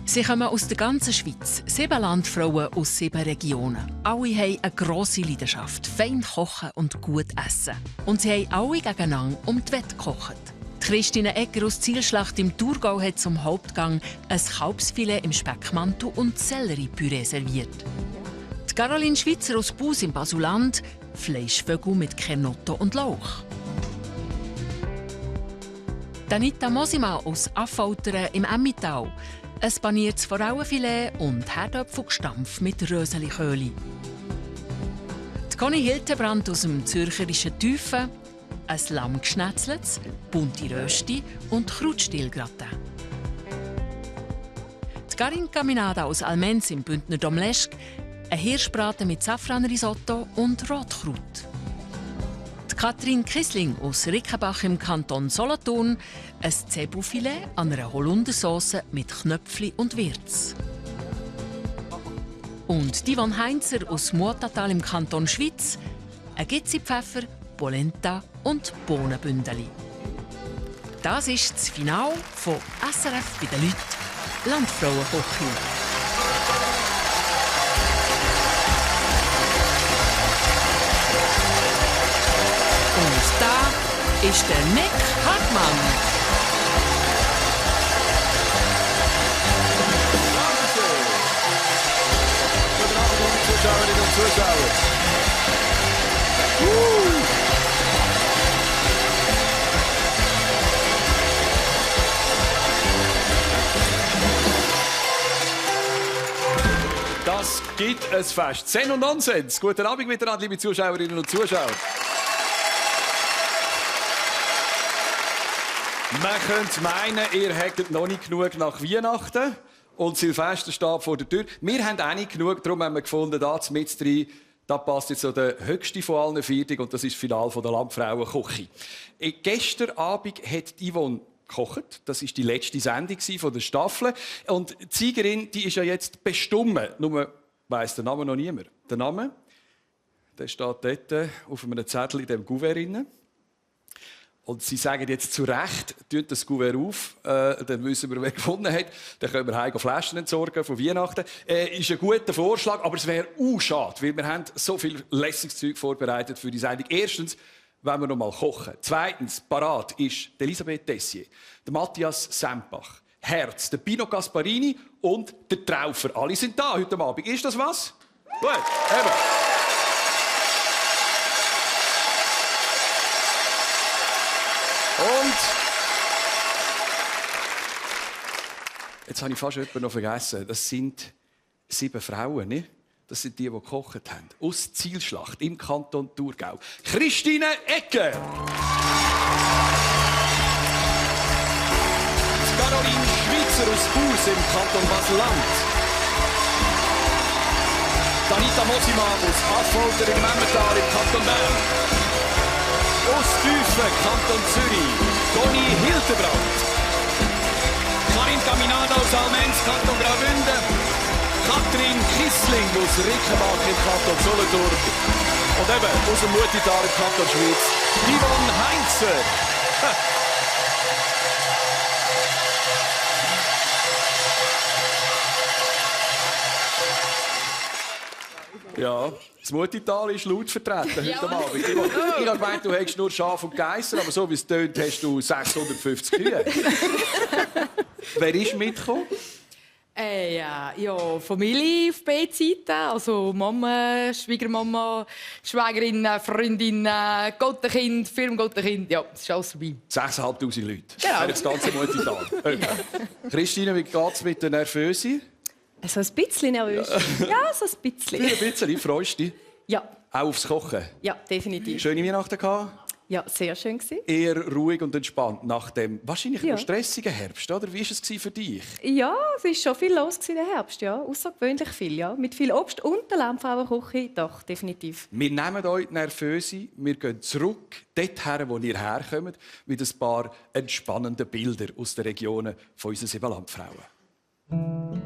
Sie kommen aus der ganzen Schweiz. 7 Landfrauen aus 7 Regionen. Alle haben eine grosse Leidenschaft, fein kochen und gut essen. Und sie haben alle gegeneinander um die Wette gekocht. Christine Egger aus Zielschlacht im Thurgau hat zum Hauptgang ein Kalbsfilet im Speckmantel und Selleriepüree serviert. Die Caroline Schweizer aus Bus im Basuland Fleischvögel mit Kernotto und Lauch. Danita Mosima aus Affoltern im Emmental ein paniertes Forellenfilet und Herdöpfelgestampf mit Röseliköli. Die Conny Hildebrand aus dem zürcherischen Tüfen ein Lammgeschnetzeltes, bunte Rösti und Krautstielgratin. Die Karin Caminada aus Almenz im Bündner Domleschg ein Hirschbraten mit Safranrisotto und Rotkraut. Die Katrin Kissling aus Rickenbach im Kanton Solothurn ein Zebufilet an einer Holundersauce mit Knöpfli und Wirz. Und die Yvonne Heinzer aus Muotatal im Kanton Schwyz ein Gizipfeffer, Polenta und Bohnenbündeli. Das ist das Finale von SRF bei den Leuten Landfrauenkoching. Und da ist der Nick Hartmann. Guten Abend, liebe Zuschauerinnen und Zuschauer. Das gibt ein Fest. Zen und Nonsens. Guten Abend miteinander, liebe Zuschauerinnen und Zuschauer. Man könnte meinen, ihr hättet noch nicht genug nach Weihnachten und Silvester steht vor der Tür. Wir haben auch nicht genug, darum haben wir gefunden, da mit rein, da passt jetzt so der höchste von allen Viertig und das ist das Finale der Landfrauenküche. Gestern Abend hat Yvonne gekocht. Das war die letzte Sendung von der Staffel. Und die Siegerin, die ist ja jetzt bestimmt. Nur weiss der Name noch niemand. Der Name, der steht dort auf einem Zettel in dem Kuvert. Und sie sagen jetzt zu Recht, tut das Kuvert auf, dann wissen wir, wer gewonnen hat. Dann können wir heim Flaschen entsorgen von Weihnachten. Ist ein guter Vorschlag, aber es wäre schade, weil wir haben so viel lässiges Zeug vorbereitet für die Sendung. Erstens, wenn wir noch mal kochen. Zweitens, parat ist Elisabeth Tessier, der Matthias Sempach, Herz, der Pino Gasparini und der Traufer. Alle sind da heute Abend. Ist das was? Gut, eben. Und jetzt habe ich fast jemanden noch vergessen. Das sind 7 Frauen, ne? Das sind die gekocht haben. Aus Zielschlacht im Kanton Thurgau. Christine Egger. Caroline Schweizer aus Bus im Kanton Basel-Land. Danita Mosima aus Affolter im Emmental im Kanton Bern. Aus Tüfen, Kanton Zürich, Conny Hildebrand. Karin Caminada aus Almenz, Kanton Graubünden. Katrin Kissling aus Rickenbach im Kanton Solothurn. Und eben aus dem Muotatal im Kanton Schwyz, Yvonne Heinzer. Ja, das Muotatal ist laut vertreten heute Abend. Ich habe gemeint, du hättest nur Schaf und Geissen, aber so wie es tönt, hast du 650 Kühe. Wer ist mitgekommen? Ja, Familie auf beiden Seiten. Also Mama, Schwiegermama, Schwägerin, Freundin, Gottenkind, Firmengottenkind. Ja, das ist alles dabei. 6'500 Leute. Genau. Das ganze Muotatal. Christine, wie geht es mit der Nervöse? So ein bisschen nervös. Ja, so ein bisschen. Ein bisschen, freust du dich? Ja. Auch aufs Kochen? Ja, definitiv. Schöne Weihnachten gehabt? Ja, sehr schön gewesen. Eher ruhig und entspannt nach dem wahrscheinlich Ja. stressigen Herbst, oder? Wie war es für dich? Ja, es war schon viel los im Herbst, ja. Außergewöhnlich viel, ja. Mit viel Obst und der Landfrauenküche, doch, definitiv. Wir nehmen euch Nervöse, wir gehen zurück dorthin, wo ihr herkommt, mit ein paar entspannenden Bildern aus den Regionen von unseren 7 Landfrauen.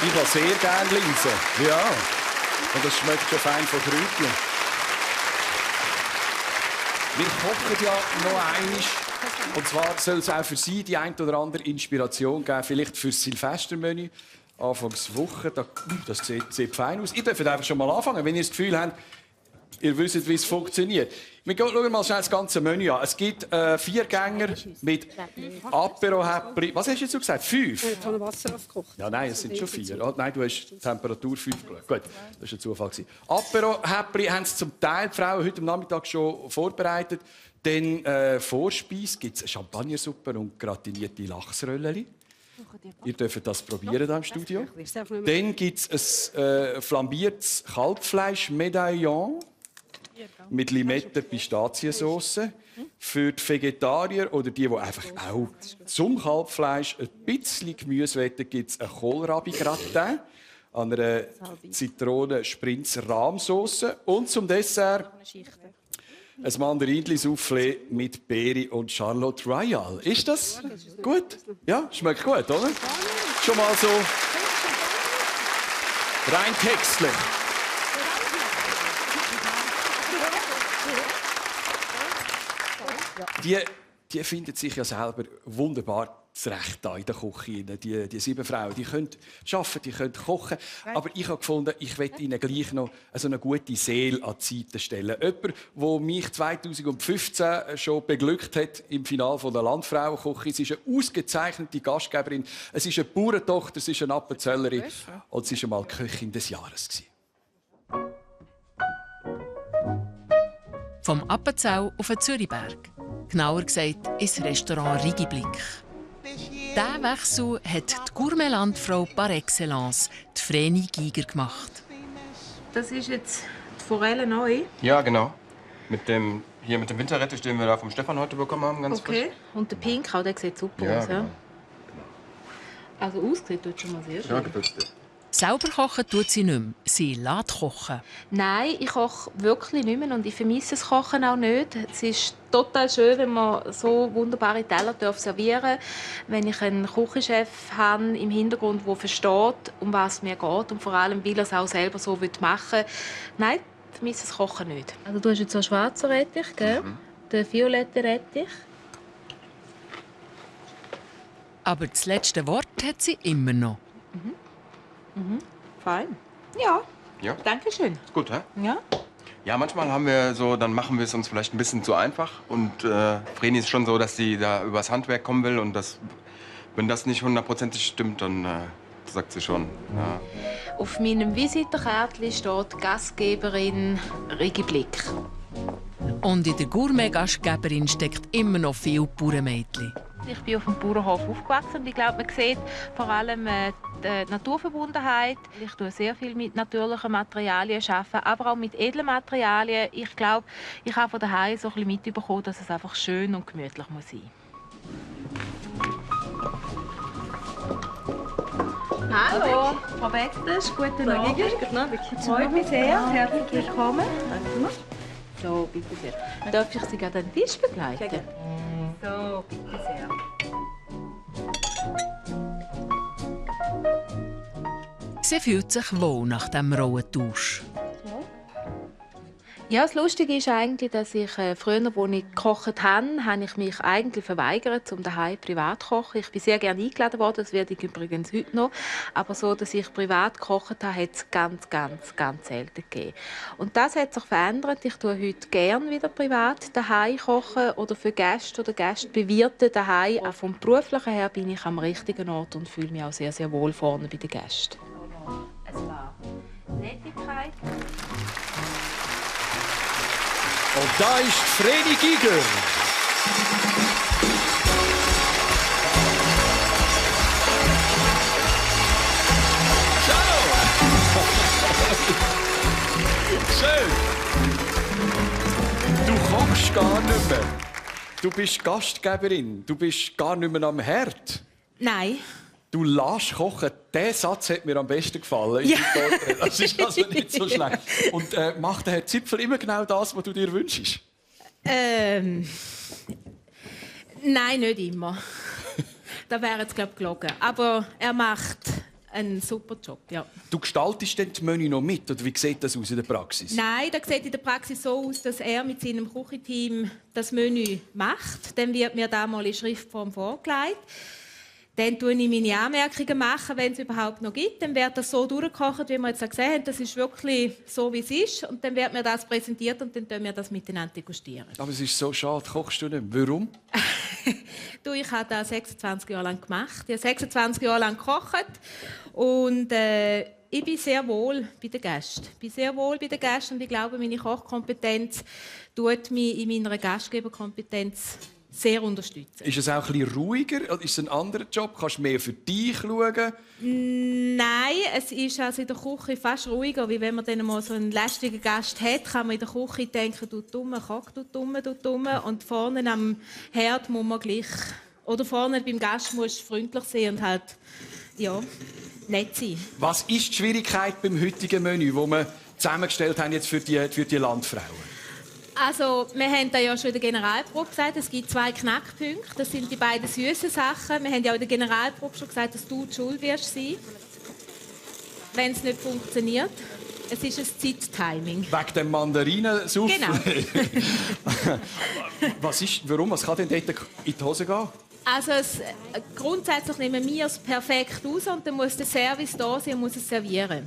Ich habe sehr gerne Linsen. Ja. Und das schmeckt schon fein von Kräutchen. Wir kochen ja noch einmal. Und zwar soll es auch für Sie die ein oder andere Inspiration geben, vielleicht für das Silvestermenü. Anfangswoche, das sieht fein aus. Ihr dürft einfach schon mal anfangen, wenn ihr das Gefühl habt, ihr wisst, wie es funktioniert. Wir schauen mal schnell das ganze Menü an. Es gibt 4 Gänger mit Apero-Häppli. Was hast du jetzt gesagt? 5? Ich habe Wasser aufgekocht. Ja, nein, es sind schon 4. Oh, nein, du hast die Temperatur 5 geschaut. Gut, das war ein Zufall. Apero-Häppli haben sie zum Teil die Frauen heute am Nachmittag schon vorbereitet. Dann Vorspeise gibt es Champagnersuppe und gratinierte Lachsröllchen. Ihr dürft das probieren hier im Studio. Dann gibt es ein flambiertes Kalbfleisch-Medaillon mit Limette-Pistaziensauce. Für die Vegetarier oder die einfach auch zum Kalbfleisch ein bisschen Gemüse wollen, gibt es ein Kohlrabi-Gratin an einer Zitronen-Sprinz-Rahmsauce. Und zum Dessert ein Mandarinli-Soufflé mit Beere und Charlotte Royale. Ist das gut? Ja, schmeckt gut, oder? Schon mal so rein textlich. Die finden sich ja selber wunderbar zurecht hier in der Küche. Die 7 Frauen, die können arbeiten, die können kochen. Aber ich habe gefunden, ich möchte ihnen gleich noch so eine gute Seele an die Seite stellen. Jemand, der mich 2015 schon beglückt hat im Finale der Landfrauenküche. Sie ist eine ausgezeichnete Gastgeberin. Es ist eine Bauerntochter, es ist eine Appenzellerin. Und sie war einmal Köchin des Jahres. Vom Appenzell auf den Zürichberg. Genauer gesagt ins Restaurant Rigiblick. Diesen Wechsel hat die Gourmetlandfrau par excellence, die Vreni Giger, gemacht. Das ist jetzt die Forelle neu? Ja, genau. Mit dem Winterrettich, den wir da vom Stefan heute bekommen haben. Ganz frisch. Und der Pink, der sieht super aus. Genau. Ja? Also aussieht tut schon mal sehr schön. Ja, gefällt dir. Selber kochen tut sie nicht mehr. Sie lässt kochen. Nein, ich koche wirklich nicht mehr und ich vermisse das Kochen auch nicht. Es ist total schön, wenn man so wunderbare Teller servieren darf. Wenn ich einen Küchenchef habe im Hintergrund, der versteht, um was es mir geht und vor allem, weil er es auch selber so machen will. Nein, ich vermisse das Kochen nicht. Also du hast jetzt so einen schwarzen Rettich, gell? Den violetten Rettich. Aber das letzte Wort hat sie immer noch. Fein. Ja. Ja? Danke schön. Ist gut, hä? Ja. Ja, manchmal dann machen wir es uns vielleicht ein bisschen zu einfach. Und Vreni ist schon so, dass sie da übers Handwerk kommen will. Und wenn das nicht 100% stimmt, dann sagt sie schon. Ja. Auf meinem Visitenkärtchen steht Gastgeberin Rigiblick. Und in der Gourmet-Gastgeberin steckt immer noch viel Bauernmädchen. Ich bin auf dem Bauernhof aufgewachsen und ich glaube, man sieht vor allem die Naturverbundenheit. Ich arbeite sehr viel mit natürlichen Materialien, aber auch mit edlen Materialien. Ich glaube, ich habe von daheim so ein bisschen mitbekommen, dass es einfach schön und gemütlich muss sein. Hallo, Frau Bektes, guten Abend. Guten Abend. Freut mich sehr. Herzlich willkommen. So, bitte sehr. Darf ich Sie gerade an den Tisch begleiten? So, bitte sehr. Sie fühlt sich wohl nach dem rohen Tausch. Ja, das Lustige ist eigentlich, dass ich früher, als ich gekocht habe ich mich eigentlich verweigert, um daheim privat zu kochen. Ich bin sehr gerne eingeladen worden, das werde ich übrigens heute noch. Aber so, dass ich privat gekocht habe, hat es ganz selten gegeben. Und das hat sich verändert. Ich tue heute gerne wieder privat daheim kochen oder für Gäste oder Gästebewirte daheim. Auch vom Beruflichen her bin ich am richtigen Ort und fühle mich auch sehr, sehr wohl vorne bei den Gästen. Es war Nettigkeit. Und da ist Vreni Giger. Ciao! Schön. Du kochst gar nicht mehr. Du bist Gastgeberin. Du bist gar nicht mehr am Herd. Nein. Du lässt kochen. Dieser Satz hat mir am besten gefallen. Ja. Das ist also nicht so schlecht. Und macht der Herr Zipfel immer genau das, was du dir wünschst? Nein, nicht immer. Da wäre jetzt, glaube ich, gelogen. Aber er macht ein super Job, ja. Du gestaltest denn das Menü noch mit, oder wie sieht das aus in der Praxis? Nein, das sieht in der Praxis so aus, dass er mit seinem Küchenteam das Menü macht. Dann wird mir da mal in Schriftform vorgelegt. Dann mache ich meine Anmerkungen, wenn es überhaupt noch gibt. Dann wird das so durchgekocht, wie wir jetzt gesehen haben. Das ist wirklich so, wie es ist. Und dann wird mir das präsentiert und dann degustieren wir das miteinander degustieren. Aber es ist so schade, kochst du nicht. Warum? Ich habe das 26 Jahre lang gemacht. Ich habe 26 Jahre lang gekocht. Und ich bin sehr wohl bei den Gästen. Und ich glaube, meine Kochkompetenz tut mich in meiner Gastgeberkompetenz sehr unterstützen. Ist es auch ein bisschen ruhiger? Ist es ein anderer Job? Kannst du mehr für dich schauen? Nein, es ist also in der Küche fast ruhiger, wie wenn man dann mal so einen lästigen Gast hat, kann man in der Küche denken, du dumme, koch, du dumme. Und vorne am Herd muss man gleich, oder vorne beim Gast muss freundlich sein und halt, ja, nett sein. Was ist die Schwierigkeit beim heutigen Menü, das wir zusammengestellt haben jetzt für die Landfrauen? Also, wir haben ja schon in der Generalprobe gesagt, es gibt 2 Knackpunkte. Das sind die beiden süßen Sachen. Wir haben ja in der Generalprobe schon gesagt, dass du die Schuld wirst sein, wenn es nicht funktioniert. Es ist ein Zeittiming. Wegen dem Mandarinensoufflé? Genau. Warum? Was kann denn dort in die Hose gehen? Also grundsätzlich nehmen wir es perfekt aus und dann muss der Service da sein und muss es servieren.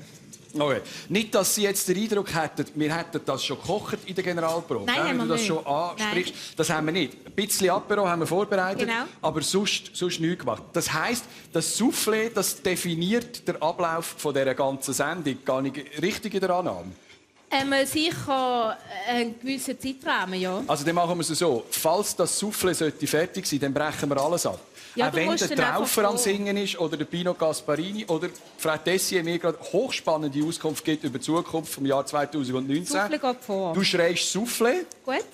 Okay. Nicht, dass Sie jetzt den Eindruck hätten, wir hätten das schon gekocht in der Generalprobe. Nein, wenn du das nicht. schon ansprichst. Nein. Das haben wir nicht. Ein bisschen Apero haben wir vorbereitet, Genau. aber sonst nichts gemacht. Das heisst, das Soufflé, das definiert den Ablauf dieser ganzen Sendung. Gar nicht richtig in der Annahme? Sicher einen gewissen Zeitrahmen, ja. Also dann machen wir es so. Falls das Soufflé fertig sein sollte, dann brechen wir alles ab. Ja, auch wenn der Traufer am Singen ist oder der Pino Gasparini oder Frau Tessier mir gerade hochspannende Auskunft gibt über die Zukunft vom Jahr 2019. Soufflé geht vor. Du schreist Soufflé. Gut.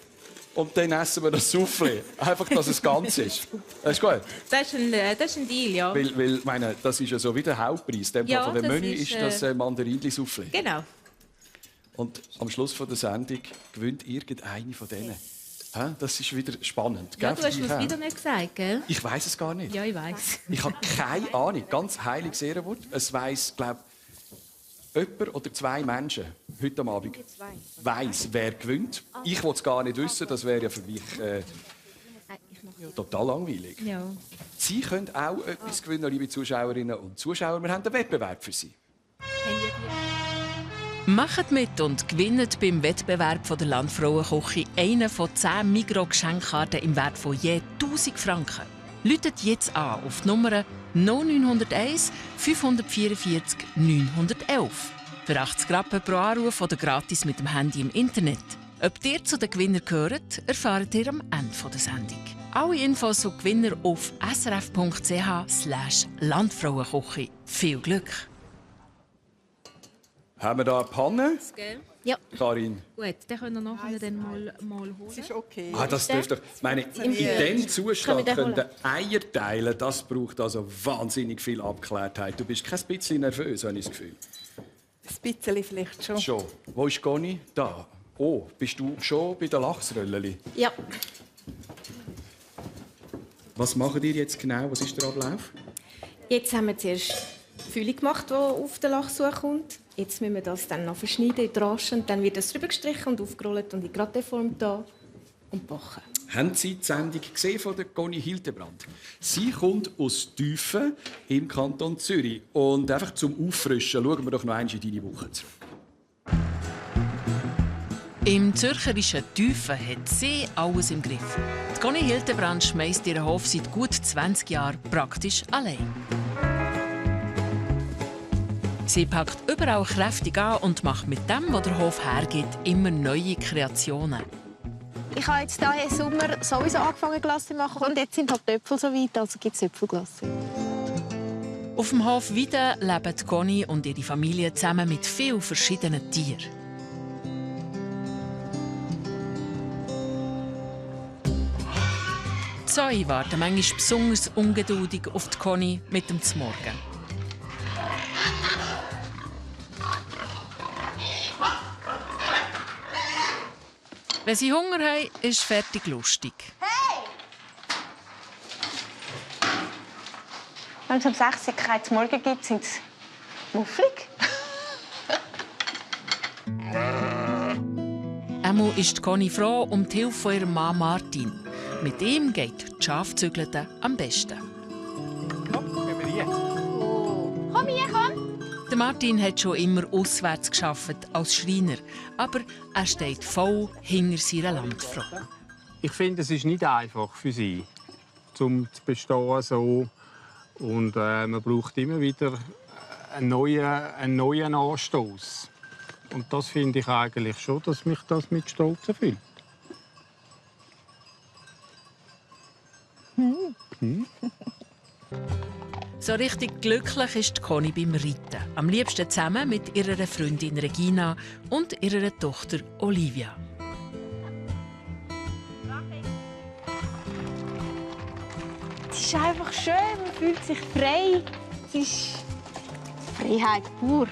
Und dann essen wir das Soufflé. Einfach, dass es ganz ist. Das ist gut. Das ist ein Deal, ja. Weil meine, das ist ja so wie der Hauptpreis. Dem Ja, von dem das Menü ist, ist das Mandarinli-Soufflé. Genau. Und am Schluss der Sendung gewinnt irgendeine von denen. Das ist wieder spannend. Ja, gell? du hast mir es wieder nicht gesagt, gell? Ich weiß es gar nicht. Ja, ich weiß. Ich habe keine Ahnung. Ganz heiliges Ehrenwort. Es weiss, glaube ich, jemand oder 2 Menschen heute am Abend weiss, wer gewinnt. Ich will es gar nicht wissen. Das wäre ja für mich total langweilig. Ja. Sie können auch etwas gewinnen, liebe Zuschauerinnen und Zuschauer. Wir haben einen Wettbewerb für Sie. Macht mit und gewinnt beim Wettbewerb der Landfrauenküche eine von 10 Migros-Geschenkkarten im Wert von je 1000 Franken. Läutet jetzt an auf die Nummer 0901 544 911. Für 80 Rappen pro Anruf oder gratis mit dem Handy im Internet. Ob ihr zu den Gewinnern gehört, erfahrt ihr am Ende der Sendung. Alle Infos und Gewinner auf srf.ch/Landfrauenküche. Viel Glück! Haben wir da eine Panne? Ja. Karin? Gut, den können wir nachher dann mal holen. Das ist okay. Das dürfte doch. Ich meine, in diesem Zustand können Eier teilen, das braucht also wahnsinnig viel Abgeklärtheit. Du bist kein bisschen nervös, habe ich das Gefühl. Ein bisschen vielleicht schon. Schon. Wo ist Conny? Da. Oh, bist du schon bei den Lachsröllchen? Ja. Was macht ihr jetzt genau? Was ist der Ablauf? Jetzt haben wir zuerst die Füllung gemacht, die auf den Lachs kommt. Jetzt müssen wir das dann noch verschneiden in Tranchen. Dann wird das drüber gestrichen und aufgerollt und in Gratéform da und backen. Haben Sie die Sendung gesehen von der Conny Hildebrand? Sie kommt aus Tüfen im Kanton Zürich. Und einfach zum Auffrischen schauen wir doch noch einmal in deine Woche zurück. Im zürcherischen Tüfen hat sie alles im Griff. Die Conny Hildebrand schmeisst ihren Hof seit gut 20 Jahren praktisch allein. Sie packt überall kräftig an und macht mit dem, was der Hof hergibt, immer neue Kreationen. Ich habe jetzt diesen Sommer sowieso angefangen, Glasse zu machen. Und jetzt sind halt die Äpfel so weit, also gibt es Äpfelglasse. Auf dem Hof Wieden leben Conny und ihre Familie zusammen mit vielen verschiedenen Tieren. Die Zäune warten manchmal besonders ungeduldig auf die Conny mit dem Zmorgen. Wenn sie Hunger haben, ist fertig lustig. Hey! Wenn es um 6 Uhr kein Morgen gibt, sind es Muffig. Einmal ist Conny froh um die Hilfe von ihrem Mann Martin. Mit ihm geht die Schafzügelte am besten. Komm hier, komm. Der Martin hat schon immer auswärts gearbeitet als Schreiner, aber er steht voll hinter seiner Landfrau. Ich finde, es ist nicht einfach für sie, zum zu bestehen so. Und man braucht immer wieder einen neuen Anstoß. Und das finde ich eigentlich schon, dass mich das mit Stolz erfüllt. So richtig glücklich ist Conny beim Reiten. Am liebsten zusammen mit ihrer Freundin Regina und ihrer Tochter Olivia. Es ist einfach schön, man fühlt sich frei. Es ist Freiheit pur.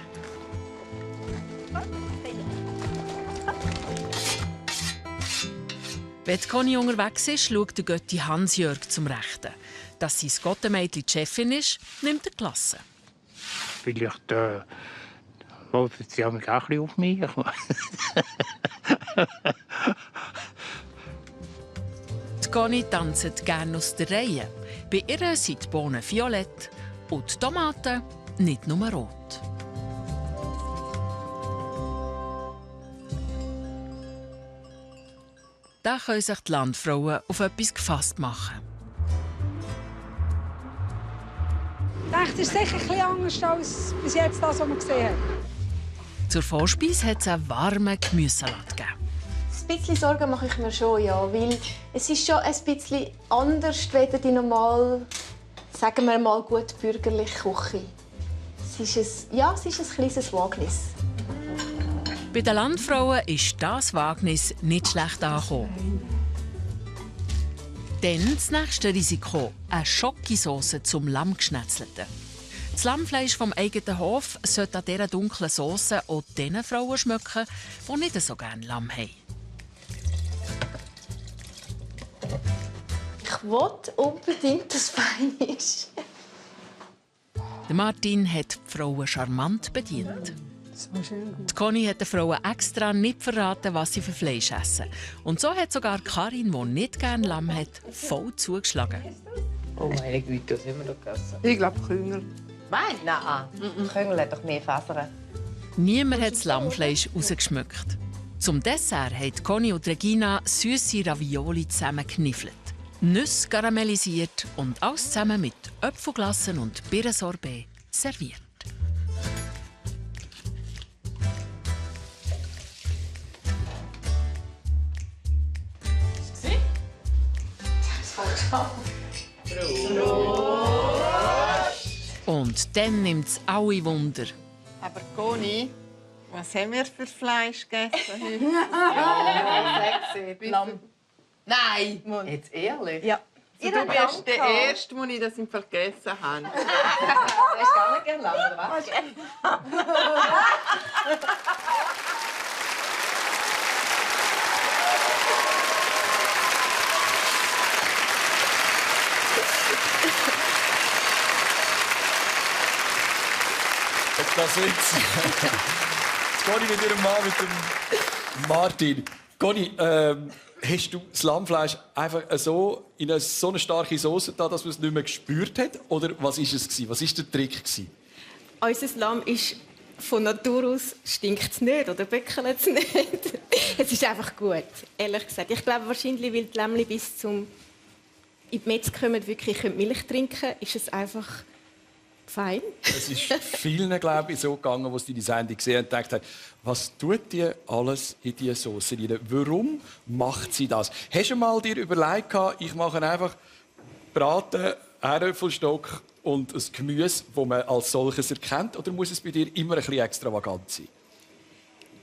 Wenn Conny unterwegs ist, schaut der Götti Hans-Jörg zum Rechten. Dass sein Gottemädchen die Chefin ist, nimmt er die Klasse. Vielleicht warten sie auch ein bisschen auf mich. Die Conny tanzt gerne aus der Reihe. Bei ihr sind die Bohnen violett und die Tomaten nicht nur rot. Da können sich die Landfrauen auf etwas gefasst machen. Das ist sicher ein bisschen anders als bis jetzt das, was wir gesehen haben. Zur Vorspeise hat es einen warmen Gemüsesalat gegeben. Ein bisschen Sorgen mache ich mir schon, ja, weil es ist schon ein bisschen anders als die normal, sagen wir mal, gut bürgerliche Küche. Es ist ein kleines Wagnis. Bei den Landfrauen ist das Wagnis nicht schlecht angekommen. Dann das nächste Risiko: eine Schokosauce zum Lammgeschnetzelten. Das Lammfleisch vom eigenen Hof sollte an dieser dunklen Sauce auch den Frauen schmecken, die nicht so gerne Lamm haben. Ich will unbedingt, dass es fein ist. Martin hat die Frauen charmant bedient. Die Conny hat den Frauen extra nicht verraten, was sie für Fleisch essen. Und so hat sogar Karin, die nicht gerne Lamm hat, voll zugeschlagen. Oh meine Güte, was haben wir da gegessen? Ich glaube Küngel. Nein, nein. Küngel hat doch mehr Fasern. Niemand hat das Lammfleisch rausgeschmückt. Zum Dessert haben Conny und Regina süße Ravioli zusammengekniffelt. Nüsse karamellisiert und alles zusammen mit Apfelglassen und Birnensorbet serviert. Und dann nimmt es alle Wunder. Aber Conny, was haben wir für Fleisch gegessen heute? Sexy. Lamm. Nein! Jetzt ehrlich? Ja. Also, du bist der Erste, den ich das im Fall gegessen habe. Du hast gar nicht gerne Lamm, oder was? Jetzt das Witz. Jetzt Conny mit ihrem Mann, mit dem Martin. Conny, hast du das Lammfleisch einfach so in so eine starke Sauce da, dass man es nicht mehr gespürt hat? Oder was war es? Was war der Trick? Unser Lamm ist von Natur aus stinkt es nicht oder böckelt es nicht. Es ist einfach gut, ehrlich gesagt. Ich glaube wahrscheinlich, weil die Lämmchen bis zum in die Metz kommen, wirklich Milch trinken können, ist es einfach fein. Es ist vielen, glaube ich, so gegangen, die die Sendung gesehen haben und gedacht haben, was tut die alles in diese Sauce rein? Warum macht sie das? Hast du mal dir überlegt, ich mache einfach Braten, Herdöpfelstock und ein Gemüse, das man als solches erkennt? Oder muss es bei dir immer ein bisschen extravagant sein?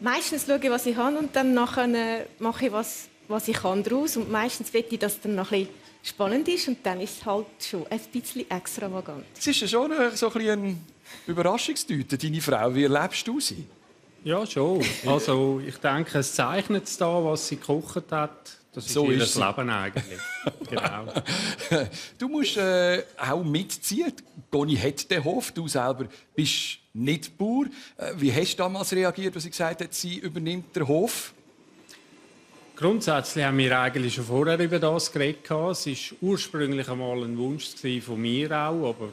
Meistens schaue ich, was ich habe und dann nachher mache ich, was ich kann daraus. Und meistens will ich, dass es dann noch ein bisschen spannend ist und dann ist es halt schon ein bisschen extravagant. Es ist ja schon so ein Überraschungstüte, deine Frau. Wie erlebst du sie? Ja, schon. Also, ich denke, es zeichnet es da, was sie gekocht hat. Das ist So ihr ist sie. Leben eigentlich. Genau. Du musst auch mitziehen. Conny hat den Hof. Du selber bist nicht Bauer. Wie hast du damals reagiert, als sie gesagt hat, sie übernimmt den Hof? Grundsätzlich haben wir eigentlich schon vorher über das geredet. Es war ursprünglich einmal ein Wunsch von mir auch, aber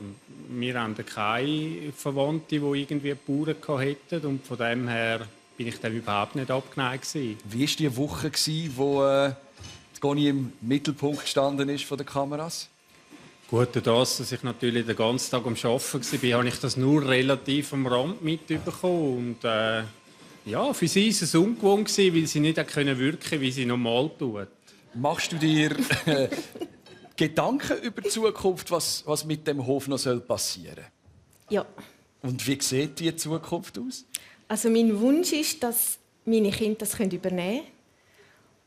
wir haben keine Verwandten, die irgendwie Bauern hätten. Und von dem her bin ich dem überhaupt nicht abgeneigt. Wie war die Woche, wo Conny im Mittelpunkt gestanden ist von den Kameras? Gut, dadurch, dass ich natürlich den ganzen Tag am Arbeiten war, habe ich das nur relativ am Rand mitbekommen. Und, ja, für sie war es ungewohnt, weil sie nicht wirken konnte, wie sie normal tut. Machst du dir Gedanken über die Zukunft, was mit dem Hof noch passieren soll? Ja. Und wie sieht die Zukunft aus? Also mein Wunsch ist, dass meine Kinder das übernehmen können.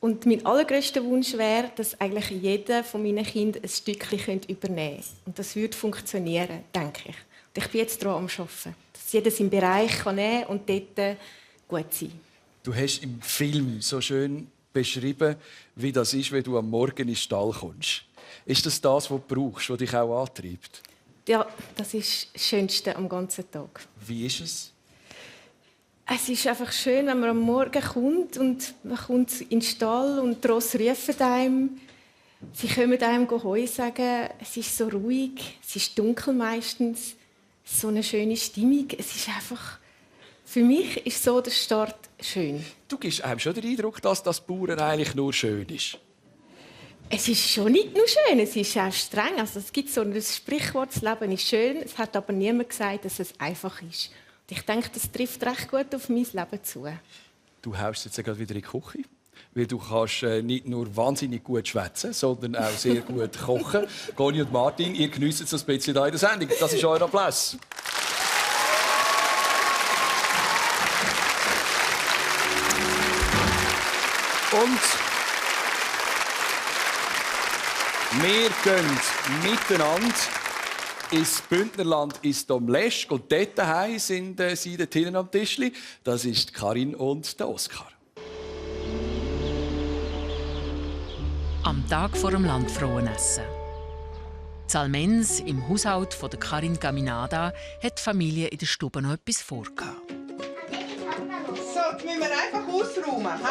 Und mein allergrößter Wunsch wäre, dass eigentlich jeder von meinen Kindern ein Stückchen übernehmen könnte. Und das würde funktionieren, denke ich. Und ich bin jetzt daran am Arbeiten, dass jeder seinen Bereich nehmen kann und dort gut sein. Du hast im Film so schön beschrieben, wie das ist, wenn du am Morgen in den Stall kommst. Ist das, was du brauchst, was dich auch antreibt? Ja, das ist das Schönste am ganzen Tag. Wie ist es? Es ist einfach schön, wenn man am Morgen kommt und man kommt in den Stall und die Rosse rufen einem. Sie kommen einem Heu sagen. Es ist so ruhig, es ist dunkel meistens. So eine schöne Stimmung. Es ist einfach... Für mich ist so der Start schön. Du gibst einem schon den Eindruck, dass das Bauern eigentlich nur schön ist. Es ist schon nicht nur schön, es ist auch streng. Also es gibt so ein Sprichwort, das Leben ist schön. Es hat aber niemand gesagt, dass es einfach ist. Und ich denke, das trifft recht gut auf mein Leben zu. Du haust jetzt gerade wieder in die Küche, weil du kannst nicht nur wahnsinnig gut schwätzen, sondern auch sehr gut kochen. Conny und Martin, ihr geniesst es ein bisschen hier in der Sendung. Das ist euer Applaus. Und wir gehen miteinander ins Bündnerland, ins Domleschg. Und dort daheim sind sie dort hinten am Tischli. Das ist Karin und der Oskar. Am Tag vor dem Landfrauenessen. In Almens, im Haushalt von der Karin Gaminada, hat die Familie in der Stube noch etwas vor. So, jetzt müssen wir einfach ausräumen. He?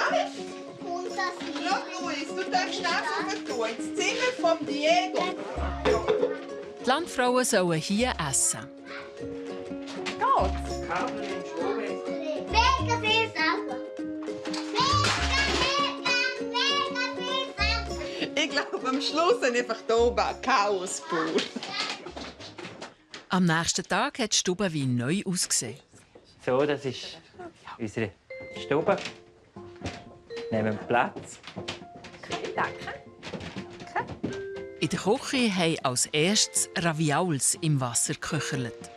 Schau, Luis, du darfst schnell tun. Ins Zimmer von Diego. Die Landfrauen sollen hier essen. Geht's? Mega viel Sachen. Ich glaube, am Schluss sind einfach hier oben Chaos pur. Am nächsten Tag hat die Stube wie neu ausgesehen. So, das ist unsere Stube. Nehmen Platz. Okay, danke. In der Küche haben als erstes Raviols im Wasser geköchelt.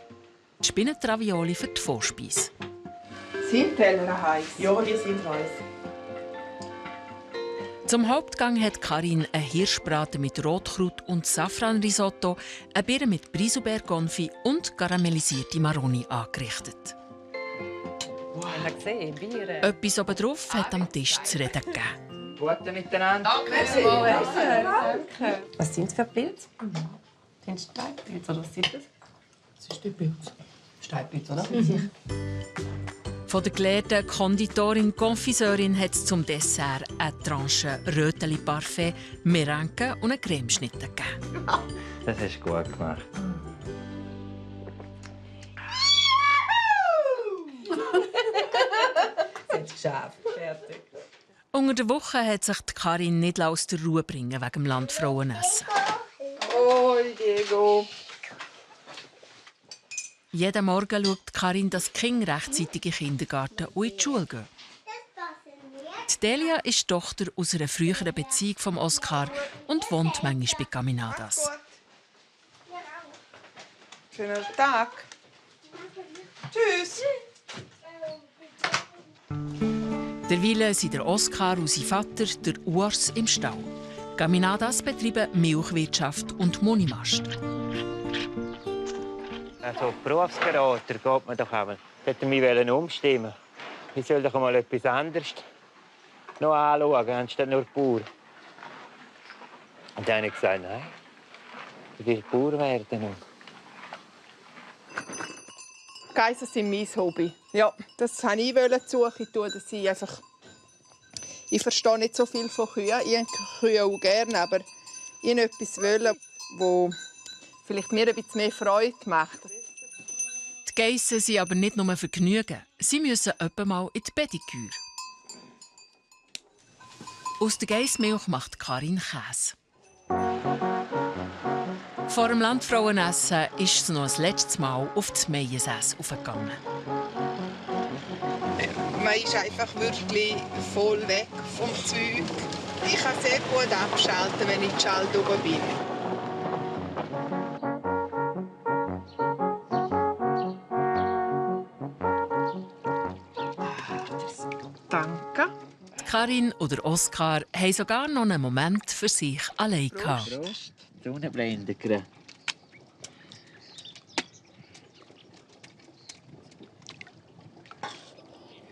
Die Spinat-Ravioli für die Vorspeise. Sind Teller heiß? Ja, die sind heiß. Zum Hauptgang hat Karin einen Hirschbraten mit Rotkraut und Safranrisotto, eine Birne mit Brisouberconfi und karamellisierte Maroni angerichtet. Etwas obendrauf hat am Tisch zu reden gegeben. Gute miteinander. Danke. Was sind es für Pilze? Sind es Steinpilze oder was sind das? Das ist der Pilz. Steinpilze, oder? Von der gelehrten Konditorin Confiseurin hat es zum Dessert eine Tranche Röteli Parfait, Merenke und einen Cremeschnitt gegeben. Das hast du gut gemacht. Sind geschafft. Fertig. Unter der Woche hat sich die Karin nicht aus der Ruhe bringen wegen dem Landfrauenessen. Oh, Diego. Jeden Morgen schaut Karin, dass die Kinder rechtzeitig in den Kindergarten und in die Schule gehen. Die Delia ist die Tochter aus einer früheren Beziehung von Oskar und wohnt manchmal bei Gaminadas. Schönen Tag. Tschüss. Derweil sind der Oskar und sein Vater, der Urs, im Stall. Gaminadas betreiben Milchwirtschaft und Monimast. Also Berufsberater geht man doch auch. Ich hätte mich umstimmen. Ich soll doch mal etwas anderes noch anschauen, anstatt nur Bauer. Und dann habe ich gesagt, nein, ich will Bauer werden. Geissen sind mein Hobby. Ja, das wollte ich suchen. Ich verstehe nicht so viel von Kühen. Ich habe Kühe auch gerne, aber ich wollte etwas, das vielleicht mir ein bisschen mehr Freude macht. Die Geissen sind aber nicht nur Vergnügen. Sie müssen etwa mal in die Pediküre. Aus der Geissmilch macht Karin Käse. Vor dem Landfrauenessen ist sie noch ein letztes Mal auf die Meyensässe aufgegangen. Man ist einfach wirklich voll weg vom Zeug. Ich kann sehr gut abschalten, wenn ich in Schalt oben bin. Danke. Karin oder Oskar haben sogar noch einen Moment für sich allein gehabt. Prost. Die Sonne blendet gerade.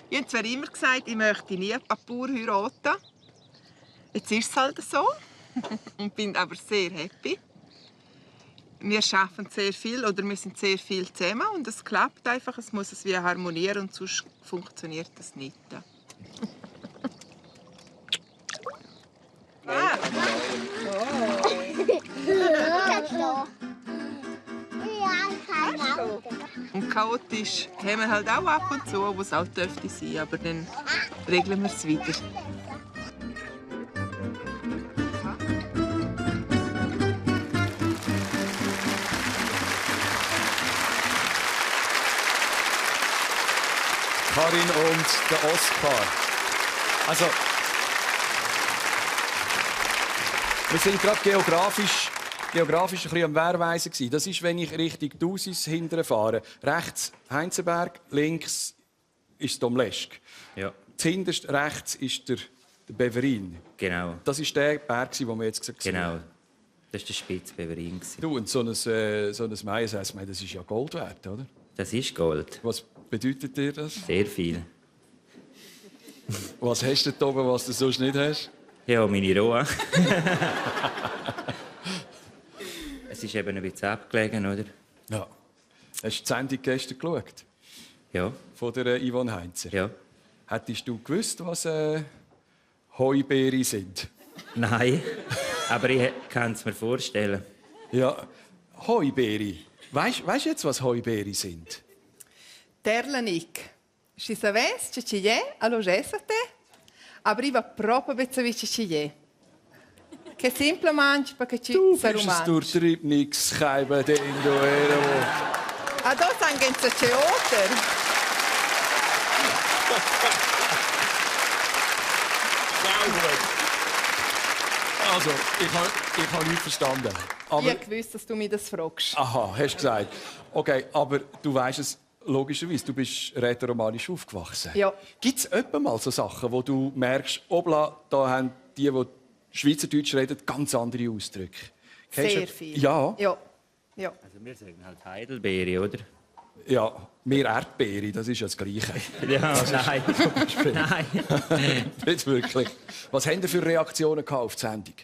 Ich habe zwar immer gesagt, ich möchte nie einen Bauer heiraten. Jetzt ist es halt so. Ich bin aber sehr happy. Wir arbeiten sehr viel oder wir sind sehr viel zusammen und es klappt einfach. Es muss es wie harmonieren und sonst funktioniert das nicht. Und chaotisch haben wir halt auch ab und zu, wo es auch dürfte sein, aber dann regeln wir es wieder. Karin und der Oskar. Also, wir sind gerade geografisch ein bisschen am Wehrweisen gewesen. Das ist, wenn ich Richtung Dusis hinterfahre. Rechts Heinzenberg, links ist Domleschg. Ja. Zuhinterst rechts ist der Beverin. Genau. Das ist der Berg, den wir jetzt gesehen haben. Genau. Das war der Spitz Beverin. Du, und so ein Meyensässe, das ist ja Gold wert, oder? Das ist Gold. Was bedeutet dir das? Sehr viel. Was hast du da oben, was du sonst nicht hast? Ja, meine Ruhe. Es ist eben ein bisschen abgelegen, oder? Ja. Hast du die Sendung gestern geschaut? Ja. Von der Yvonne Heinzer? Ja. Hättest du gewusst, was Heubeere sind? Nein, aber ich kann es mir vorstellen. Ja, Heubeere. Weißt du jetzt, was Heubeere sind? Terlenik. Ci savesse, ci je, allo gesete, apriva proprio bezzavici ci je. Che semplicemente perché ci Das Durchtriebnigsscheibe, den du irgendwo. Ah, da sagen sie ci oder? Also, ich habe nicht verstanden. Aber Ich wusste, dass du mich das fragst. aha, hast du gesagt. Okay, aber du weißt es logischerweise, du bist rätoromanisch aufgewachsen. Ja. Gibt es etwa mal so Sachen, wo du merkst, obla, da haben die Schweizerdeutsch reden, ganz andere Ausdrücke? Kennst Sehr du- viel. Ja. Ja. Also wir sagen halt Heidelbeere, oder? Ja, mehr Erdbeere, das ist ja das Gleiche. Ja, Das ist nein. zum Beispiel- Nein. Nicht wirklich. Was haben ihr für Reaktionen gehabt auf die Sendung?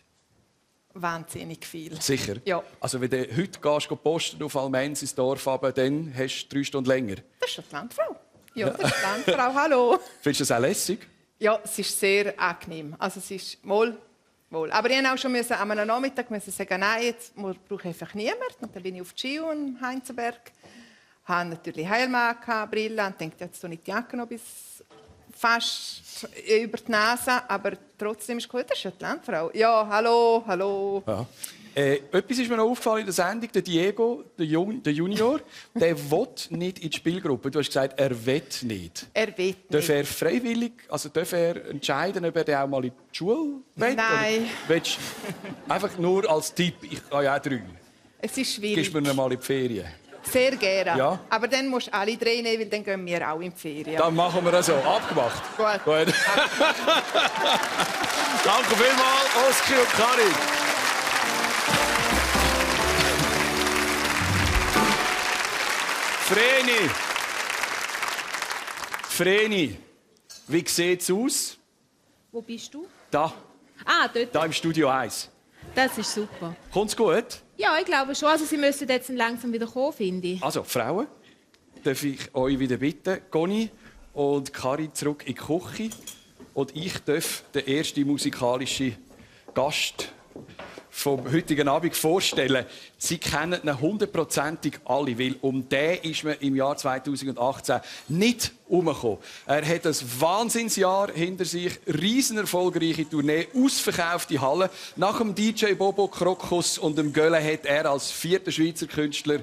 Wahnsinnig viel. Sicher? Ja. Also wenn du heute gehst, posten auf Almens ins Dorf, dann hast du 3 Stunden länger. Das ist die Landfrau. Ja, das ist die Landfrau. Hallo. Findest du das auch lässig? Ja, es ist sehr angenehm. Also es ist wohl. Aber ich musste auch schon am Nachmittag sagen, nein, jetzt brauche ich einfach niemanden. Und dann bin ich auf die Ski in Heinzenberg. Ich hatte natürlich Heilmann, Brille und dachte, jetzt tue ich die Jacke noch bis fast über die Nase. Aber trotzdem ist es gut, das ist ja die Landfrau. Ja, hallo, hallo. Ja. Etwas ist mir noch aufgefallen in der Sendung. Der Diego, der Junior, der will nicht in die Spielgruppe. Du hast gesagt, er will nicht. Er will nicht. Darf er freiwillig, also darf er entscheiden, ob er dann auch mal in die Schule will? Nein. Oder willst du einfach nur als Tipp, ich kann ja auch 3. Es ist schwierig. Gibst mir ihn mal in die Ferien? Sehr gerne. Ja. Aber dann musst du alle 3 nehmen, weil dann gehen wir auch in die Ferien. Dann machen wir das so. Abgemacht. Gut. Gut. Danke vielmals, Oski und Karin. Vreni, wie sieht es aus? Wo bist du? Da, Ah, dort. da im Studio 1. Das ist super. Kommt's gut? Ja, ich glaube schon. Also, sie müssen jetzt langsam wieder kommen, finde ich. Also, Frauen? darf ich euch wieder bitten, Conny und Karin zurück in die Küche. Und ich darf den ersten musikalischen Gast vom heutigen Abend vorstellen. Sie kennen ihn hundertprozentig alle, weil um den ist man im Jahr 2018 nicht herumgekommen. Er hat ein Wahnsinnsjahr hinter sich, riesen erfolgreiche Tournee, ausverkaufte Hallen. Nach dem DJ Bobo Krokus und dem Gölle hat er als 4. Schweizer Künstler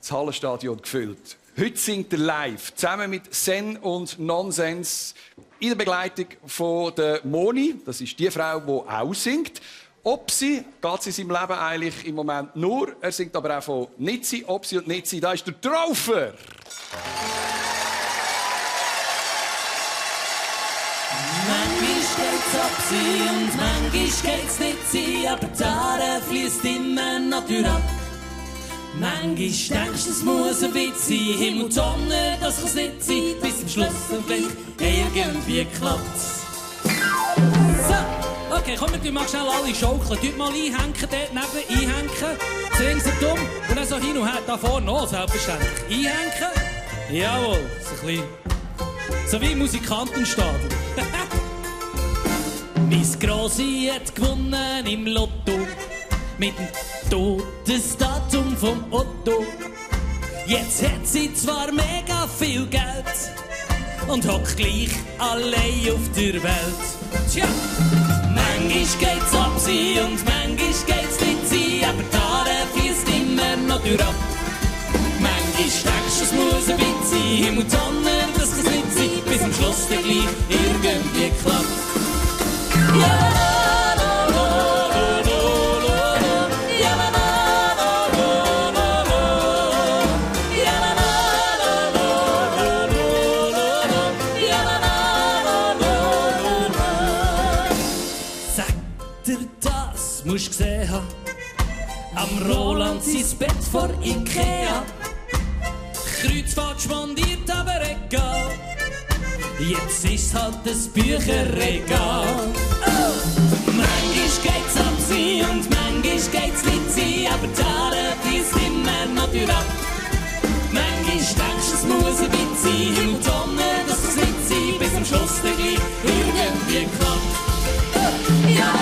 das Hallenstadion gefüllt. Heute singt er live, zusammen mit Zen und Nonsens, in der Begleitung von der Moni. Das ist die Frau, die auch singt. Opsi geht es in seinem Leben eigentlich im Moment nur. Er singt aber auch von Nitzi, Opsi und Nitzi. Da ist der Traufer. Manchmal geht's Opsi und manchmal geht's Nitzi, aber die Aare fließt immer natürlich. Manchmal denkst du, es muss ein Witz sein, Himmel und Sonne, das kann's nicht sein, bis zum Schluss endlich irgendwie klappt's. So, okay, komm, wir machen schnell alle schaukeln. Tut mal einhängen, dort neben einhängen. Sehen Sie dumm und dann so hin und her, da vorne auch, selbstverständlich. Einhängen. Jawohl, so ein bisschen. So wie Musikantenstadel. Mein Grossi hat gewonnen im Lotto. Mit dem Todesdatum vom Otto. Jetzt hat sie zwar mega viel Geld und hockt gleich allein auf der Welt. Tja, manchmal geht's ab sie und manchmal geht's nicht sie, aber die Aare fließt immer noch durch ab. Manchmal denkst du, es muss ein Witz sein, Himmel und Sonne, das kann's nicht sein, bis am Schluss dann gleich irgendwie klappt. Ja! Musst gesehen haben, am Roland sein Bett vor Ikea. Kreuzfahrt spandiert, aber egal. Jetzt ist halt das Bücherregal. Oh! Manchmal geht's ab sie und manchmal geht's nicht sie, aber die Aare fließt immer noch durch ab. Manchmal denkst du, es muss ein Witz sein, Himmel und Sonne, das kann's nicht sein, bis am Schluss dann gleich irgendwie klappt. Oh! Ja!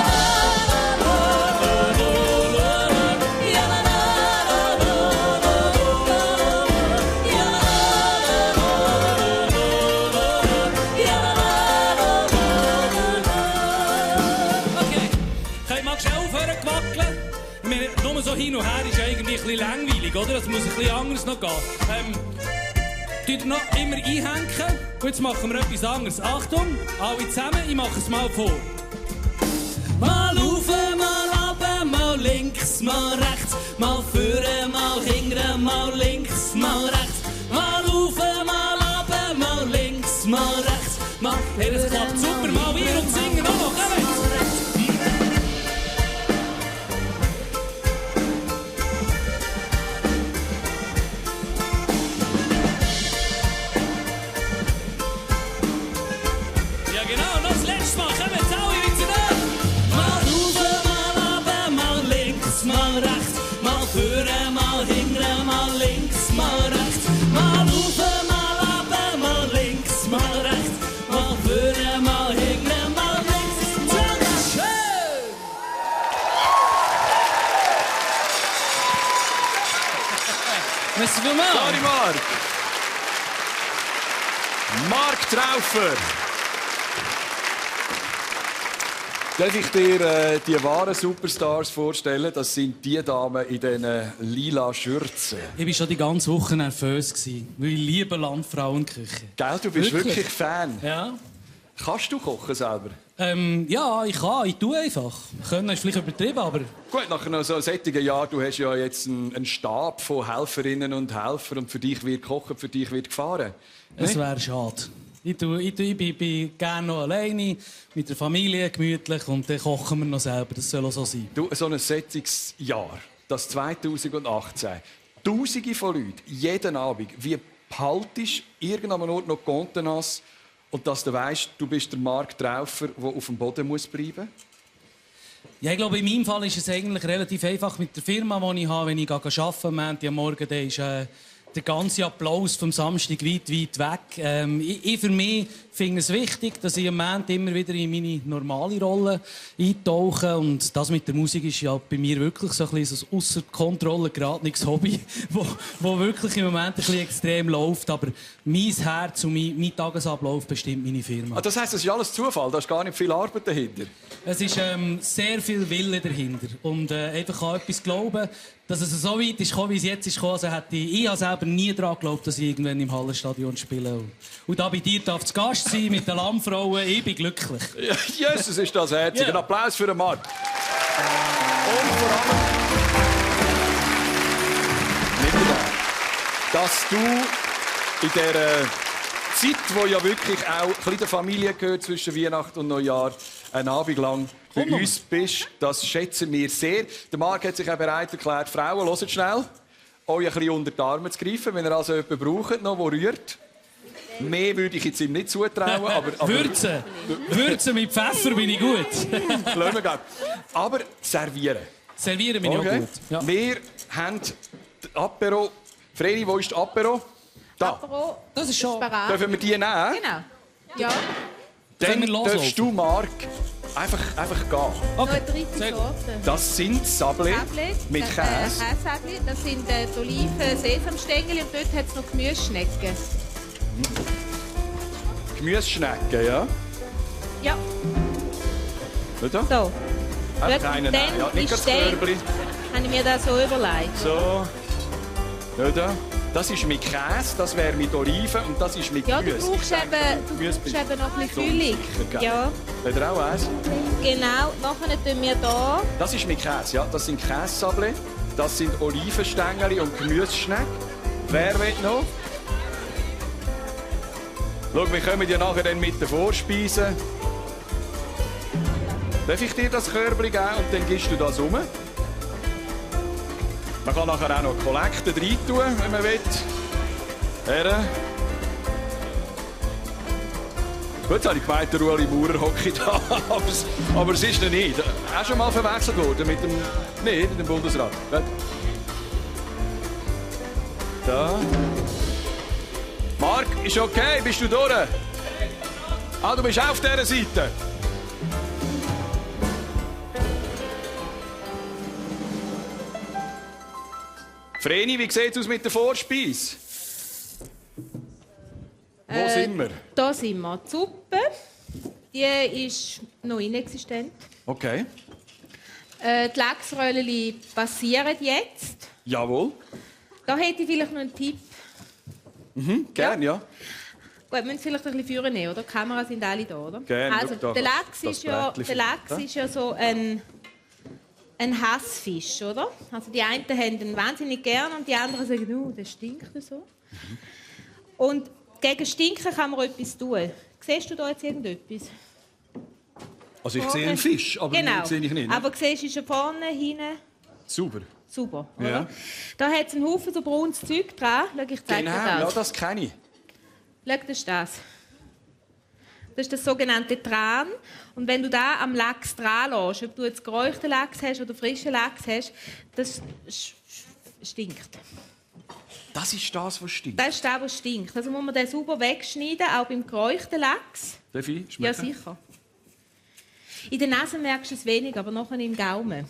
So hin und her ist eigentlich ein bisschen langweilig, oder? Das muss ein bisschen anders noch gehen. Tut ihr noch immer einhängen? Und jetzt machen wir etwas anderes. Achtung, alle zusammen, ich mache es mal vor. Mal rauf, mal runter, mal links, mal rechts, mal vorne, mal hinten, mal links, mal rechts. Mal rauf, mal runter, mal links, mal rechts, mal... Hey, das klappt super, mal wir und singen auch noch, kommt! Sorry, Marc. Marc Traufer. Darf ich dir die wahren Superstars vorstellen? Das sind die Damen in diesen lila Schürzen. Ich war schon die ganze Woche nervös, weil ich liebe Landfrauenküche. Gell, du bist wirklich Fan? Ja. Kannst du kochen selber? Ja, ich kann. Ich tue einfach. Können ist vielleicht übertrieben, aber... Gut, nach so einem solchen Jahr, du hast ja jetzt einen Stab von Helferinnen und Helfern und für dich wird kochen, für dich wird gefahren. Es wäre schade. Ich bin gerne noch alleine, mit der Familie, gemütlich und dann kochen wir noch selber. Das soll auch so sein. Du, so ein solches Jahr, das 2018, Tausende von Leuten, jeden Abend, wie behaltest du irgendeinem Ort noch Contenance und dass du weißt, du bist der Marc Traufer, der auf dem Boden muss bleiben? Ja, ich glaube, in meinem Fall ist es eigentlich relativ einfach mit der Firma, die ich habe. Wenn ich arbeite am Montag am Morgen, dann ist der ganze Applaus vom Samstag weit weg. Ich für mich finde es wichtig, dass ich am Moment immer wieder in meine normale Rolle eintauche. Und das mit der Musik ist ja bei mir wirklich so ein bisschen ein ausser Kontrolle geratenes Hobby, wo wirklich im Moment ein bisschen extrem läuft. Aber mein Herz und mein Tagesablauf bestimmt meine Firma. Das heisst, das ist alles Zufall? Da ist gar nicht viel Arbeit dahinter? Es ist sehr viel Wille dahinter. Und einfach an etwas glauben, dass es so weit ist gekommen, wie es jetzt ist gekommen. Also ich habe selber nie daran geglaubt, dass ich irgendwann im Hallenstadion spiele. Und da bei dir darf zu Gast sein mit den Lammfrauen. Ich bin glücklich. Ja, Jesus, ist das herzig. Ja. Ein Applaus für den Marc. Und vor allem, dass du in dieser Zeit, wo ja wirklich auch ein bisschen der Familie gehört zwischen Weihnachten und Neujahr, einen Abend lang bei uns bist, das schätzen wir sehr. Der Marc hat sich auch bereit erklärt, Frauen, hört schnell, euch ein bisschen unter die Arme zu greifen, wenn ihr also jemanden braucht, noch, der rührt. Mehr würde ich jetzt ihm nicht zutrauen. Aber Würzen mit Pfeffer bin ich gut. Aber servieren. Servieren bin ich auch gut. Ja. Wir haben Apero. Vreni, wo ist das Apero? Da. Apero, das ist schon. Dürfen wir die nehmen? Genau. Ja. Dann darfst du, Marc, einfach gehen. Okay. Noch eine dritte Sorte. Das sind Sablé mit Käse. Käsesablé, das sind die Oliven-Sesamstängel und dort hat es noch Gemüseschnecken. Gemüseschnecken, ja? Ja. Oder? So. Einfach einen nehmen. Ja, nicht das Körbchen. Habe ich mir das so überlegt. So. Oder? Das ist mit Käse, das wäre mit Oliven und das ist mit Gemüse. Ja, du brauchst eben noch ein bisschen Füllung. Ja. Hat er auch eins? Genau, nachher tun wir hier. Das ist mit Käse, ja. Das sind Käsesablé, das sind Olivenstängel und Gemüseschnecken. Wer will noch? Schau, wir kommen ja nachher dann mit den Vorspeisen. Darf ich dir das Körbchen geben und dann gibst du das um? Man kann nachher auch noch Kollekte rein tun, wenn man will. Gut, jetzt habe ich gemeint, der Ueli Maurer hockt da, aber es ist noch nicht. Auch schon mal verwechselt worden mit dem... Nein, mit dem Bundesrat. Da. Marc, ist okay? Bist du durch? Ah, du bist auf dieser Seite. Vreni, wie sieht es aus mit der Vorspeise? Wo sind wir? Da sind wir. Die Suppe, die ist noch inexistent. Okay. Die Lachsröllchen passieren jetzt. Jawohl. Da hätte ich vielleicht noch einen Tipp. Gern, ja. Gut, wir müssen vielleicht ein bisschen führen nehmen, oder? Die Kameras sind alle da, oder? Gern, also, der Lachs ist ja so ein Hassfisch, oder? Also die einen haben ihn wahnsinnig gern und die anderen sagen, der stinkt so. Und gegen Stinken kann man etwas tun. Siehst du da jetzt irgendetwas? Also ich sehe einen Fisch, aber genau. sehe ich nicht. Ne? Aber siehst du, ist er vorne, hinten? Sauber. Sauber, ja. Oder? Da hat es einen Haufen so braunes Zeug dran. Schau, ich zeige dir das. Ja, das kenne ich. Schau, das ist das. Das ist das sogenannte Tran. Und wenn du da am Lachs dran lässt, ob du jetzt geräuchten Lachs hast oder frischen Lachs hast, das stinkt. Das ist das, was stinkt? Das ist das, was stinkt. Also muss man den sauber wegschneiden, auch beim geräuchten Lachs. Darf ich schmecken? Ja, sicher. In der Nase merkst du es wenig, aber nachher im Gaumen.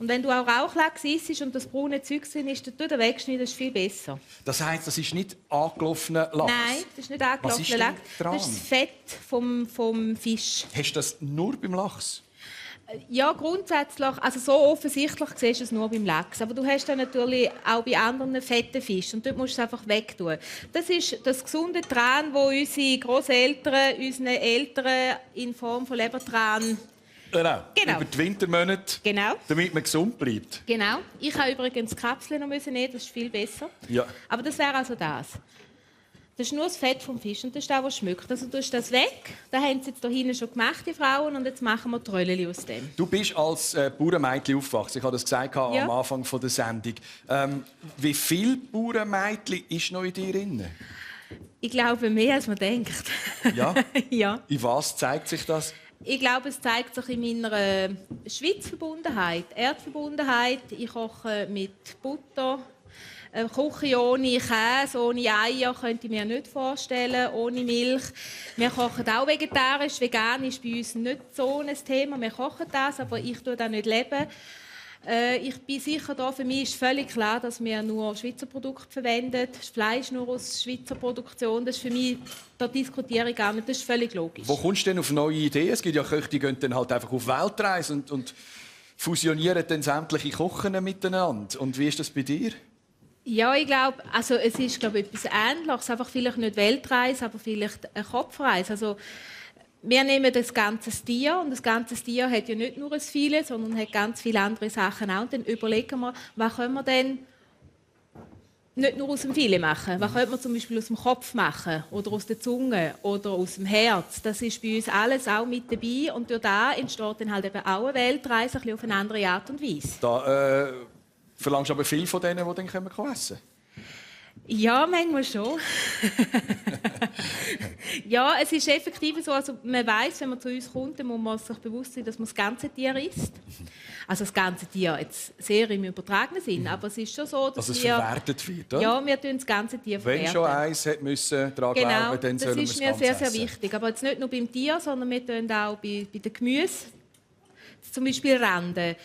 Und wenn du auch Rauchlachs isst und das braune Zeug drin ist, dann tu den wegschneiden, das ist viel besser. Das heisst, das ist nicht angelaufener Lachs? Nein, das ist nicht angelaufener Lachs. Das ist das Fett vom Fisch. Hast du das nur beim Lachs? Ja, grundsätzlich. Also so offensichtlich siehst du es nur beim Lachs. Aber du hast dann natürlich auch bei anderen fetten Fischen. Und dort musst du es einfach wegtun. Das ist das gesunde Tran, das unsere Grosseltern, unseren Eltern in Form von Lebertran. Genau. Über die Wintermonate, damit man gesund bleibt. Genau. Ich habe übrigens Kapseln noch nehmen, das ist viel besser. Ja. Aber das wäre also das. Das ist nur das Fett vom Fisch und das ist das, was schmeckt. Also du tust das weg. Das haben sie jetzt hier hinten schon gemacht, die Frauen, und jetzt machen wir die Röllchen aus dem. Du bist als Bauernmädchen aufgewachsen. Ich habe das gesagt am Anfang der Sendung. Wie viel Bauernmädchen ist noch in dir drin? Ich glaube, mehr als man denkt. Ja? Ja. In was zeigt sich das? Ich glaube, es zeigt sich in meiner Schweizverbundenheit, Erdverbundenheit. Ich koche mit Butter. Eine Küche ohne Käse, ohne Eier könnte ich mir nicht vorstellen, ohne Milch. Wir kochen auch vegetarisch. Vegan ist bei uns nicht so ein Thema. Wir kochen das, aber ich lebe das nicht. Ich bin sicher da. Für mich ist völlig klar, dass wir nur Schweizer Produkte verwenden. Das Fleisch nur aus Schweizer Produktion. Das ist für mich, da diskutiere ich gar nicht. Das ist völlig logisch. Wo kommst du denn auf neue Ideen? Es gibt ja Köche, die gehen dann halt einfach auf Weltreise und fusionieren dann sämtliche Kochen miteinander. Und wie ist das bei dir? Ja, ich glaube, also es ist etwas Ähnliches. Einfach vielleicht nicht Weltreise, aber vielleicht eine Kopfreise. Also, wir nehmen das ganze Tier und das ganze Tier hat ja nicht nur ein Filet, sondern hat ganz viele andere Sachen auch. Und dann überlegen wir, was können wir denn nicht nur aus dem Filet machen? Was könnte man zum Beispiel aus dem Kopf machen oder aus der Zunge oder aus dem Herz? Das ist bei uns alles auch mit dabei und durch das entsteht dann halt eben auch eine Weltreise, ein bisschen auf eine andere Art und Weise. Da verlangst du aber viel von denen, die dann essen können? Ja, manchmal schon. Ja, es ist effektiv so, also man weiss, wenn man zu uns kommt, dann muss man sich bewusst sein, dass man das ganze Tier isst. Also das ganze Tier jetzt sehr im übertragenen Sinn, aber es ist schon so, dass es wir... verwertet wird, oder? Ja, wir tun das ganze Tier verwerten. Wenn schon eins hat müssen daran glauben, dann sollen wir es das ist mir sehr, sehr essen. wichtig. Aber jetzt nicht nur beim Tier, sondern wir tun auch bei den Gemüse. Zum Beispiel Randen.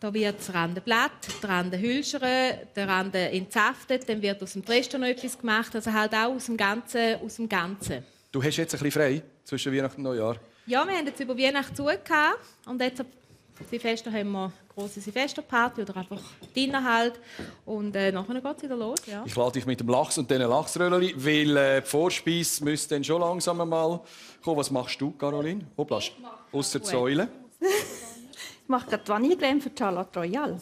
Da wird das Randenblatt, die Randenhülscher, der Randen entsaftet, dann wird aus dem Rest noch etwas gemacht, also halt auch aus dem Ganzen. Du hast jetzt ein bisschen frei zwischen Weihnachten und Neujahr? Ja, wir haben jetzt über Weihnachten zu und jetzt Silvester haben wir eine grosse Silvesterparty oder einfach Dinner halt und nachher geht es wieder los. Ja. Ich lade dich mit dem Lachs und diesen Lachsröllchen, weil die Vorspeise müsste dann schon langsam mal kommen. Was machst du, Caroline? Ausser die Säule. Ich mache gerade Vanillecreme für Charlotte Royale.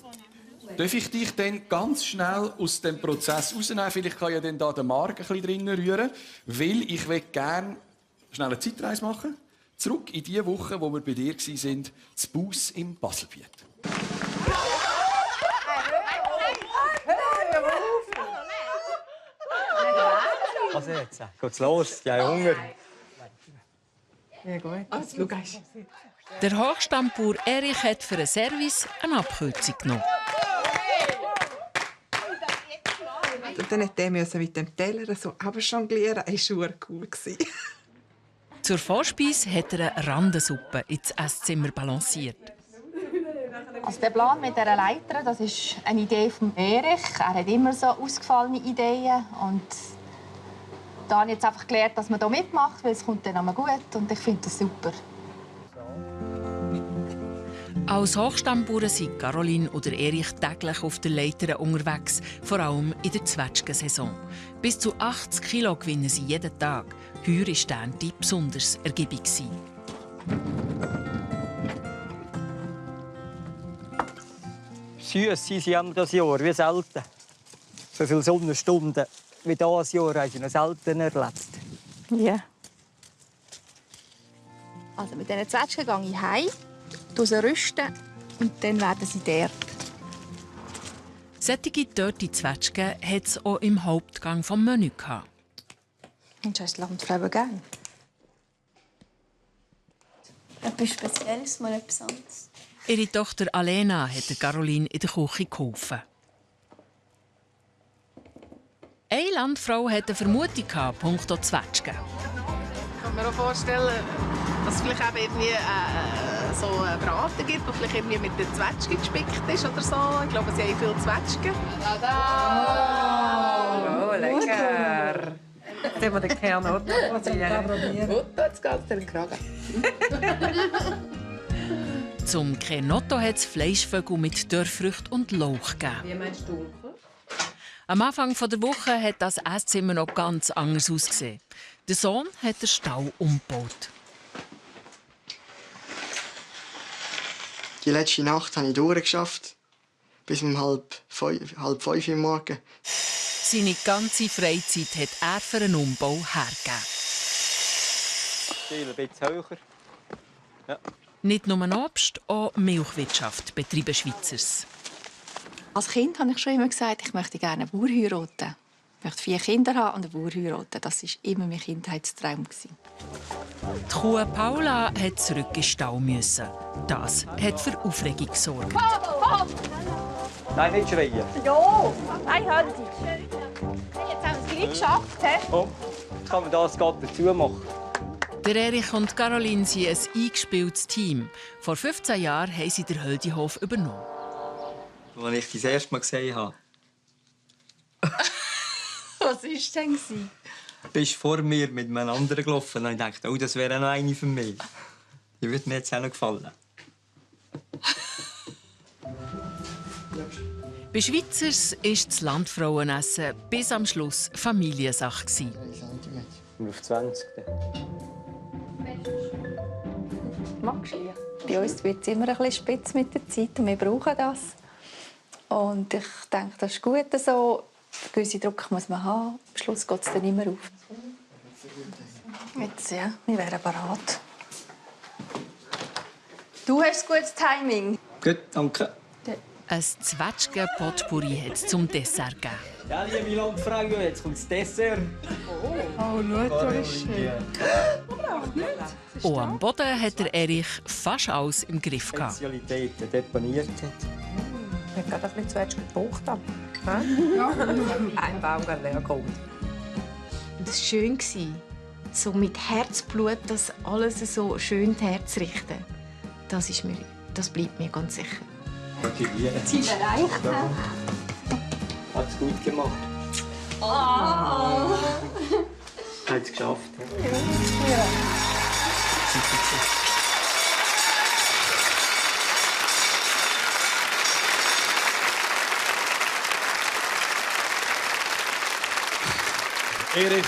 Darf ich dich dann ganz schnell aus dem Prozess rausnehmen? Vielleicht kann ja dann da der Marc ein bisschen drin rühren, weil ich gerne schnell eine Zeitreise machen. Zurück in die Woche, wo wir bei dir waren, zu Baus im Baselbiet. Also jetzt, geht's los, ich habe Hunger. Ja gut, also, schau einmal. Der Hochstammbauer Erich hat für einen Service eine Abkürzung genommen. Und dann musste er mit dem Teller so jonglieren. Das war cool. Zur Vorspeise hat er eine Randensuppe ins Esszimmer balanciert. Also der Plan mit dieser Leiter, das ist eine Idee von Erich. Er hat immer so ausgefallene Ideen. Und da habe ich jetzt einfach gelernt, dass man hier mitmacht, weil es kommt dann auch gut. Und ich finde das super. Als Hochstammbauern sind Caroline oder Erich täglich auf der Leiter unterwegs, vor allem in der Zwetschgensaison. Bis zu 80 Kilo gewinnen sie jeden Tag. Heuer war die Ernte besonders ergiebig. Süß sind sie das Jahr, wie selten. So viele Sonnenstunden wie dieses Jahr haben sie noch selten erlebt. Ja. Also mit diesen Zwetschgen gehe ich heim, sie rüsten und dann werden sie dort. Solche dörte Zwetschgen hat es auch im Hauptgang vom Menü gehabt. Und das Landfrauen gerne. Etwas Spezielles, mal etwas anderes. Ihre Tochter Alena hat Caroline in der Küche geholfen. Eine Landfrau hatte eine Vermutung punkto Zwetschgen. Ich kann mir auch vorstellen, dass es vielleicht eben irgendwie so einen Braten gibt, der vielleicht irgendwie mit der Zwetschge gespickt ist oder so. Ich glaube, sie haben viele Zwetschgen. Oh, lecker! Jetzt haben wir den Kern auch probieren. Gut, jetzt geht es in den Kragen. Zum Kernotto hat es Fleischvögel mit Dörrfrüchten und Lauch gegeben. Wie meinst du? Am Anfang der Woche hat das Esszimmer noch ganz anders ausgesehen. Der Sohn hat den Stall umgebaut. Die letzte Nacht habe ich durchgeschafft. Bis um halb fünf Uhr morgens. Seine ganze Freizeit hat er für einen Umbau hergegeben. Ein bisschen höher. Ja. Nicht nur Obst, auch Milchwirtschaft betreiben Schweizers. Als Kind habe ich schon immer gesagt, ich möchte gerne einen Bauer heiraten. Ich möchte 4 Kinder haben und einen Bauer heiraten. Das war immer mein Kindheitstraum. Die Kuh Paula hat zurück in den Stall müssen. Das hat für Aufregung gesorgt. Nein, nicht schreien. Ja, nein, halt dich. Hey, jetzt haben wir es gleich geschafft. He? Komm, jetzt kann man das gerade dazu machen. Der Erich und Caroline sind ein eingespieltes Team. Vor 15 Jahren haben sie den Höldihof übernommen. Als ich dich das erste Mal gesehen habe, Was war denn? bist du vor mir mit einem anderen gelaufen und ich dachte, oh, das wäre noch eine für mich. Die würde mir jetzt auch noch gefallen. Bei Schweizers war das Landfrauenessen bis am Schluss Familiensache. Auf 20. Magst du? Bei uns wird es immer ein bisschen spitz mit der Zeit und wir brauchen das. Und ich denke, das ist gut so. Einen gewissen Druck muss man haben. Am Schluss geht es dann immer auf. Jetzt, ja, wir wären bereit. Du hast gutes Timing. Gut, danke. Ein Zwetschgen-Potpourri hat es zum Dessert gegeben. Ja, liebe Landfrau, jetzt kommt das Dessert. Oh, schau, das ist schön. Und am Boden hat der Erich fast alles im Griff gehabt. Spezialitäten deponiert hat. Ich habe gerade ein bisschen Zwetschgen gebraucht. Ja. Ein Baum leer kommt. Und es war schön, so mit Herzblut das alles so schön herzurichten. Das bleibt mir ganz sicher. Gratuliere. Ziel erreicht. Ja. Hat es gut gemacht. Oh. Hat es geschafft. Ja. Erich,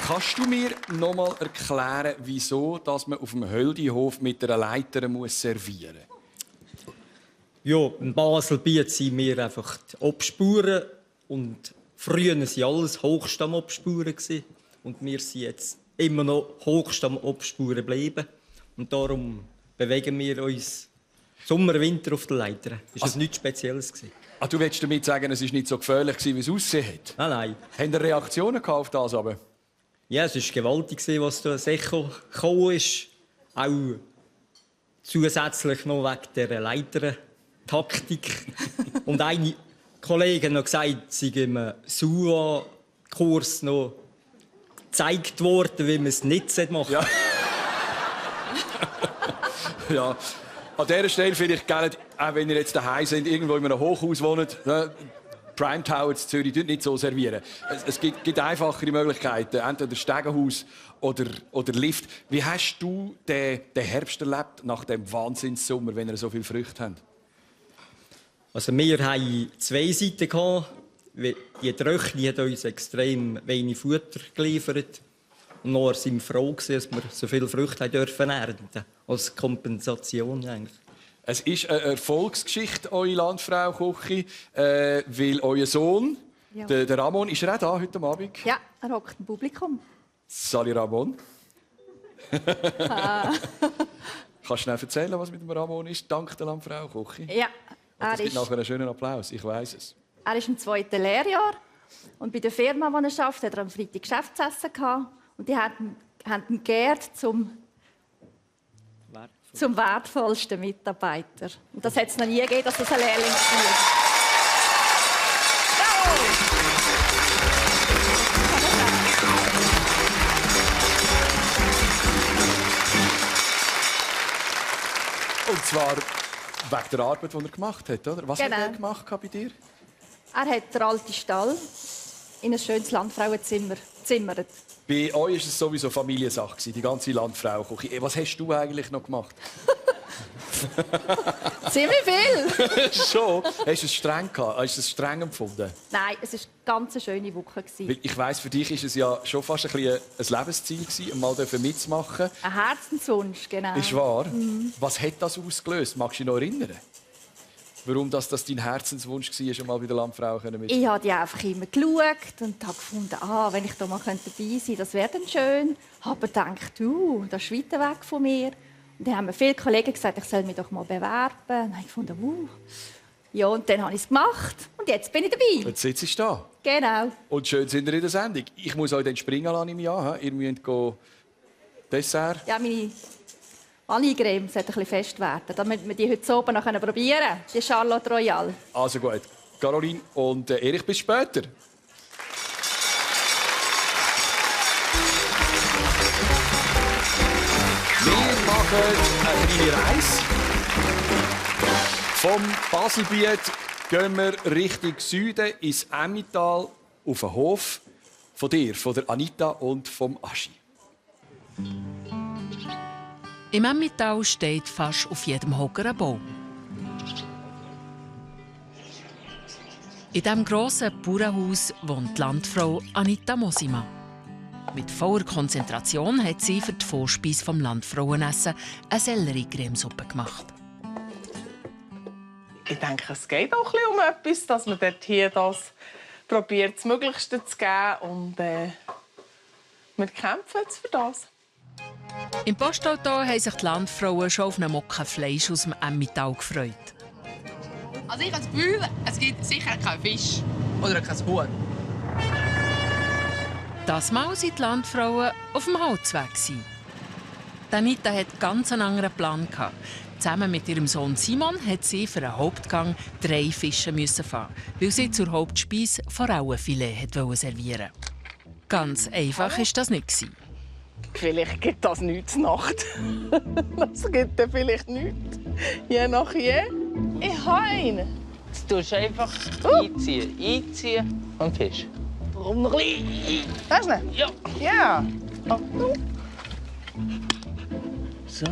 kannst du mir noch mal erklären, wieso dass man auf dem Höldihof mit einer Leiter servieren muss? Ja, in Baselbiet sind wir einfach die Obspuren. Und früher waren alles Hochstamm-Obspuren. Und wir sind jetzt immer noch Hochstamm-Obspuren geblieben. Und darum bewegen wir uns Sommer, Winter auf der Leiter. Das war nichts Spezielles. Ah, du willst damit sagen, es war nicht so gefährlich, wie es aussehen hat? Nein. Haben ihr Reaktionen auf das? Aber? Ja, es war gewaltig, was da Echo gekommen ist. Auch zusätzlich noch wegen dieser Leitertaktik. Und eine Kollegin hat gesagt, sie sei im SUA-Kurs noch gezeigt worden, wie man es nicht machen ja. Ja. An dieser Stelle vielleicht gerne, auch wenn ihr jetzt daheim seid, irgendwo in einem Hochhaus wohnt, ne? Prime Tower in Zürich nicht so servieren. Es gibt einfachere Möglichkeiten, entweder Stegenhaus oder Lift. Wie hast du den Herbst erlebt nach dem Wahnsinnssommer, wenn ihr so viele Früchte habt? Also wir hatten 2 Seiten. Die Tröchli hat uns extrem wenig Futter geliefert. Und nachher waren wir froh, dass wir so viele Früchte ernten durften. Als Kompensation eigentlich. Es ist eine Erfolgsgeschichte, eure Landfrau-Küche, weil euer Sohn, Ja. der Ramon, ist er auch da heute Abend? Ja, er hockt im Publikum. Sali Ramon. Ah. Kannst du schnell erzählen, was mit dem Ramon ist, dank der Landfrau-Küche? Ja, Das gibt nachher einen schönen Applaus, ich weiss es. Er ist im 2. Lehrjahr. Und bei der Firma, die er arbeitet, hat er am Freitag Geschäftsessen gehabt. Und die haben ihn geehrt zum wertvollsten Mitarbeiter. Und das hat es noch nie gegeben, dass das ein Lehrling war. Und zwar wegen der Arbeit, die er gemacht hat, oder? Was Genau. hat er gemacht bei dir? Er hat den alten Stall in ein schönes Landfrauenzimmer gezimmert. Bei euch war es sowieso Familiensache, die ganze Landfrau-Küche. Was hast du eigentlich noch gemacht? Ziemlich viel! Schon? Hast du es streng gehabt? Hast du es streng empfunden? Nein, es war eine ganz schöne Woche. Weil ich weiss, für dich war es ja schon fast ein Lebensziel, einmal mitzumachen. Ein Herzenswunsch, genau. Ist wahr? Mhm. Was hat das ausgelöst? Magst du dich noch erinnern? Warum das dein Herzenswunsch war, schon mal bei der Landfrau mitzumachen? Ich habe die einfach immer geschaut und habe gefunden, wenn ich da mal dabei sein könnte, das wäre dann schön. Aber gedacht, das ist weit weg von mir. Und dann haben mir viele Kollegen gesagt, ich soll mich doch mal bewerben. Und dann habe ich gefunden, Ja, und dann habe ich es gemacht. Und jetzt bin ich dabei. Jetzt sitzt du da. Genau. Und schön sind wir in der Sendung. Ich muss euch dann springen lassen im Jahr. Ihr müsst Dessert. Ja, Vanillecreme sollte ein bisschen fest werden, damit wir die heute oben noch probieren können. Die Charlotte Royale. Also gut. Caroline und Erich, bis später. Wir machen eine kleine Reise. Vom Baselbiet gehen wir Richtung Süden ins Emmental auf den Hof von dir, von der Anita und vom Aschi. Im Emmental steht fast auf jedem Hocker ein Baum. In diesem grossen Bauernhaus wohnt die Landfrau Anita Mosima. Mit voller Konzentration hat sie für die Vorspeise vom Landfrauenessen eine Sellerie-Cremesuppe gemacht. Ich denke, es geht auch ein bisschen um etwas, dass man dort hier das probiert, das Möglichste zu geben. Und wir kämpfen jetzt für das. Im Postauto haben sich die Landfrauen schon auf einen Mocken Fleisch aus dem Emmental gefreut. Also ich habe das Gefühl, es gibt sicher keinen Fisch oder kein Huhn. Das Mal waren die Landfrauen auf dem Holzweg. Anita hatte ganz einen anderen Plan. Zusammen mit ihrem Sohn Simon hat sie für einen Hauptgang 3 Fische fahren, weil sie zur Hauptspeise Forellenfilet servieren wollte. Ganz einfach war das nicht. Vielleicht gibt das nichts Nacht. Das gibt dann vielleicht nichts. Je nach je. Ich habe einen. Jetzt tust du einfach einziehen und Fisch. Warum noch ein bisschen? Hast du ihn? Ja. Ja. Achtung. So.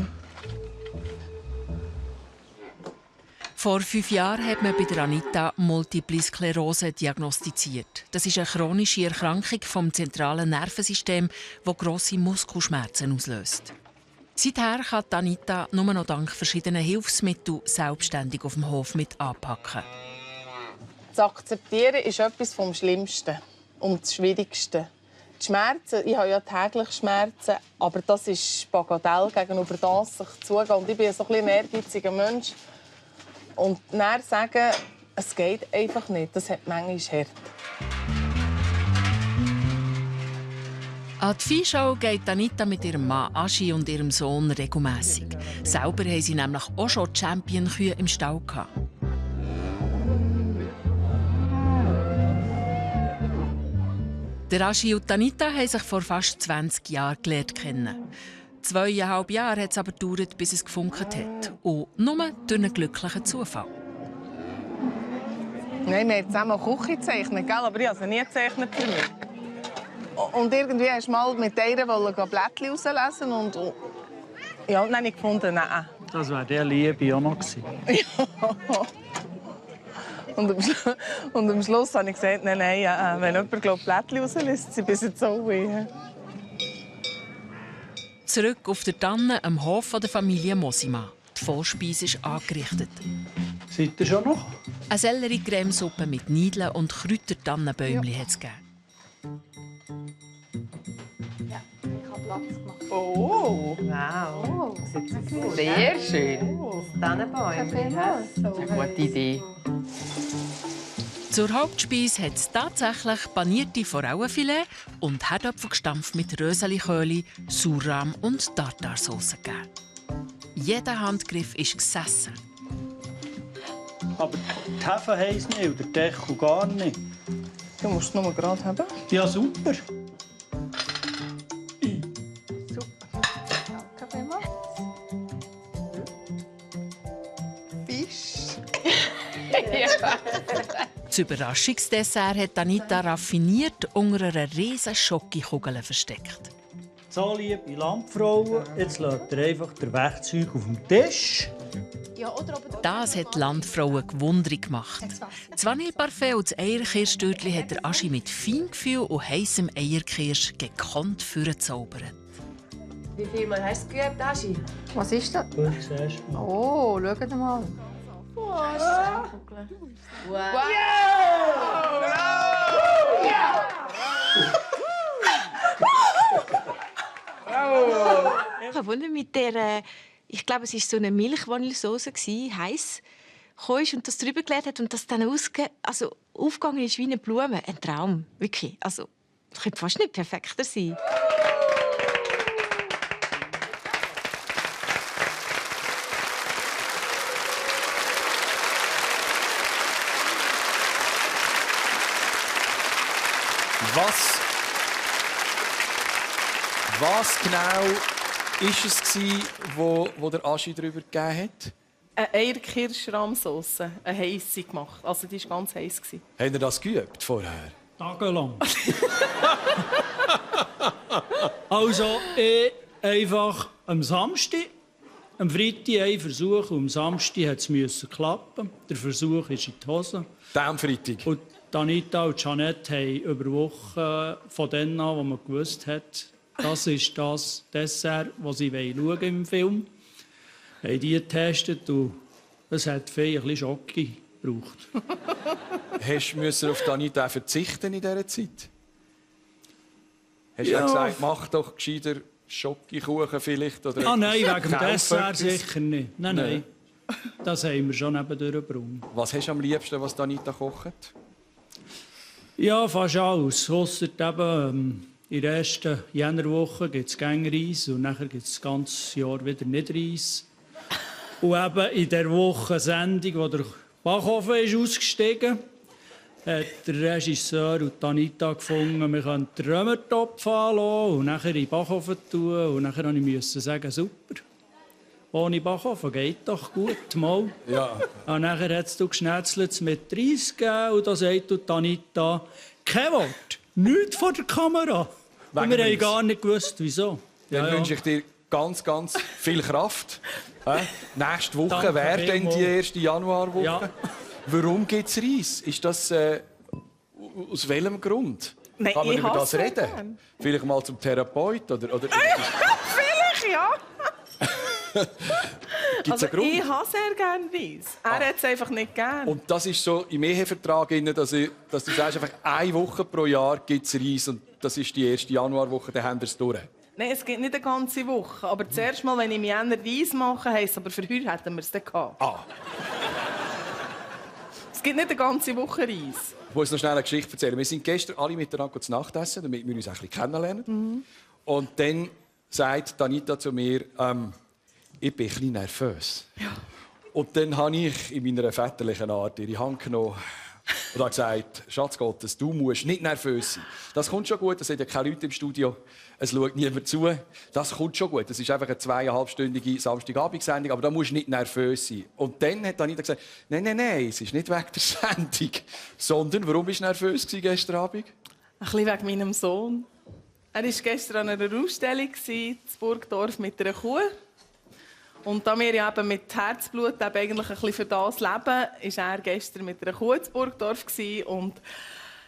Vor 5 Jahren hat man bei der Anita Multiple Sklerose diagnostiziert. Das ist eine chronische Erkrankung vom zentralen Nervensystem, die grosse Muskelschmerzen auslöst. Seither kann Anita nur noch dank verschiedener Hilfsmittel selbstständig auf dem Hof mit anpacken. Das Akzeptieren ist etwas vom Schlimmsten und das Schwierigste. Die Schmerzen, ich habe ja täglich Schmerzen, aber das ist Bagatell gegenüber das, sich zugehen. Und ich bin so ein ehrgeiziger Mensch. Und dann sagen, es geht einfach nicht, das hat manchmal hart. An die Viehschau geht Anita mit ihrem Mann Aschi und ihrem Sohn regelmässig. Selber haben sie nämlich auch schon Champion-Kühe im Stall gehabt. Der Aschi und Anita haben sich vor fast 20 Jahren gelernt kennen. 2,5 Jahre hat es aber gedauert, bis es gefunkt hat. Und nur durch einen glücklichen Zufall. Nein, wir haben zusammen Küche gezeichnet, gell? Aber ich habe sie nie gezeichnet für mich. Und irgendwie hast du mal mit ihr Blättchen rauslesen und ja, dann habe ich gefunden, nein. Das wäre der Liebe auch noch gewesen. Und am Schluss habe ich gesagt, nein, wenn jemand Blättchen rauslässt, sie bis jetzt auch weh. Zurück auf der Tanne am Hof der Familie Mosima. Die Vorspeise ist angerichtet. Seid ihr schon noch? Eine Sellerie-Cremesuppe mit Niedeln und Kräutertannenbäumchen hat es gegeben. Ja, ich habe Platz gemacht. Oh, wow. Sehr schön. Tannenbäume. Das ist eine gute Idee. Zur Hauptspeise hat es tatsächlich panierte Forellenfilet und Herdöpfel gestampft mit Röseliköli, Sauerrahm und Tartarsauce gegeben. Jeder Handgriff ist gesessen. Aber die Hefe heisst nicht und der Deckel gar nicht. Du musst es nur gerade haben. Ja, super. Fisch. Das Überraschungsdessert hat Anita raffiniert unter einer riesen Schokokugel versteckt. So, liebe Landfrauen, jetzt lasst ihr einfach das Werkzeug auf dem Tisch. Das hat die Landfrauen gewundert gemacht. Das Vanilleparfait und das Eierkirschstürtchen hat der Aschi mit Feingefühl und heissem Eierkirsch gekonnt vorgezaubert. Wie viel Mal hast du geübt, Aschi? Was ist das? Oh, schaut mal. Wow! Ich habe wundert mit der, ich glaube, es war so eine Milch-Vanillesoße, heiß, und das drüber gelegt hat und das dann aufgegangen ist wie eine Blume. Ein Traum, wirklich. Also, das könnte fast nicht perfekter sein. Was genau war es, wo der Aschi darüber gegeben hat? Eine Eierkirschrahmsauce, eine heisse gemacht. Also die war ganz heiß. Habt ihr das geübt vorher? Tagelang. Also, einfach am Samstag, am Freitag ein Versuch und am Samstag musste es klappen. Der Versuch ist in die Hose. Am Freitag? Und Anita und Jeanette haben über Wochen von denen an, wo man gewusst hat, das ist das Dessert, das sie schauen im Film. Haben die getestet und es hat viel ein bisschen Schocke gebraucht. Musst du auf Anita verzichten in dieser Zeit? Hast du Ja. gesagt, mach doch gescheiter Schokokuchen vielleicht? Oder Nein, wegen dem kauf Dessert etwas? sicher nicht. Nein. Das haben wir schon nebendurch gebrungen. Was hast du am liebsten, was Anita kocht? Ja, fast alles. Ausser eben, in der ersten Jännerwoche gibt es gerne Reis und nachher gibt es das ganze Jahr wieder nicht Reis. Und eben in der Woche Sendung, wo der Backofen ist ausgestiegen hat der Regisseur und Anita gefunden, wir können den Römertopf anlassen und nachher in den Backofen tun. Und nachher musste ich sagen, super. Ohne Backofen geht doch gut, mal. Ja. Und nachher hat es geschnetzelt mit Reis gegeben und da sagt Anita, kein Wort, nichts vor der Kamera. Und wir Reis. haben gar nicht gewusst, wieso. Dann wünsche ich dir ganz, ganz viel Kraft. Nächste Woche Danke wäre dann die vielmals. erste Januarwoche. Ja. Warum gibt es Reis? Ist das aus welchem Grund? Nein, Kann man ich über das hasse reden? gern. Vielleicht mal zum Therapeut? Oder Vielleicht, ja. Gibt es einen Grund? Ich habe sehr gerne Reis. Er hat es einfach nicht gern. Und das ist so im Ehevertrag, dass du sagst, einfach eine Woche pro Jahr gibt es Reis und das ist die erste Januarwoche, dann haben wir es durch. Nein, es gibt nicht eine ganze Woche. Aber zuerst mal, wenn ich im Jänner Reis mache, heisst es, aber für heute hätten wir es dann gehabt. Es gibt nicht eine ganze Woche Reis. Ich muss noch schnell eine Geschichte erzählen. Wir sind gestern alle miteinander zu Nacht essen, damit wir uns ein bisschen kennenlernen. Und dann sagt Anita zu mir, ich bin ein bisschen nervös. Ja. Und dann habe ich in meiner väterlichen Art ihre Hand genommen und habe gesagt, Schatz Gottes, du musst nicht nervös sein. Das kommt schon gut, es sind ja keine Leute im Studio, es schaut niemand zu. Das kommt schon gut, das ist einfach eine 2,5-stündige Samstagabendsendung, aber da musst du nicht nervös sein. Und dann hat Anita gesagt, nein, es ist nicht wegen der Sendung, sondern warum bist du nervös gestern Abend? Ein bisschen wegen meinem Sohn. Er war gestern an einer Ausstellung in Burgdorf mit einer Kuh. Und da wir ja eben mit Herzblut eben eigentlich ein bisschen für das leben, war er gestern mit einer Kuh in Burgdorf und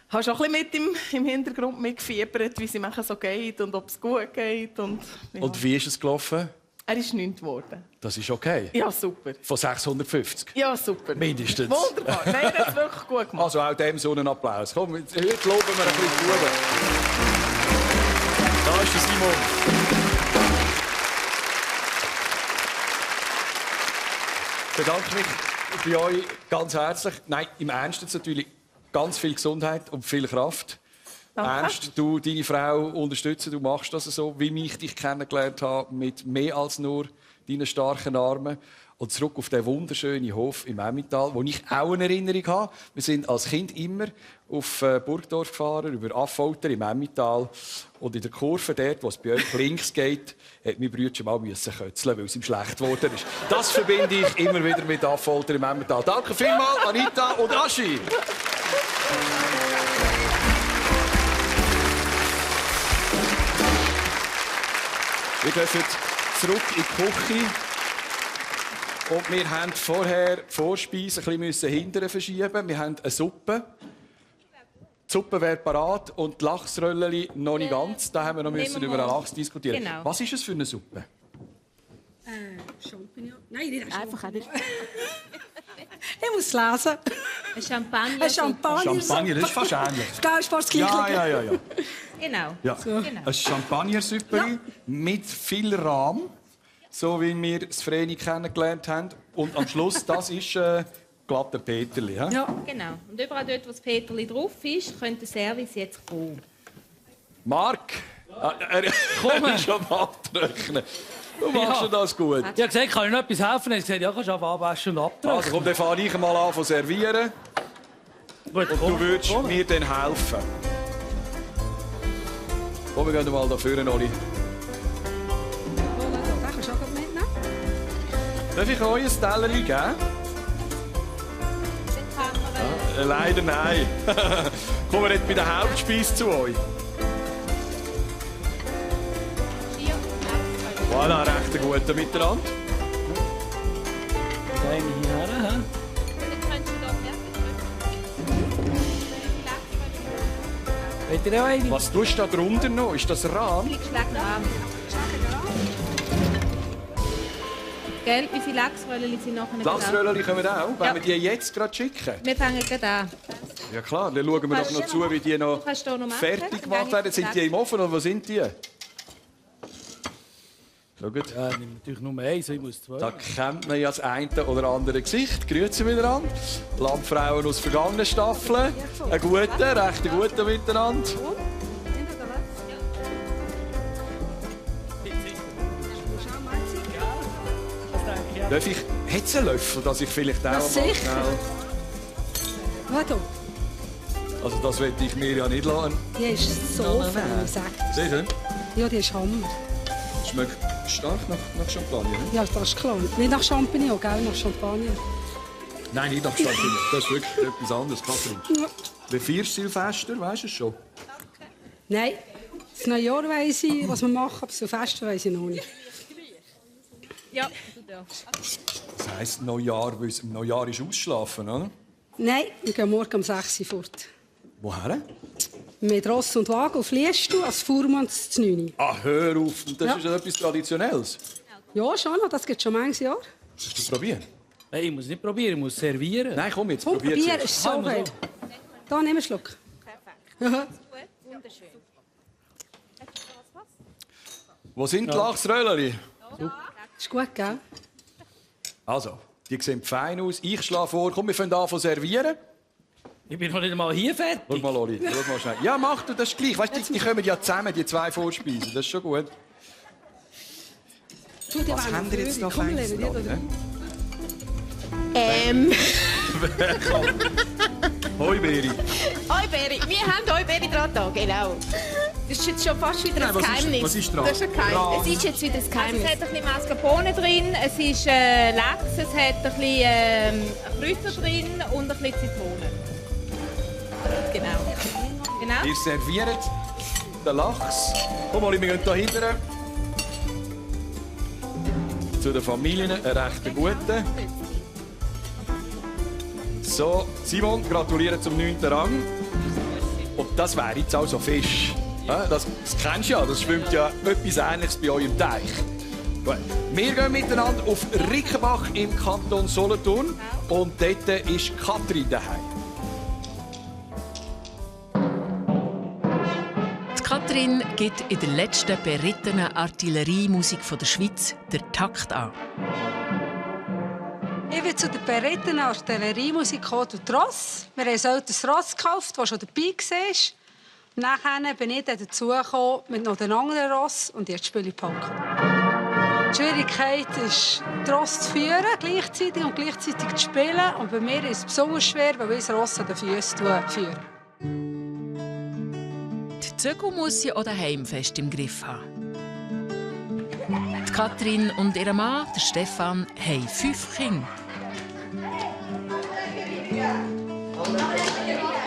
habe schon ein bisschen mit im Hintergrund mitgefiebert, wie es ihm so geht und ob es gut geht. Und, ja. Und wie ist es gelaufen? Er ist 9 geworden. Das ist okay. Ja, super. Von 650? Ja, super. Mindestens. Wunderbar. Nein, er hat es wirklich gut gemacht. Also auch dem so einen Applaus. Komm, heute loben wir ein bisschen die Buben. Da ist der Simon. Ich bedanke mich bei euch ganz herzlich. Nein, im Ernst jetzt natürlich ganz viel Gesundheit und viel Kraft. Danke. Ernst, du deine Frau unterstützen, du machst das so, wie ich dich kennengelernt habe, mit mehr als nur deinen starken Armen. Und zurück auf den wunderschönen Hof im Emmental, wo ich auch eine Erinnerung habe. Wir sind als Kind immer auf Burgdorf gefahren, über Affolter im Emmental. Und in der Kurve dort, wo es bei euch links geht, hat mein Brüder mal kötzeln, weil es ihm schlecht geworden ist. Das verbinde ich immer wieder mit Affolter im Emmental. Danke vielmals, Anita und Aschi. Wir dürfen zurück in die Küche. Und wir haben vorher die Vorspeise ein bisschen hinterher verschieben. Wir haben eine Suppe. Die Suppe wäre parat und die Lachsröllchen noch nicht ganz. Da haben wir noch müssen über einen Lachs diskutieren. Genau. Was ist es für eine Suppe? Champignon. Nein, nicht Einfach nicht. Ich muss lesen. Ein Champagner. Ein Champagner. Champagner, das ist fast ähnlich. Das ist fast das Gleiche. Ja. Genau. Ja. Genau. Ein Champagner-Süppeli mit viel Rahm, so wie wir es Vreni kennengelernt haben. Und am Schluss, das ist glatte Peterli. Ja? Genau. Und überall dort, wo das Peterli drauf ist, könnte der Service jetzt kommen. Marc, er ist schon am Abtrocknen. Du machst das gut. Ich habe gesagt, kann ich noch etwas helfen? Er hat gesagt, ja, kannst du abwaschen und abtrocknen. Also komm, dann fange ich mal an zu servieren. Und du würdest mir dann helfen. Komm, wir gehen mal da vorne, Oli. Den kannst du auch mitnehmen. Darf ich euch ein Tellerchen geben? Leider nein. Kommen wir nicht bei der Hauptspeise zu euch? Voilà, recht ein guter miteinander. Eine hierher, hä? Wollt ihr auch eine? Was tust du da drunter noch? Ist das Rahm? Gell, unsere Lachsröllchen sind nachher Die Lachsröllchen kommen auch. Wollen wir die jetzt gerade schicken? Wir fangen gerade an. Ja klar, dann schauen wir doch noch zu, wie die noch fertig gemacht werden. Sind die im Ofen oder wo sind die? Schaut. Ja, ich nehme natürlich nur eins, ich muss zwei. Da kennt man ja das eine oder andere Gesicht. Grüezi miteinander. Landfrauen aus vergangenen Staffeln. Ein guter, recht ein guter miteinander. Darf ich jetzt einen Löffel, dass ich vielleicht auch mal sicher. schnell... Warte. Also das möchte ich mir ja nicht lassen. Die ist so fein, sagt er. Siehst du? Ja, die ist Hammer. Schmeckt stark nach Champagner. Ne? Ja, das ist klar. Nicht nach Champignon, gell? Nach Champagner. Nein, nicht nach Champagner. Das ist wirklich etwas anderes, Katrin. Ja. Wie feierst du Silvester? Weisst du es schon? Nein, das Neujahr weiss ich, was wir machen, aber so Fest weiss ich noch nicht. Ja, Das heisst, Neujahr, weil es im Neujahr ist ausschlafen, oder? Nein, wir gehen morgen um 6 Uhr fort. Woher? Mit Ross und Wagen auf Liestu, als Fuhrmann zu 9. Ah, hör auf. Das Ja. ist ja etwas Traditionelles. Ja, schon, das gibt schon manches Jahr. Willst du probieren? Nein, ich muss nicht probieren, ich muss servieren. Nein, komm jetzt, Komm, probier Bier es. ist so geil. Da, nimm einen Schluck. Perfekt. Wo sind die Lachsröllchen? Ist gut, gell? Also, die sehen fein aus. Ich schlage vor, komm, wir fangen an zu servieren. Ich bin noch nicht einmal hier fertig. Schau mal, Oli, schau mal schnell. Ja, mach du, das ist gleich. Weißt du, die kommen ja zusammen, die zwei Vorspeisen. Das ist schon gut. Was haben wir jetzt noch Feines dran? Hoi, Beri. Hoi, Beri. Wir haben Hoi, Beri dran da, genau. Das ist jetzt schon fast wieder ein Geheimnis. Was ist dran? Das ist ein Geheimnis. Es ist jetzt wieder ein Geheimnis. Es hat ein bisschen Mascarpone drin, es ist Lachs, es hat ein bisschen Kräuter drin und ein bisschen Zitrone. Genau. Ihr serviert den Lachs. Komm mal, wir gehen hier hinten. Zu den Familien, einen recht guten. So, Simon, gratuliere zum 9. Rang. Und das wäre jetzt auch so Fisch. Ja, das kennst du ja, das schwimmt ja etwas Ähnliches bei euch im Teich. Gut. Wir gehen miteinander auf Rickenbach im Kanton Solothurn. Und dort ist Katrin daheim. Katrin gibt in der letzten berittenen Artilleriemusik der Schweiz den Takt an. Ich bin zu der berittenen Artilleriemusik gekommen durch das Ross. Wir haben ein altes Ross gekauft, das schon dabei war. Nachher bin ich dazu gekommen mit noch einem anderen Ross und jetzt spiele ich Polka. Die Schwierigkeit ist, das Ross zu führen gleichzeitig und gleichzeitig zu spielen. Und bei mir ist es besonders schwer, weil ich das Ross an den Füßen führe. Die Zügel muss sie auch daheim fest im Griff haben. Die Katrin und ihr Mann, der Stefan, haben 5 Kinder.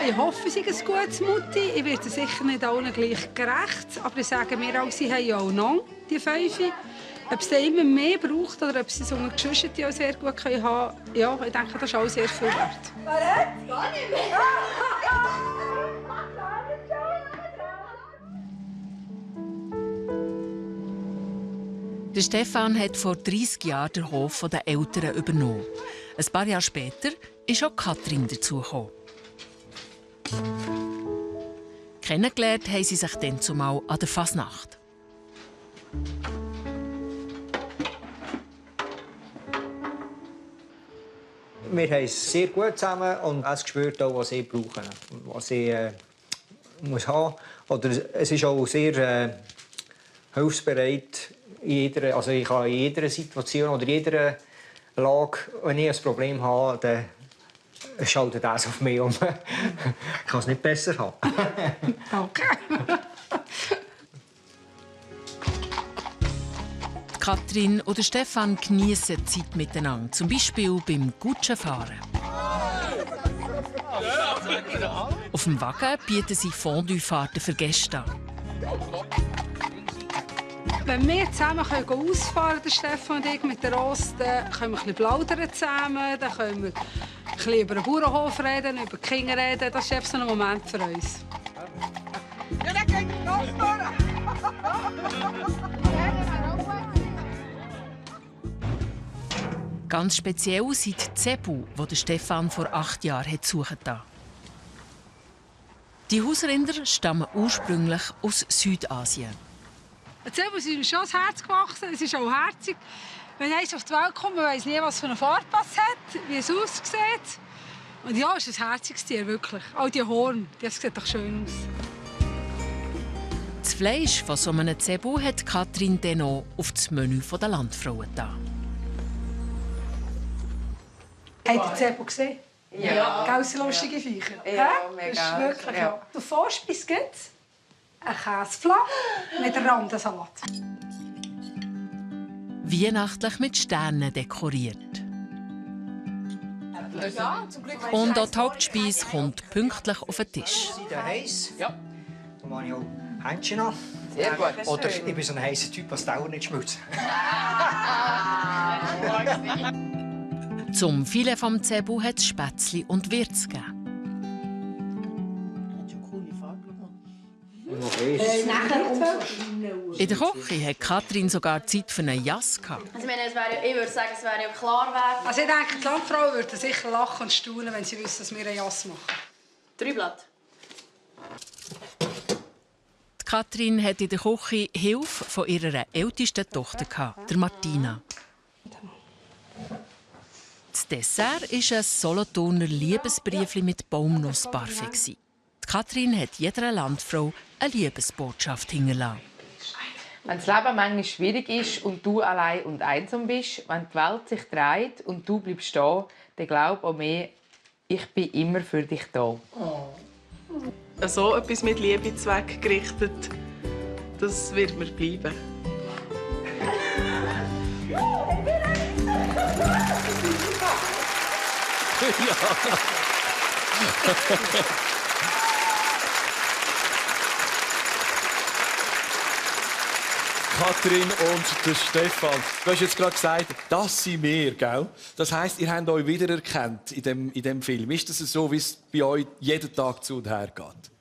Ich hoffe, sie sind ein gutes Mutti. Ich werde sicher nicht allen gleich gerecht. Aber ich sage mir auch, sie haben ja auch noch die 5. Ob es immer mehr braucht oder ob sie so eine Geschwister die auch sehr gut haben können. Ja, ich denke, das ist auch sehr viel wert. Gar nicht mehr. Der Stefan hat vor 30 Jahren den Hof der Eltern übernommen. Ein paar Jahre später ist auch Katrin dazugekommen. Kennengelernt haben sie sich dann zumal an der Fasnacht. Wir haben es sehr gut zusammen und es spürt auch, was sie brauchen, was sie muss haben. Oder es ist auch sehr hilfsbereit. Also ich kann in jeder Situation oder in jeder Lage, wenn ich ein Problem habe, dann schaltet das auf mich um. Ich kann es nicht besser haben. Danke. Katrin oder Stefan geniessen Zeit miteinander, zum Beispiel beim Kutschenfahren. Auf dem Wagen bieten sie Fondue-Fahrten für Gäste an. Wenn wir zusammen ausfahren können, Stefan und ich mit der Rost, dann können wir ein bisschen plaudern zusammen, dann können wir ein bisschen über den Bauernhof reden, über die Kinder reden. Das ist einfach so ein Moment für uns. Ja, dann geht die Rost Ganz speziell sind die Zebu, die Stefan vor 8 Jahren suchen hat. Die Hausrinder stammen ursprünglich aus Südasien. Die Zebu sind uns schon ans Herz gewachsen. Es ist auch herzig. Wenn eins auf die Welt kommt, man weiss nie, was für einen Fahrpass hat, wie es aussieht. Und ja, es ist ein herziges Tier, wirklich. All die Horn, das sieht doch schön aus. Das Fleisch von so einem Zebu hat Katrin dann noch auf das Menü der Landfrauen da. Habt ihr die Zebu gesehen? Ja. Ganz lustige Viecher. Ja, Das ist mega. wirklich, Ja. Der Vorspeis gibt es einen Käseflamme mit einem Randensalat. Weihnachtlich mit Sternen dekoriert. Ja, zum Glück. Und auch die Hauptspeise kommt pünktlich auf den Tisch. Der heiß? Ja. Da mache ich auch Händchen an. Sehr gut. Oder ich bin so ein heißer Typ, was Dauer nicht schmilzt. Zum Filet vom Zebu hat es Spätzli und Würz gegeben. In der Küche hat Katrin sogar Zeit für einen Jass gehabt. Also ich würde sagen, es wäre ja klar wert. Also ich denke, die Landfrau würde sicher lachen und staunen, wenn sie wüsste, dass wir einen Jass machen. 3 Blatt. Die Katrin hat in der Küche Hilfe von ihrer ältesten Tochter gehabt, der Martina. Das Dessert war ein Solothurner Liebesbriefli mit Baumnussparfait. Die Katrin hat jeder Landfrau eine Liebesbotschaft hinterlassen. Wenn das Leben manchmal schwierig ist und du allein und einsam bist, wenn die Welt sich dreht und du bleibst stehen, dann glaub an mich, ich bin immer für dich da. So etwas mit Liebe zweckgerichtet, das wird mir bleiben. Katrin und der Stefan, du hast jetzt gerade gesagt, das sind wir, gell? Das heisst, ihr habt euch wiedererkannt in dem Film. Ist das so, wie es bei euch jeden Tag zu und her geht?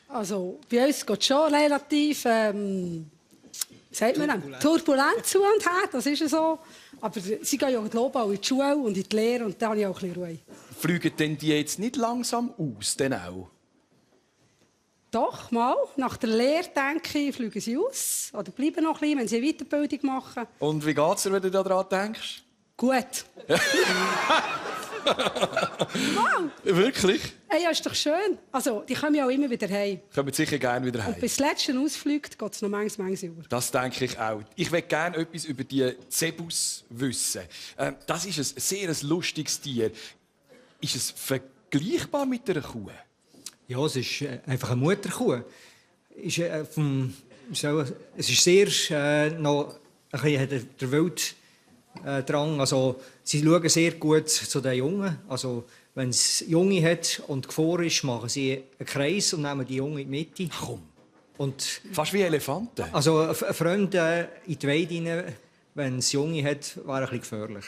Also bei uns geht es schon relativ sagt man turbulent zu und her, das ist so. Aber sie gehen ja auch in die Schule und in die Lehre und da habe ich auch ein bisschen Ruhe. Fliegen denn die jetzt nicht langsam aus, denn auch? Doch, mal. Nach der Lehre, denke ich, fliegen sie aus. Oder bleiben noch ein bisschen, wenn sie eine Weiterbildung machen. Und wie geht's dir, wenn du daran denkst? Gut. Wow. Wirklich? Hey, ja, ist doch schön. Also, die kommen ja auch immer wieder heim. Kommen sicher gerne wieder heim. Und bis das letzte ausfliegt, geht es noch manchmal sauber. Das denke ich auch. Ich möchte gerne etwas über die Zebus wissen. Das ist ein sehr lustiges Tier. Ist es vergleichbar mit einer Kuh? Ja, es ist einfach eine Mutterkuh. Es ist sehr noch ein bisschen der Wilddrang. Also, sie schauen sehr gut zu den Jungen. Also, wenn es Junge hat und Gefahr ist, machen sie einen Kreis und nehmen die Junge in die Mitte. Komm. Und fast wie Elefanten. Also ein Freund in die Weide rein, wenn es Junge hat, wäre ein bisschen gefährlich.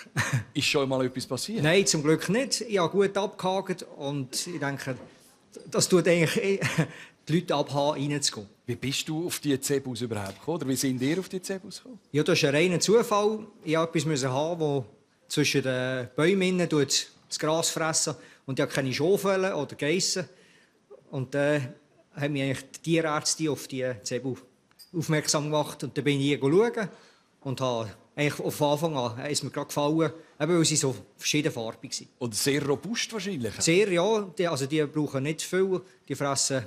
Ist schon mal etwas passiert? Nein, zum Glück nicht. Ich habe gut abgehakt und ich denke, das tut eigentlich die Leute abhaken, reinzugehen. Wie bist du auf die Zebus überhaupt gekommen? Oder wie sind ihr auf die Zebus gekommen? Ja, das ist ein reiner Zufall. Ich musste etwas haben, das zwischen den Bäumen das Gras fressen und ich habe keine Schaufel oder Geissen. Und dann haben mich eigentlich die Tierärzte auf die Zebu aufmerksam gemacht. Und dann bin ich schauen und habe eigentlich auf Anfang an ist mir gerade gefallen, weil sie so verschiedenfarbig sind. Und sehr robust wahrscheinlich? Sehr, ja. Die brauchen nicht viel. Die fressen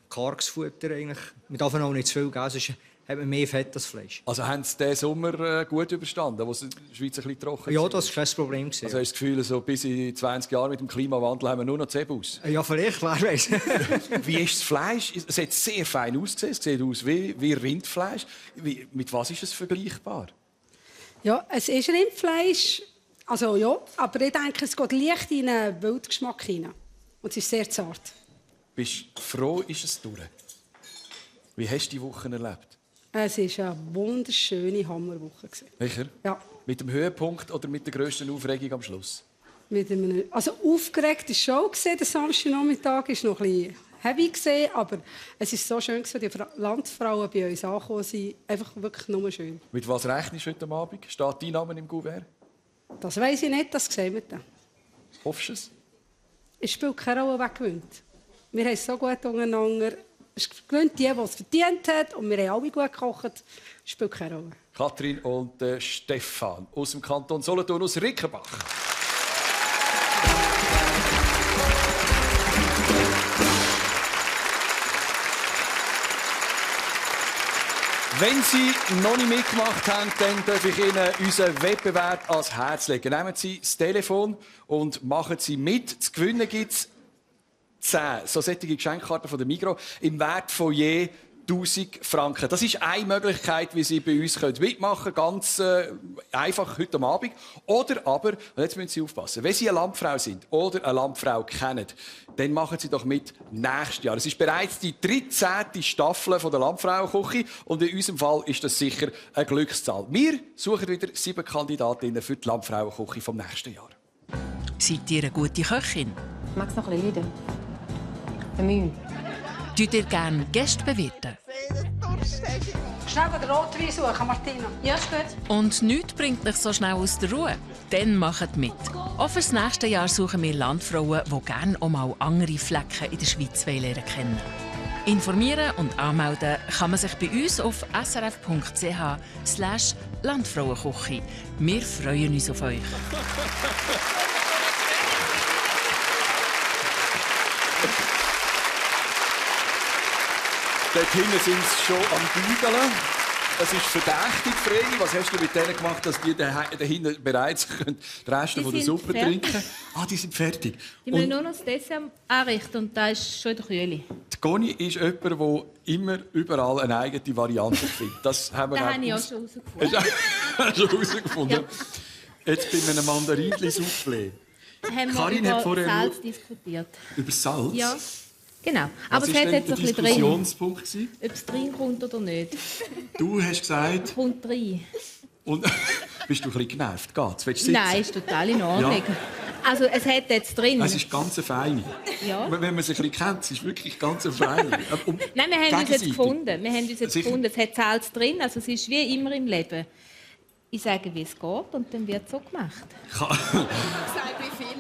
karges Futter eigentlich. Wir dürfen auch nicht zu viel geben. Sonst hat man mehr Fett als Fleisch. Also haben Sie den Sommer gut überstanden, wo es in der Schweiz ein bisschen trocken Ja, war? das war kein Problem. Also hast du das Gefühl, so bis in 20 Jahren mit dem Klimawandel haben wir nur noch Zebus? Ja, vielleicht, wer weiß. Wie ist das Fleisch? Es hat sehr fein ausgesehen. Es sieht aus wie Rindfleisch. Mit was ist es vergleichbar? Ja, es ist Rindfleisch. Also ja, aber ich denke, es geht leicht in einen Wildgeschmack hinein. Und es ist sehr zart. Bist du froh, ist es durch? Wie hast du die Woche erlebt? Es war eine wunderschöne Hammerwoche. Sicher? Ja. Mit dem Höhepunkt oder mit der grössten Aufregung am Schluss? Also aufgeregt war schon. Der Samstagnachmittag war noch ein bisschen heavy, aber es war so schön, dass die Landfrauen bei uns angekommen sind. Einfach wirklich nur schön. Mit was rechnest du heute Abend? Steht dein Name im Kuvert? Das weiss ich nicht, das sehen wir dann. Hoffst du es? Es spielt keine Rolle, wer gewinnt. Wir haben es so gut untereinander. Es gewinnt die, die es verdient hat. Und wir haben alle gut gekocht. Es spielt keine Rolle. Katrin und Stefan aus dem Kanton Solothurn, aus Rickenbach. Wenn Sie noch nicht mitgemacht haben, dann darf ich Ihnen unseren Wettbewerb ans Herz legen. Nehmen Sie das Telefon und machen Sie mit. Zu gewinnen gibt es 10 solche Geschenkkarten von der Migros im Wert von je 1000 Franken. Das ist eine Möglichkeit, wie Sie bei uns mitmachen können. Ganz einfach heute Abend. Oder aber, und jetzt müssen Sie aufpassen, wenn Sie eine Landfrau sind oder eine Landfrau kennen, dann machen Sie doch mit nächstes Jahr. Es ist bereits die 13. Staffel von der Landfrauenküche und in unserem Fall ist das sicher eine Glückszahl. Wir suchen wieder 7 Kandidatinnen für die Landfrauenküche vom nächsten Jahr. Seid ihr eine gute Köchin? Magst du noch ein bisschen Mühe? Tut ihr gerne Gäste bewirten? Schnell den Rotwein suchen, Martina. Ja, ist gut. Und nichts bringt mich so schnell aus der Ruhe. Dann macht mit. Auch fürs nächste Jahr suchen wir Landfrauen, die gerne auch mal andere Flecken in der Schweiz lernen kennen. Informieren und anmelden kann man sich bei uns auf srf.ch/Landfrauenküche. Wir freuen uns auf euch. Dort hinten sind sie schon am Bügeln. Es ist verdächtig, Freni. Was hast du mit denen gemacht, dass die da hinten bereits den Rest von der Suppe trinken? Ah, die sind fertig. Die müssen nur noch das Dessert anrichten und das ist schon in der Kühle. Die Conny ist jemand, der immer überall eine eigene Variante findet. Das haben wir habe ich auch schon herausgefunden. Hast du herausgefunden? Ja. Jetzt bei einem Mandarinli-Soufflé. Haben wir über Salz diskutiert. Über Salz? Ja. Genau. Aber es hat jetzt ein bisschen drin. Ob es drin kommt oder nicht. Du hast gesagt... Kommt rein. Und bist du ein bisschen genervt? Geht's? Willst du Nein, ist total in Ordnung. Ja. Also es hat jetzt drin. Es ist ganz feine. Ja. Wenn man sie ein bisschen kennt, es ist wirklich ganz feine. Nein, wir haben uns jetzt gefunden. Es hat Salz drin, also es ist wie immer im Leben. Ich sage, wie es geht, und dann wird es so gemacht. Sag wie viel.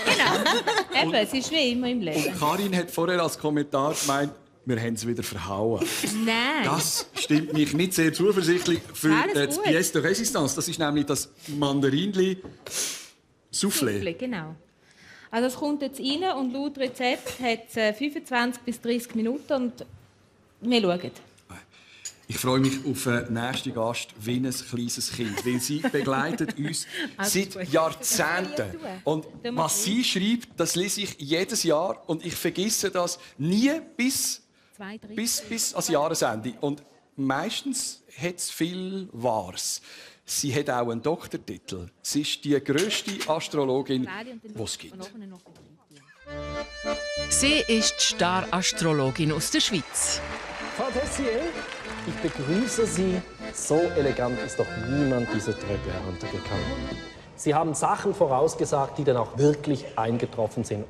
Genau. Eben, es ist wie immer im Leben. Und Karin hat vorher als Kommentar gemeint, wir haben es wieder verhauen. Nein. Das stimmt mich nicht sehr zuversichtlich für das Pièce de Résistance. Das ist nämlich das Mandarinli-Soufflé. Genau. Also es kommt jetzt rein und laut Rezept hat es 25 bis 30 Minuten und wir schauen. Ich freue mich auf den nächsten Gast wie ein kleines Kind, weil sie begleitet uns seit Jahrzehnten. Und was sie schreibt, das lese ich jedes Jahr und ich vergesse das nie bis ans Jahresende. Und meistens hat es viel Wahres. Sie hat auch einen Doktortitel. Sie ist die grösste Astrologin, die es gibt. Sie ist die Star-Astrologin aus der Schweiz. Frau Tessier, ich begrüße Sie. So elegant ist doch niemand diese Treppe heruntergekommen. Sie haben Sachen vorausgesagt, die dann auch wirklich eingetroffen sind.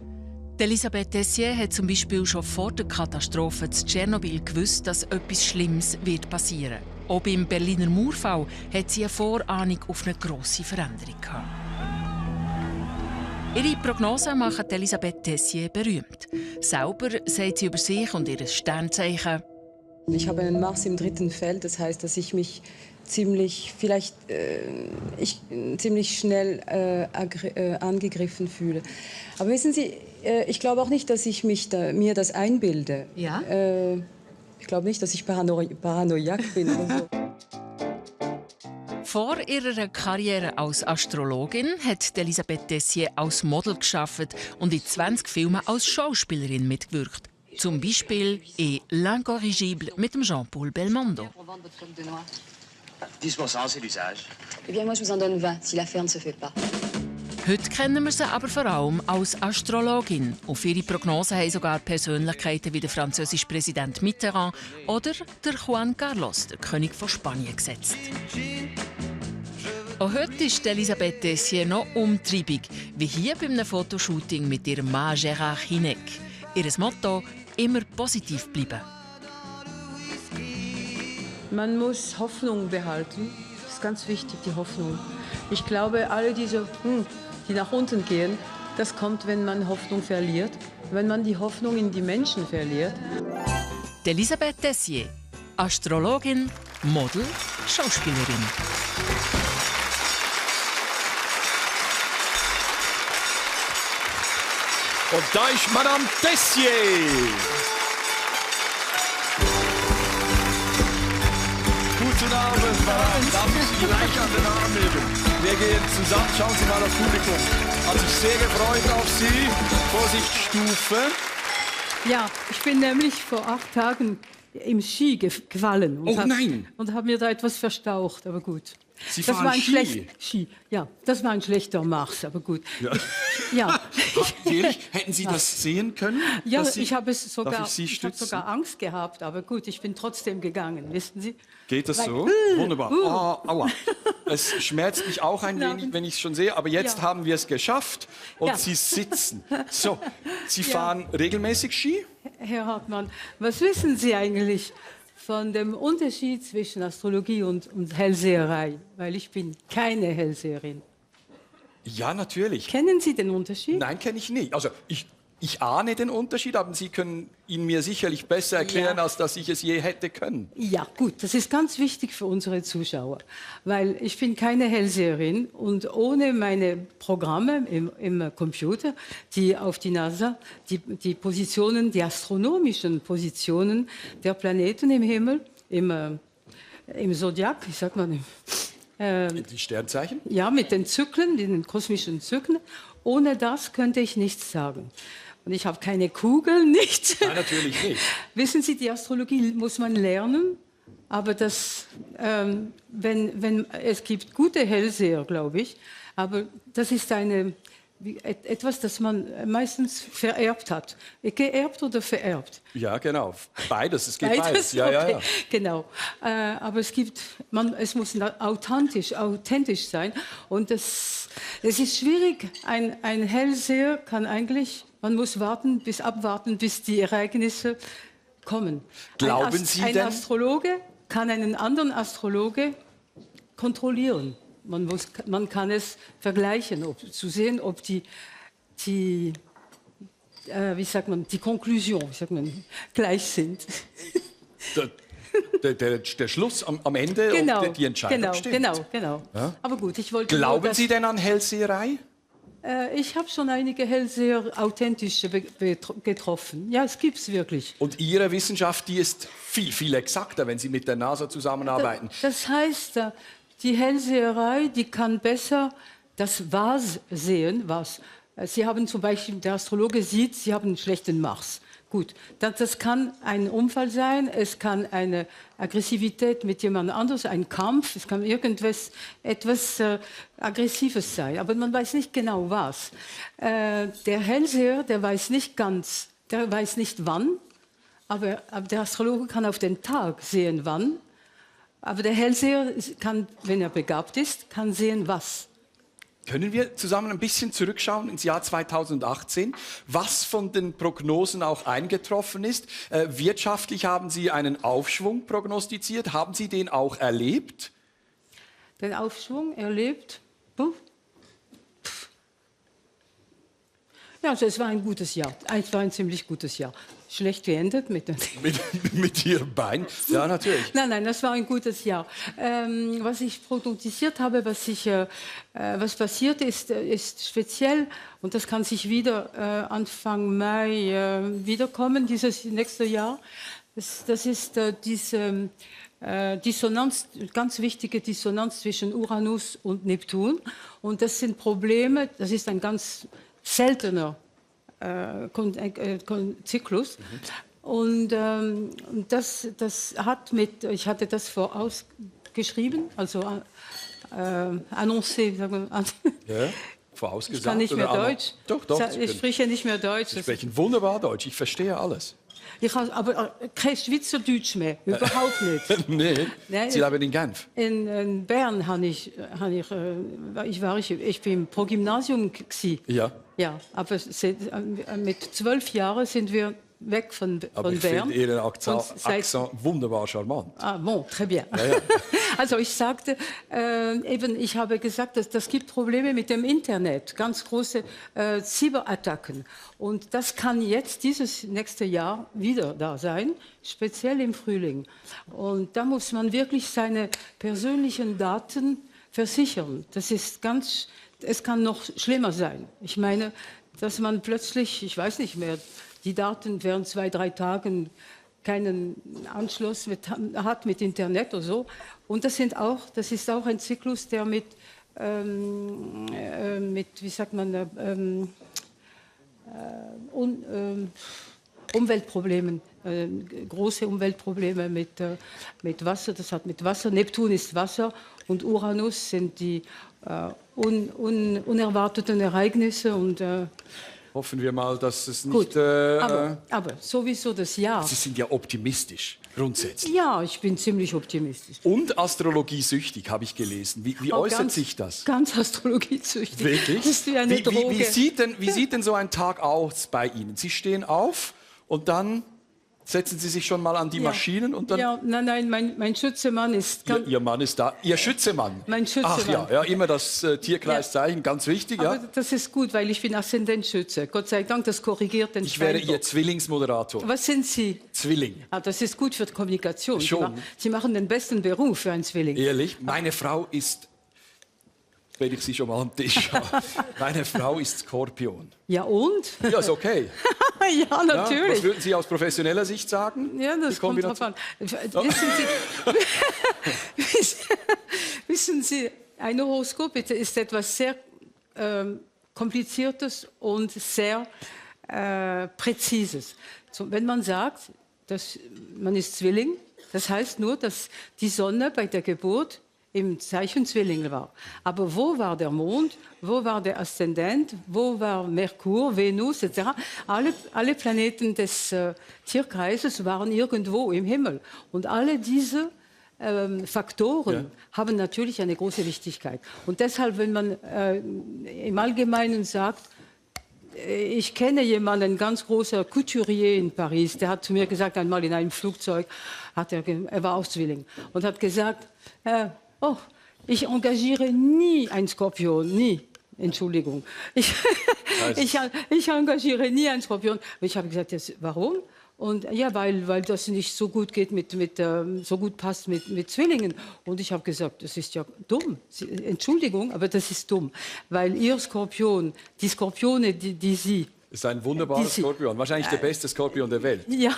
Elisabeth Tessier hat zum Beispiel schon vor der Katastrophe zu Tschernobyl gewusst, dass etwas Schlimmes wird passieren. Auch beim Berliner Mauerfall hat sie eine Vorahnung auf eine grosse Veränderung gehabt. Ihre Prognosen machen Elisabeth Tessier berühmt. Selber sagt sie über sich und ihr Sternzeichen: Ich habe einen Mars im 3. Feld, das heißt, dass ich mich ziemlich schnell angegriffen fühle. Aber wissen Sie, ich glaube auch nicht, dass ich mir das einbilde. Ja? Ich glaube nicht, dass ich paranoiak bin oder so. Vor ihrer Karriere als Astrologin hat Elisabeth Tessier als Model gearbeitet und in 20 Filmen als Schauspielerin mitgewirkt. Zum Beispiel in L'Incorrigible mit dem Jean-Paul Belmondo. Dispensance et l'usage. Eh bien, moi, je vous en donne 20, si l'affaire ne se fait pas. Heute kennen wir sie aber vor allem als Astrologin. Auf ihre Prognosen haben sogar Persönlichkeiten wie der französische Präsident Mitterrand oder der Juan Carlos, der König von Spanien, gesetzt. Auch heute ist Elisabeth Tessier noch umtriebig, wie hier bei einem Fotoshooting mit ihrem Mann Gérard Hineck. Ihr Motto: immer positiv bleiben. Man muss Hoffnung behalten. Das ist ganz wichtig, die Hoffnung. Ich glaube, alle diese, die nach unten gehen, das kommt, wenn man Hoffnung verliert. Wenn man die Hoffnung in die Menschen verliert. Elisabeth Tessier, Astrologin, Model, Schauspielerin. Und da ist Madame Tessier. Guten Abend, Madame. Darf ich Sie gleich an den Arm nehmen? Wir gehen zusammen. Schauen Sie mal das Publikum. Hat sich sehr gefreut auf Sie. Vorsicht, Stufe. Ja, ich bin nämlich vor 8 Tagen im Ski gefallen. Und habe mir da etwas verstaucht, aber gut. Sie fahren Ski? Ja, das war ein schlechter Mars, aber gut. Ja. Hätten Sie das sehen können? Ja, ich habe sogar Angst gehabt, aber gut, ich bin trotzdem gegangen, wissen Sie? Geht das so? Wunderbar. Aua. Es schmerzt mich auch ein wenig, wenn ich es schon sehe, aber jetzt haben wir es geschafft und Sie sitzen. So, Sie fahren regelmäßig Ski? Herr Hartmann, was wissen Sie eigentlich von dem Unterschied zwischen Astrologie und Hellseherei? Weil ich bin keine Hellseherin. Ja, natürlich. Kennen Sie den Unterschied? Nein, kenne ich nicht. Also ich ahne den Unterschied, aber Sie können ihn mir sicherlich besser erklären, als dass ich es je hätte können. Ja, gut, das ist ganz wichtig für unsere Zuschauer, weil ich bin keine Hellseherin und ohne meine Programme im Computer, die auf die NASA die Positionen, die astronomischen Positionen der Planeten im Himmel, im Zodiac, wie sagt man? Die Sternzeichen? Ja, mit den Zyklen, den kosmischen Zyklen. Ohne das könnte ich nichts sagen. Und ich habe keine Kugel, nichts. Nein, natürlich nicht. Wissen Sie, die Astrologie muss man lernen. Aber das, es gibt gute Hellseher, glaube ich. Aber das ist etwas, das man meistens vererbt hat. Geerbt oder vererbt? Ja, genau. Beides, es geht beides. Ja, okay. ja. Genau. Aber es muss authentisch sein. Und es ist schwierig. Ein Hellseher kann eigentlich, man muss abwarten, bis die Ereignisse kommen. Glauben Sie denn? Ein Astrologe kann einen anderen Astrologe kontrollieren. Man kann es vergleichen, zu sehen, ob die Konklusion, gleich sind. Der Schluss am Ende, genau, ob die Entscheidung stimmt. Genau. Ja? Aber gut, ich wollte Glauben Sie denn an Hellseherei? Ich habe schon einige Hellseher authentische getroffen. Ja, es gibt es wirklich. Und Ihre Wissenschaft, die ist viel, viel exakter, wenn Sie mit der NASA zusammenarbeiten. Das heißt, die Hellseherei, die kann besser das Was sehen. Was. Sie haben zum Beispiel, der Astrologe sieht, Sie haben einen schlechten Mars. Gut, das kann ein Unfall sein, es kann eine Aggressivität mit jemand anderem, ein Kampf, es kann etwas Aggressives sein, aber man weiß nicht genau was. Der Hellseher, der weiß nicht wann, aber der Astrologe kann auf den Tag sehen, wann. Aber der Hellseher kann, wenn er begabt ist, kann sehen, was. Können wir zusammen ein bisschen zurückschauen ins Jahr 2018, was von den Prognosen auch eingetroffen ist? Wirtschaftlich haben Sie einen Aufschwung prognostiziert. Haben Sie den auch erlebt? Den Aufschwung erlebt? Ja, also es war ein gutes Jahr. Es war ein ziemlich gutes Jahr. Schlecht geendet mit Ihrem Bein? Ja, natürlich. Nein, das war ein gutes Jahr. Was ich prognostiziert habe, was passiert ist speziell, und das kann sich wieder Anfang Mai wiederkommen, dieses nächste Jahr. Das ist diese Dissonanz, ganz wichtige Dissonanz zwischen Uranus und Neptun. Und das sind Probleme, das ist ein ganz seltener Zyklus. Und das hat ich hatte das vorausgeschrieben, also annoncé, sagen wir. Ja, vorausgesagt. Ich kann nicht mehr Deutsch. Doch. Ich spreche nicht mehr Deutsch. Sie sprechen wunderbar Deutsch, ich verstehe alles. Ich habe aber kein Schweizerdeutsch mehr, überhaupt nicht. Nee, Nein, Sie leben in Genf. In Bern ich bin im Progymnasium gsi. Ja. Ja, aber mit 12 Jahren sind wir weg von Aber ich Bern. finde Ihren Akzent wunderbar charmant. Ah, bon, très bien. Ja, ja. Also ich sagte, ich habe gesagt, dass das gibt Probleme mit dem Internet, ganz große Cyberattacken. Und das kann jetzt, dieses nächste Jahr, wieder da sein, speziell im Frühling. Und da muss man wirklich seine persönlichen Daten versichern. Es kann noch schlimmer sein. Ich meine, dass man plötzlich, ich weiß nicht mehr, die Daten während 2-3 Tagen keinen Anschluss hat mit Internet oder so. Und das ist auch ein Zyklus, der mit wie sagt man, Umweltproblemen, große Umweltprobleme mit Wasser, das hat mit Wasser, Neptun ist Wasser und Uranus sind die unerwarteten Ereignisse und hoffen wir mal, dass es nicht... Gut, aber sowieso das Jahr. Sie sind ja optimistisch, grundsätzlich. Ja, ich bin ziemlich optimistisch. Und astrologiesüchtig, habe ich gelesen. Wie äußert sich das? Ganz astrologiesüchtig. Wirklich? Das ist wie eine Droge. Wie sieht denn so ein Tag aus bei Ihnen? Sie stehen auf und dann setzen Sie sich schon mal an die Maschinen und dann... Ja, nein, mein Schützemann ist... Ihr Mann ist da. Ihr Schützemann? Mein Schützemann. Ach ja, immer das Tierkreiszeichen, ganz wichtig. Aber ja. das ist gut, weil ich bin Aszendent Schütze. Gott sei Dank, das korrigiert den Ich wäre Steinbock. Ihr Zwillingsmoderator. Was sind Sie? Zwilling. Ah, das ist gut für die Kommunikation. Schon. Sie machen den besten Beruf für einen Zwilling. Ehrlich? Meine Frau ist... Wenn ich Sie schon mal am Tisch habe. Meine Frau ist Skorpion. Ja, und? Ja, ist okay. Ja, natürlich. Ja, was würden Sie aus professioneller Sicht sagen? Ja, das kommt drauf an. Wissen Sie, ein Horoskop ist etwas sehr Kompliziertes und sehr Präzises. Wenn man sagt, dass man ist Zwilling, das heißt nur, dass die Sonne bei der Geburt im Zeichen Zwillinge war. Aber wo war der Mond, wo war der Aszendent, wo war Merkur, Venus etc.? Alle Planeten des Tierkreises waren irgendwo im Himmel. Und alle diese Faktoren haben natürlich eine große Wichtigkeit. Und deshalb, wenn man im Allgemeinen sagt, ich kenne jemanden, ein ganz großer Couturier in Paris, der hat zu mir gesagt, einmal in einem Flugzeug, er war auch Zwilling, und hat gesagt, oh, ich engagiere nie einen Skorpion, nie. Entschuldigung. Ich engagiere nie einen Skorpion. Und ich habe gesagt, warum? Und ja, weil das nicht so gut geht so gut passt mit Zwillingen. Und ich habe gesagt, das ist ja dumm. Entschuldigung, aber das ist dumm, weil ihr Skorpion, die Skorpione, die Sie Das ist ein wunderbarer Skorpion, wahrscheinlich der beste Skorpion der Welt. Ja.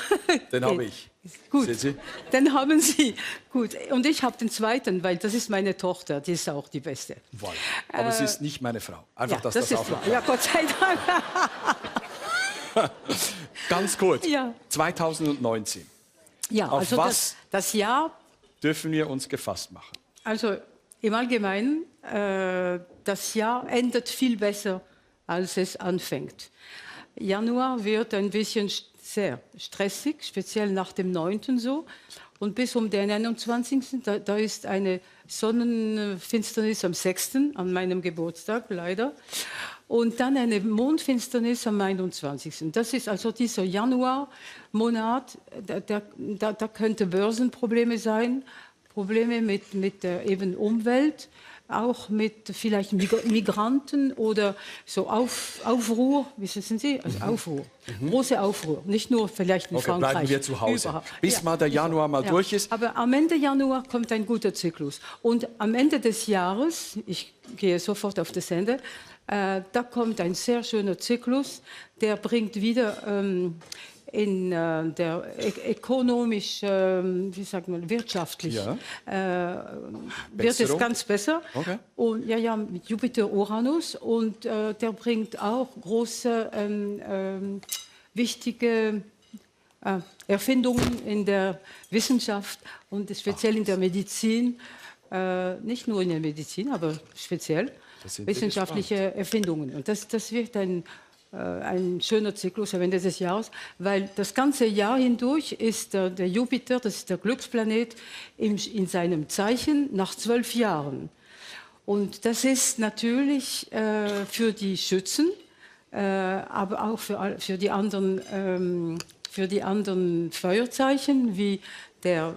Den habe ich. Gut, Sehen Sie? den haben Sie. Gut, und ich habe den zweiten, weil das ist meine Tochter, die ist auch die beste. Voilà. Aber sie ist nicht meine Frau. Einfach, ja, dass das das ist auch wahr. noch Ja, Gott sei Dank. Ganz kurz, Ja. 2019. Ja, Auf also was das Jahr, dürfen wir uns gefasst machen? also im Allgemeinen, das Jahr endet viel besser, als es anfängt. Januar wird ein bisschen sehr stressig, speziell nach dem 9. so. Und bis um den 21. Da ist eine Sonnenfinsternis am 6., an meinem Geburtstag leider. Und dann eine Mondfinsternis am 21. Das ist also dieser Januarmonat, da könnte Börsenprobleme sein, Probleme mit der eben Umwelt, auch mit vielleicht Migranten oder so Aufruhr, wie wissen Sie? Also Aufruhr, große Aufruhr, nicht nur vielleicht in Frankreich. Bleiben wir zu Hause, überhaupt. bis mal der Januar mal durch ist. Aber am Ende Januar kommt ein guter Zyklus. Und am Ende des Jahres, ich gehe sofort auf das Ende, da kommt ein sehr schöner Zyklus, der bringt wieder der ökonomisch, wie sagt man, wirtschaftlich wird es ganz besser. Okay. Und mit Jupiter, Uranus, und der bringt auch große, wichtige Erfindungen in der Wissenschaft und speziell in der Medizin. Nicht nur in der Medizin, aber speziell wissenschaftliche Erfindungen. Und das wird ein schöner Zyklus am Ende des Jahres, weil das ganze Jahr hindurch ist der Jupiter, das ist der Glücksplanet, in seinem Zeichen nach 12 Jahren. Und das ist natürlich für die Schützen, aber auch für die anderen Feuerzeichen, wie der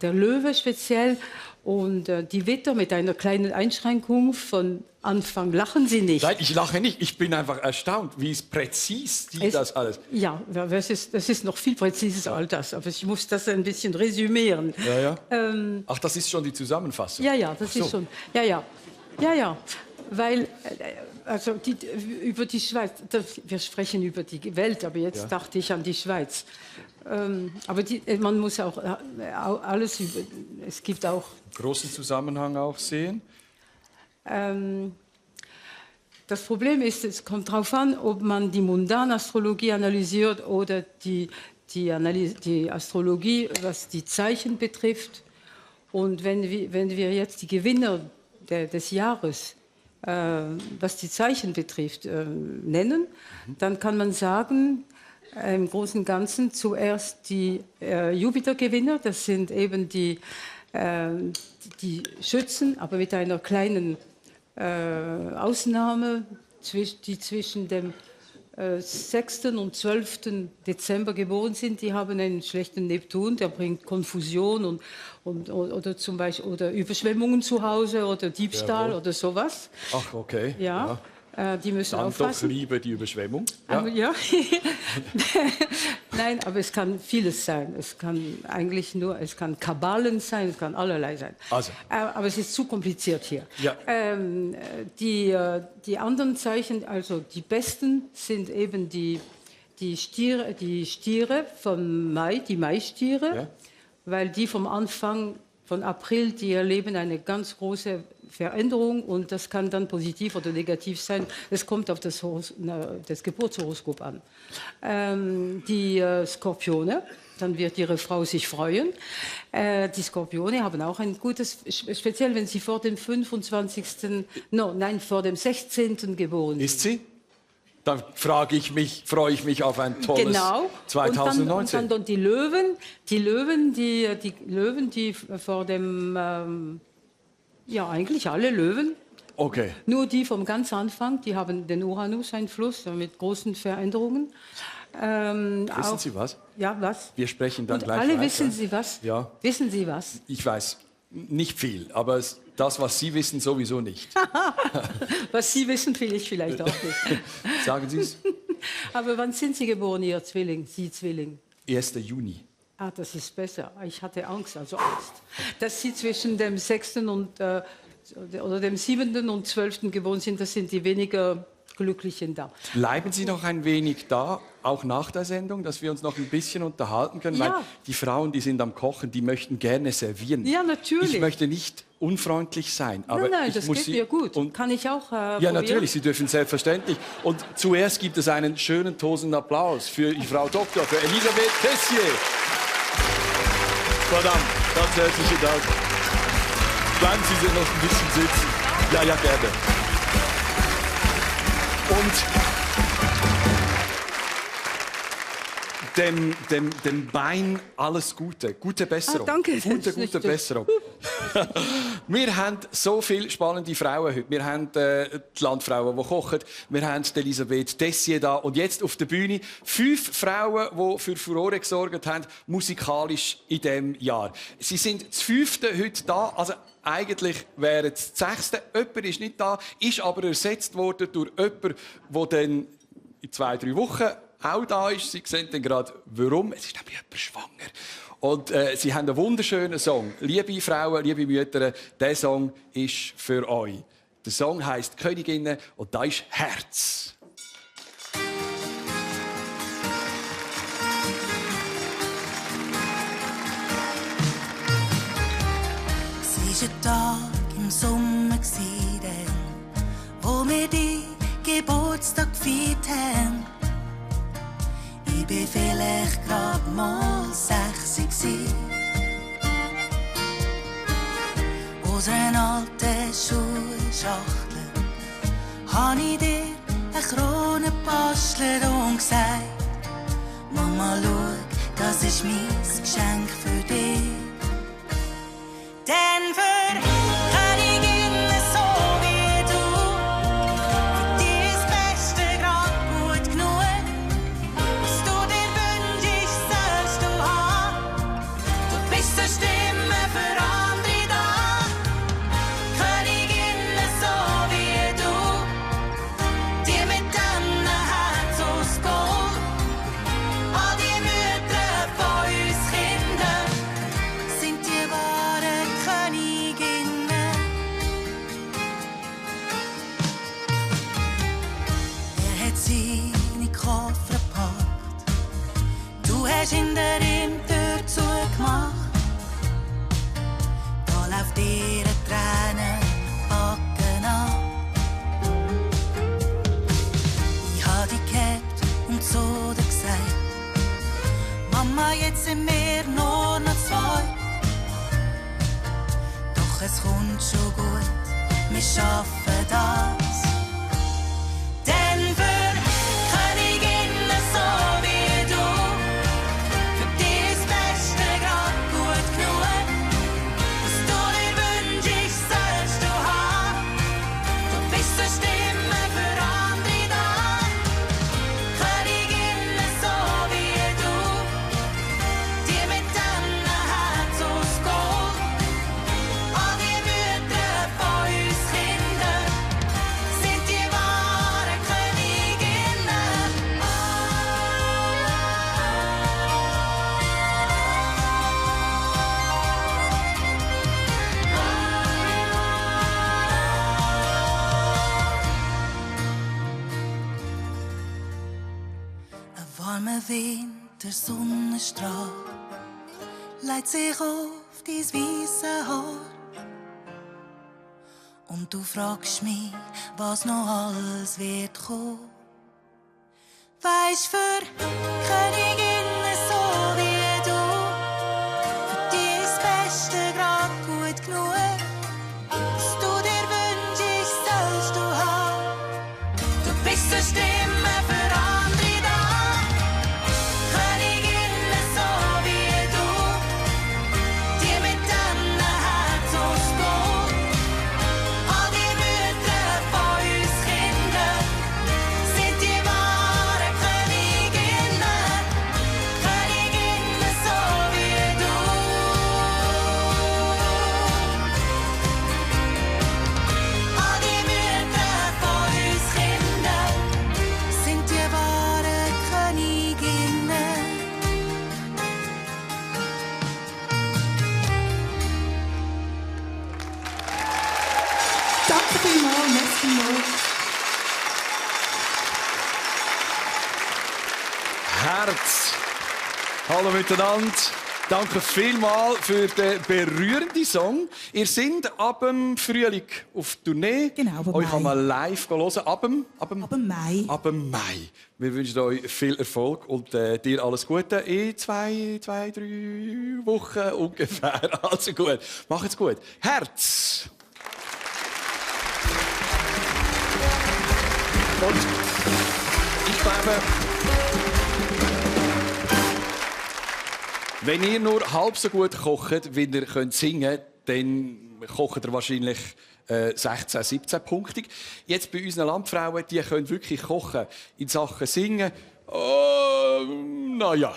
Löwe speziell und die Widder mit einer kleinen Einschränkung von Anfang. Lachen Sie nicht. Nein, ich lache nicht. Ich bin einfach erstaunt, wie präzis das alles. Ja, das ist noch viel präziser als das. Aber ich muss das ein bisschen resümieren. Ja. Ach, das ist schon die Zusammenfassung? Ja, das ist schon. Ja. Weil, also über die Schweiz, wir sprechen über die Welt, aber jetzt dachte ich an die Schweiz. Aber man muss auch alles über, es gibt auch... Großen Zusammenhang auch sehen. Das Problem ist, es kommt darauf an, ob man die Mundanastrologie analysiert oder die Astrologie, was die Zeichen betrifft. Und wenn wir jetzt die Gewinner des Jahres, was die Zeichen betrifft, nennen, dann kann man sagen, im Großen und Ganzen zuerst die Jupiter-Gewinner, das sind eben die Schützen, aber mit einer kleinen Ausnahme, die zwischen dem 6. und 12. Dezember geboren sind. Die haben einen schlechten Neptun, der bringt Konfusion oder zum Beispiel oder Überschwemmungen zu Hause oder Diebstahl oder sowas. Ach, okay. Ja. Die müssen dann aufpassen. Doch lieber die Überschwemmung. Ja. Nein, aber es kann vieles sein. Es kann Kabalen sein, es kann allerlei sein. Also. Aber es ist zu kompliziert hier. Ja. Die anderen Zeichen, also die besten, sind eben die Stiere vom Mai, die Maistiere, weil die vom Anfang von April, die erleben eine ganz große Veränderung und das kann dann positiv oder negativ sein. Es kommt auf das Geburtshoroskop an. Die Skorpione, dann wird Ihre Frau sich freuen. Die Skorpione haben auch ein gutes, speziell wenn sie vor dem 16. geboren sind. Ist sie? Dann freue ich mich auf ein tolles 2019. Und dann die Löwen, die vor dem, eigentlich alle Löwen. Okay. Nur die vom ganz Anfang, die haben den Uranus-Einfluss mit großen Veränderungen. Wissen Sie was? Ja, was? Wir sprechen dann gleich alle weiter. Wissen Sie was? Ja. Wissen Sie was? Ich weiß nicht viel, aber das, was Sie wissen, sowieso nicht. Was Sie wissen, will ich vielleicht auch nicht. Sagen Sie es. Aber wann sind Sie geboren, Ihr Zwilling, Sie Zwilling? 1. Juni. Ah, das ist besser. Ich hatte Angst, dass Sie zwischen dem 6. oder dem 7. und 12. geboren sind. Das sind die weniger Glücklichen da. Bleiben Sie noch ein wenig da, auch nach der Sendung, dass wir uns noch ein bisschen unterhalten können. Ja. Weil die Frauen, die sind am Kochen, die möchten gerne servieren. Ja, natürlich. Ich möchte nicht unfreundlich sein. Aber Nein, ich das muss geht Sie mir gut. Kann ich auch Ja, probieren? natürlich, Sie dürfen selbstverständlich. Und zuerst gibt es einen schönen tosenden Applaus für die Frau Doktor, für Elisabeth Tessier. Verdammt, ganz herzlichen Dank. Bleiben Sie noch ein bisschen sitzen. Ja, gerne. Und dem Bein alles Gute. Gute Besserung. Danke. Gute Besserung. Wir haben so viele spannende Frauen heute. Wir haben die Landfrauen, die kochen. Wir haben Elisabeth Tessier da. Und jetzt auf der Bühne 5 Frauen, die für Furore gesorgt haben, musikalisch in diesem Jahr. Sie sind das 5. heute da. Also eigentlich wäre es das 6. Jemand ist nicht da, ist aber ersetzt worden durch jemanden, der dann in 2-3 Wochen auch da ist. Sie sehen dann gerade, warum. Es ist nämlich jemand schwanger. Und sie haben einen wunderschönen Song. Liebe Frauen, liebe Mütter, dieser Song ist für euch. Der Song heisst «Königinnen» und da ist «Herz». ist ein Tag im Sommer, wo wir die Geburtstag gefeiert haben. Ich bin vielleicht grad mal 6 aus einer alten Schulschachtel habe ich dir eine Krone gebastelt und gesagt: Mama, schau, das ist mein Geschenk für dich. Denn für Königinnen so wie du, für dich ist das Beste grad gut genug. Was du dir wünschst, sollst du haben. Du bist eine Stimme für andere da. Königinnen so wie du, die mit dem Herz aus Gold. All die Mütter von uns Kindern sind die wahren Königinnen. Er hat seine Koffer gepackt, du hast hinter ihm die Tür zugemacht. Da läuft ihre Tränen Backen an. Ich hab dich gehabt und zu dir gesagt: Mama, jetzt sind wir nur noch 2. Doch es kommt schon gut, wir schaffen das. Denn für Königinnen so wie du, für dich ist das Beste grad gut genug. Was du dir wünschst, sollst du haben. Du bist eine Stimme für andere da. Königinnen so wie du, die mit dem Herz aus Gold. All die Mütter von uns Kindern sind die wahren Königinnen. Ein warmer Wintersonnenstrahl leitet sich auf dein weisse Haar. Und du fragst mich, was noch alles wird kommen. Weisst, für Königinnen so wie du, für dich ist das Beste grad gut genug. Was du dir wünschst, sollst du haben. Du bist eine Stimme für andere da. Königinnen so wie du, die mit dem Herz aus Gold. All die Mütter von uns Kindern sind die wahren Königinnen. Königinnen so wie du. All die Mütter von uns Kindern sind die wahren Königinnen. Danke vielmals, merci vielmals. Herz. Hallo miteinander. Danke vielmals für den berührenden Song. Ihr seid ab dem Frühling auf Tournee. Genau, ab euch kann Mai. man live hören. Ab dem Mai. Ab dem Mai. Wir wünschen euch viel Erfolg und dir alles Gute in 2, 3 Wochen ungefähr. Also gut. Macht's gut. Herz. Und ich glaube, wenn ihr nur halb so gut kocht, wie ihr singen könnt, dann kocht ihr wahrscheinlich 16, 17 Punkte. Jetzt bei unseren Landfrauen, die können wirklich kochen in Sachen Singen. Naja.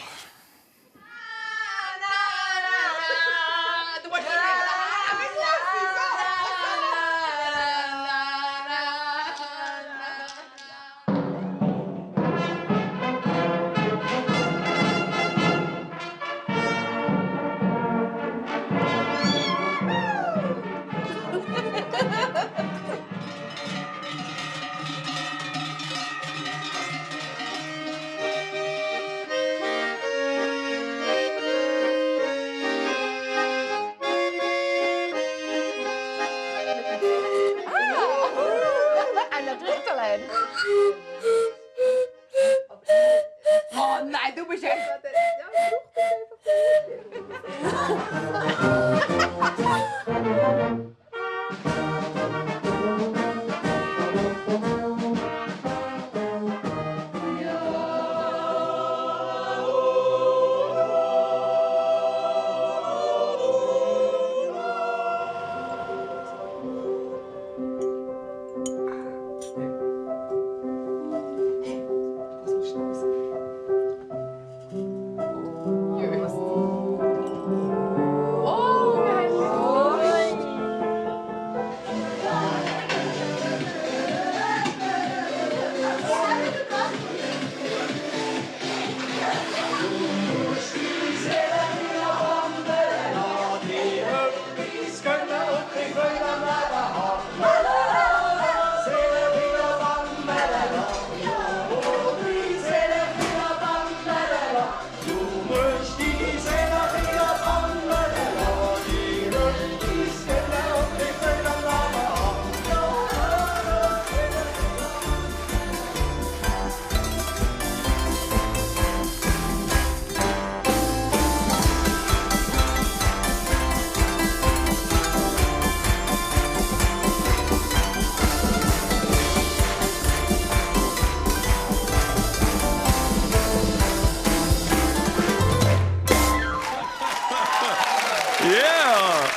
Yeah!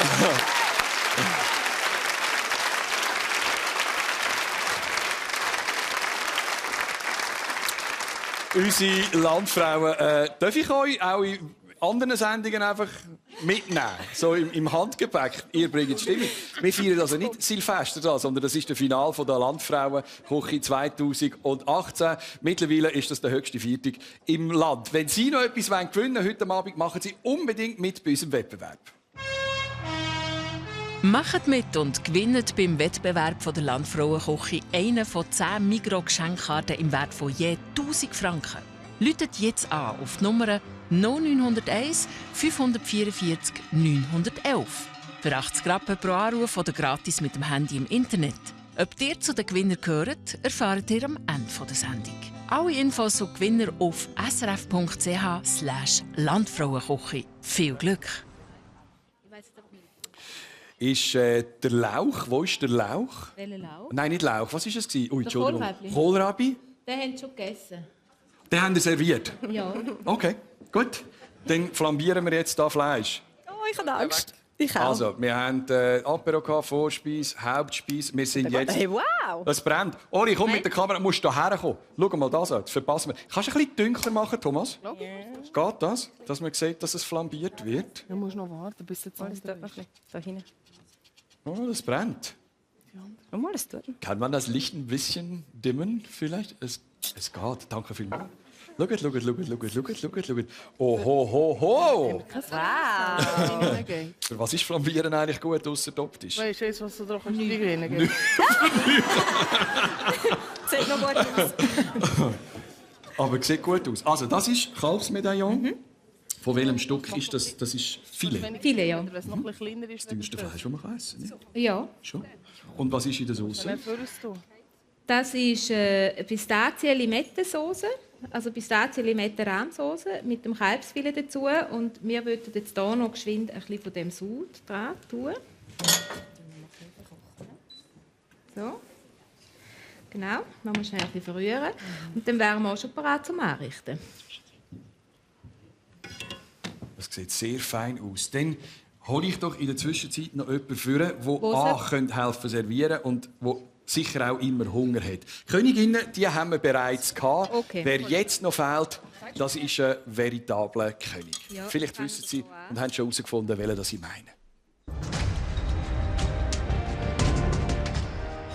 Unsere Landfrauen, darf ich euch auch in anderen Sendungen einfach mitnehmen? So im Handgepäck. Ihr bringt die Stimmung. Wir feiern also nicht Silvester da, sondern das ist das Finale der Landfrauen-Küche 2018. Mittlerweile ist das der höchste Viertag im Land. Wenn Sie noch etwas gewinnen wollen heute Abend, machen Sie unbedingt mit bei unserem Wettbewerb. Macht mit und gewinnt beim Wettbewerb der Landfrauenküche eine von 10 Migros-Geschenkkarten im Wert von je 1000 Franken. Läutet jetzt an auf die Nummer 0901 544 911. Für 80 Rappen pro Anruf oder gratis mit dem Handy im Internet. Ob ihr zu den Gewinnern gehört, erfahrt ihr am Ende der Sendung. Alle Infos und Gewinner auf srf.ch/Landfrauenküche. Viel Glück! Ist der Lauch? Wo ist der Lauch? Welcher Lauch? Nein, nicht Lauch. Was war es? Ui, Entschuldigung. Kohlrabi. Kohlrabi? Den haben sie schon gegessen. Den haben Sie serviert? Ja. Okay, gut. Dann flambieren wir jetzt hier Fleisch. Oh, ich habe Angst. Ich auch. Also, wir haben Apero, Vorspeise, Hauptspeise. Wir sind jetzt... Hey, wow! Es brennt. Oli, komm mit der Kamera. Du musst hierher kommen. Schau mal das an. Das verpassen wir. Kannst du ein bisschen dunkler machen, Thomas? Ja. Geht das? Dass man sieht, dass es flambiert wird? Du musst noch warten, bis jetzt alles da hinein. Oh, das brennt. Ja, mal das tun. Kann man das Licht ein bisschen dimmen vielleicht? Es geht. Danke vielmals. Schaut. Oh, ho, ho, ho! Wow! Für was ist Flambieren eigentlich gut, ausser optisch? Weißt du jetzt, was du da gewinnen kannst? Sieht noch gut aus. Aber sieht gut aus. Also, das ist Kalbsmedaillon. Von welchem Stück ist das? Das ist Filet. Filet, ja. Wenn es noch ein bisschen kleiner ist, Das teuerste Fleisch, das man kann essen kann. Ja. Schon. Und was ist in der Sauce? Das ist Pistazien-Limettensoße, also Pistazien-Limetten-Rahmsoße mit dem Kalbsfilet dazu. Und wir würden jetzt hier noch geschwind ein bisschen von dem Sud dran tun. So. Genau, man muss schnell ein bisschen verrühren. Und dann wären wir auch schon bereit zum Anrichten. Das sieht sehr fein aus. Dann hole ich doch in der Zwischenzeit noch jemanden führen, der helfen servieren und der sicher auch immer Hunger hat. Königinnen, die haben wir bereits gehabt. Okay. Wer jetzt noch fehlt, das ist ein veritabler König. Ja, Vielleicht wissen Sie und haben schon herausgefunden, welchen ich meine.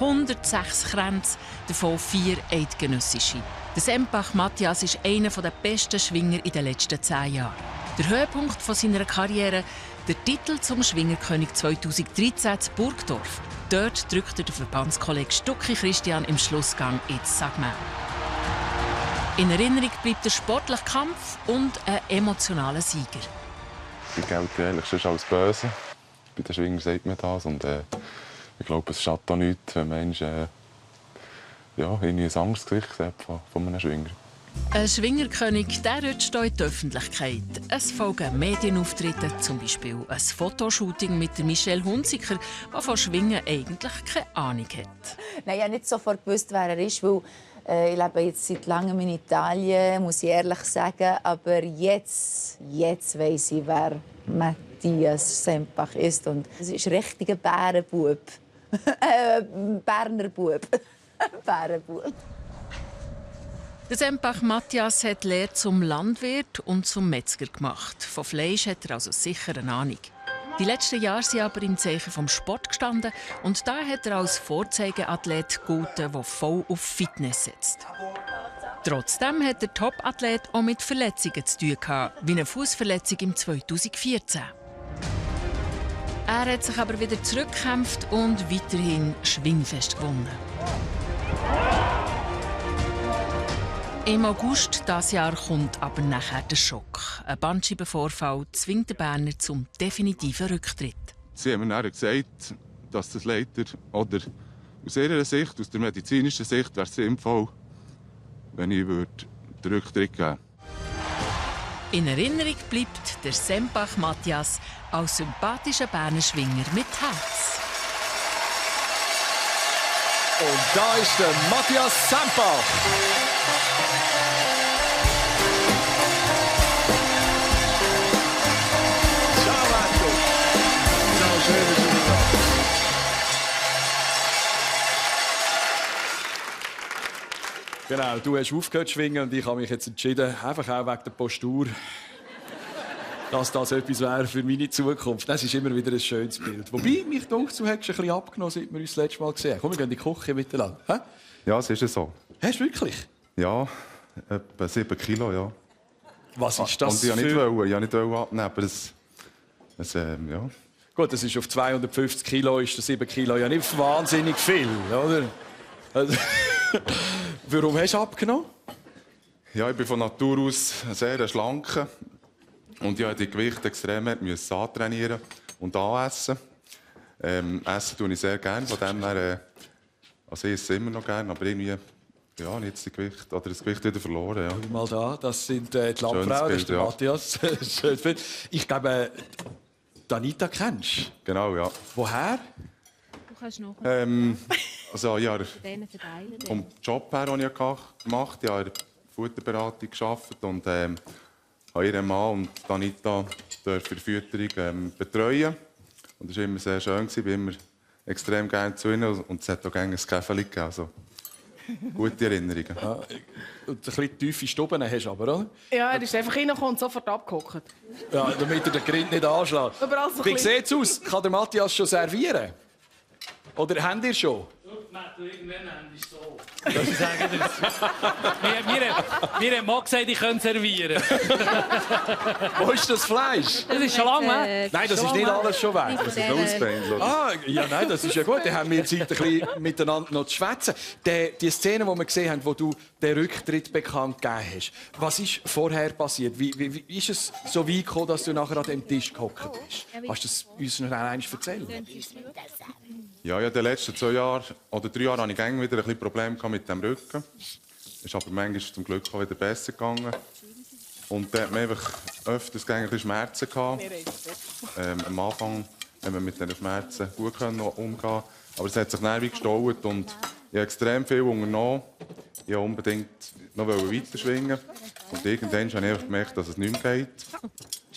106 Kränze, davon 4 eidgenössische. Der Sempach Matthias ist einer der besten Schwinger in den letzten 10 Jahren. Der Höhepunkt seiner Karriere, der Titel zum Schwingerkönig 2013 in Burgdorf. Dort drückt den Verbandskollege Stucki Christian im Schlussgang ins Sagmau. In Erinnerung bleibt der sportliche Kampf und ein emotionaler Sieger. Ich gelte ehrlich sonst als böse. Bei den Schwingern sagt man das. Und, ich glaube, es schadet auch nichts, wenn man ein Angstgesicht sieht von einem Schwinger. Ein Schwingerkönig der rutscht in die Öffentlichkeit. Es folgen Medienauftritte, zum Beispiel ein Fotoshooting mit Michelle Hunziker, die von Schwingen eigentlich keine Ahnung hat. Nein, ich habe nicht sofort gewusst, wer er ist, weil ich lebe jetzt seit langem in Italien, muss ich ehrlich sagen. Aber jetzt weiss ich, wer Matthias Sempach ist. Und es ist ein richtiger Bärenbub. Berner Bub. Bärenbub. Der Sempach Matthias hat die Lehre zum Landwirt und zum Metzger gemacht. Von Fleisch hat er also sicher eine Ahnung. Die letzten Jahre sind aber im Zeichen vom Sport gestanden und da hat er als Vorzeigeathlet gegolten, der voll auf Fitness setzt. Trotzdem hat der Top-Athlet auch mit Verletzungen zu tun gehabt, wie eine Fußverletzung im 2014. Er hat sich aber wieder zurückgekämpft und weiterhin schwingfest gewonnen. Im August dieses Jahr kommt aber nachher der Schock. Ein Bandscheibenvorfall zwingt den Berner zum definitiven Rücktritt. Sie haben mir dann gesagt, dass das leider, oder aus ihrer Sicht, aus der medizinischen Sicht, wäre es sinnvoll, wenn ich den Rücktritt geben würde. In Erinnerung bleibt der Sempach Matthias als sympathischer Berner Schwinger mit Herz. Und da ist der Matthias Sempach. Ciao Marco. Genau, du hast aufgehört zu schwingen und ich habe mich jetzt entschieden, einfach auch wegen der Postur, dass das etwas wäre für meine Zukunft. Das ist immer wieder ein schönes Bild. Wobei, mich denkt, du hast ein bisschen abgenommen, seit wir uns das letzte Mal gesehen haben. Komm, wir gehen in die Küche miteinander. Hä? Ja, es ist so. Hast du wirklich? Ja, etwa 7 Kilo, ja. Was ist das und ich wollte nicht abnehmen, aber ja. Gut, das ist auf 250 Kilo, ist das 7 Kilo ja nicht wahnsinnig viel, oder? Also, warum hast du abgenommen? Ja, ich bin von Natur aus sehr schlank. Und ich musste die Gewichte extrem antrainieren und anessen. Essen tue ich sehr gerne, von dem her, also ich esse immer noch gerne, aber irgendwie, ja, jetzt das Gewicht wieder verloren. Ja. Mal da, das sind die Landfrauen, das ist der ja. Matthias. Schönes Bild. Ich glaube, Anita kennst du? Genau, ja. Woher? Du kannst noch. Also, ja, vom Job her, den ich gemacht habe, ich habe in der Futterberatung gearbeitet und habe ihren Mann und Anita für die Fütterung betreuen. Und das war immer sehr schön, ich bin immer extrem gerne zu ihnen und es hat auch gerne ein Käferchen gegeben. Also, gute Erinnerungen. Ja, und ein bisschen tiefe Stuben hast du aber, oder? Ja, er ist einfach reingekommen und sofort abgehockt. Ja, damit er den Grind nicht anschlägt. So wie sieht es aus? Kann der Matthias schon servieren? Oder habt ihr schon? Irgendwann haben wir so. Ich sage das. Mir hat Mann gesagt, ich könnte servieren. Wo ist das Fleisch? Das ist schon lange weg. Nein, das ist nicht alles schon weg. Das ist ein Ausbein. Ah, ja, nein, das ist ja gut. Dann haben wir Zeit, ein bisschen miteinander noch zu schwätzen. Die Szene, die wir gesehen haben, wo du den Rücktritt bekannt gegeben hast. Was ist vorher passiert? Wie ist es so weit gekommen, dass du nachher an dem Tisch gehockt bist? Kannst du das uns noch einmal erzählen? Ja, in den letzten 2 Jahren oder 3 Jahren hatte ich wieder ein bisschen Probleme mit dem Rücken. Es ist aber manchmal zum Glück auch wieder besser gegangen. Und da hat man einfach öfters ein bisschen Schmerzen gehabt. Am Anfang haben wir mit diesen Schmerzen gut umgehen. Aber es hat sich dann gestaut und ich habe extrem viel unternommen. Ich wollte unbedingt noch weiter schwingen. Und irgendwann habe ich einfach gemerkt, dass es nicht mehr geht.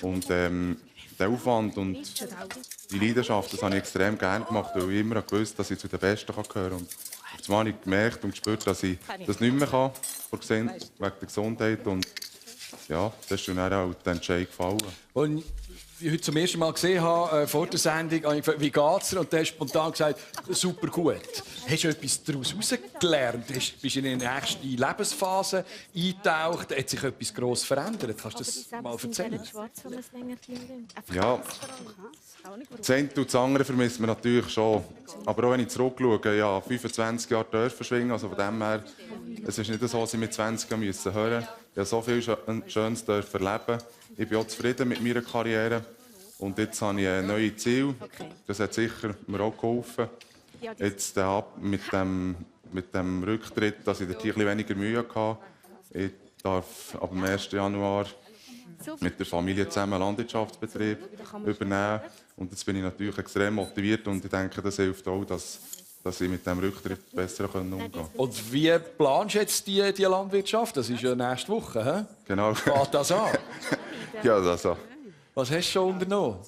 Und der Aufwand und die Leidenschaft, das habe ich extrem gerne gemacht, weil ich immer gewusst, dass ich zu den Besten gehören kann. Und jetzt habe ich gemerkt und gespürt, dass ich das nicht mehr kann, wegen der Gesundheit. Und ja, das ist dann auch der Entscheid gefallen. Und ich heute zum ersten Mal gesehen habe, vor der Sendung, habe ich gefragt, wie geht's dir? Und du hast spontan gesagt, super gut. Hast du etwas daraus herausgelernt? Bist du in eine nächste Lebensphase eingetaucht? Hat sich etwas gross verändert? Kannst du das mal erzählen? Ja, das eine und das andere vermisst man natürlich schon. Aber auch wenn ich zurückschaue, ja, 25 Jahre dürfen schwingen, also von dem her, es ist nicht so, dass ich mit 20 hören musste. Ich habe so viel Schönes erleben. Ich bin auch zufrieden mit meiner Karriere. Und jetzt habe ich ein neues Ziel. Das hat sicher mir auch geholfen. Jetzt mit dem Rücktritt, dass ich dort ein bisschen weniger Mühe hatte. Ich darf ab dem 1. Januar mit der Familie zusammen einen Landwirtschaftsbetrieb übernehmen. Und jetzt bin ich natürlich extrem motiviert und ich denke, das hilft auch, dass ich mit dem Rücktritt besser umgehen kann. Und wie planst du jetzt die Landwirtschaft? Das ist ja nächste Woche, he? Genau. Geht das an? Ja, das auch. Was hast du schon unternommen?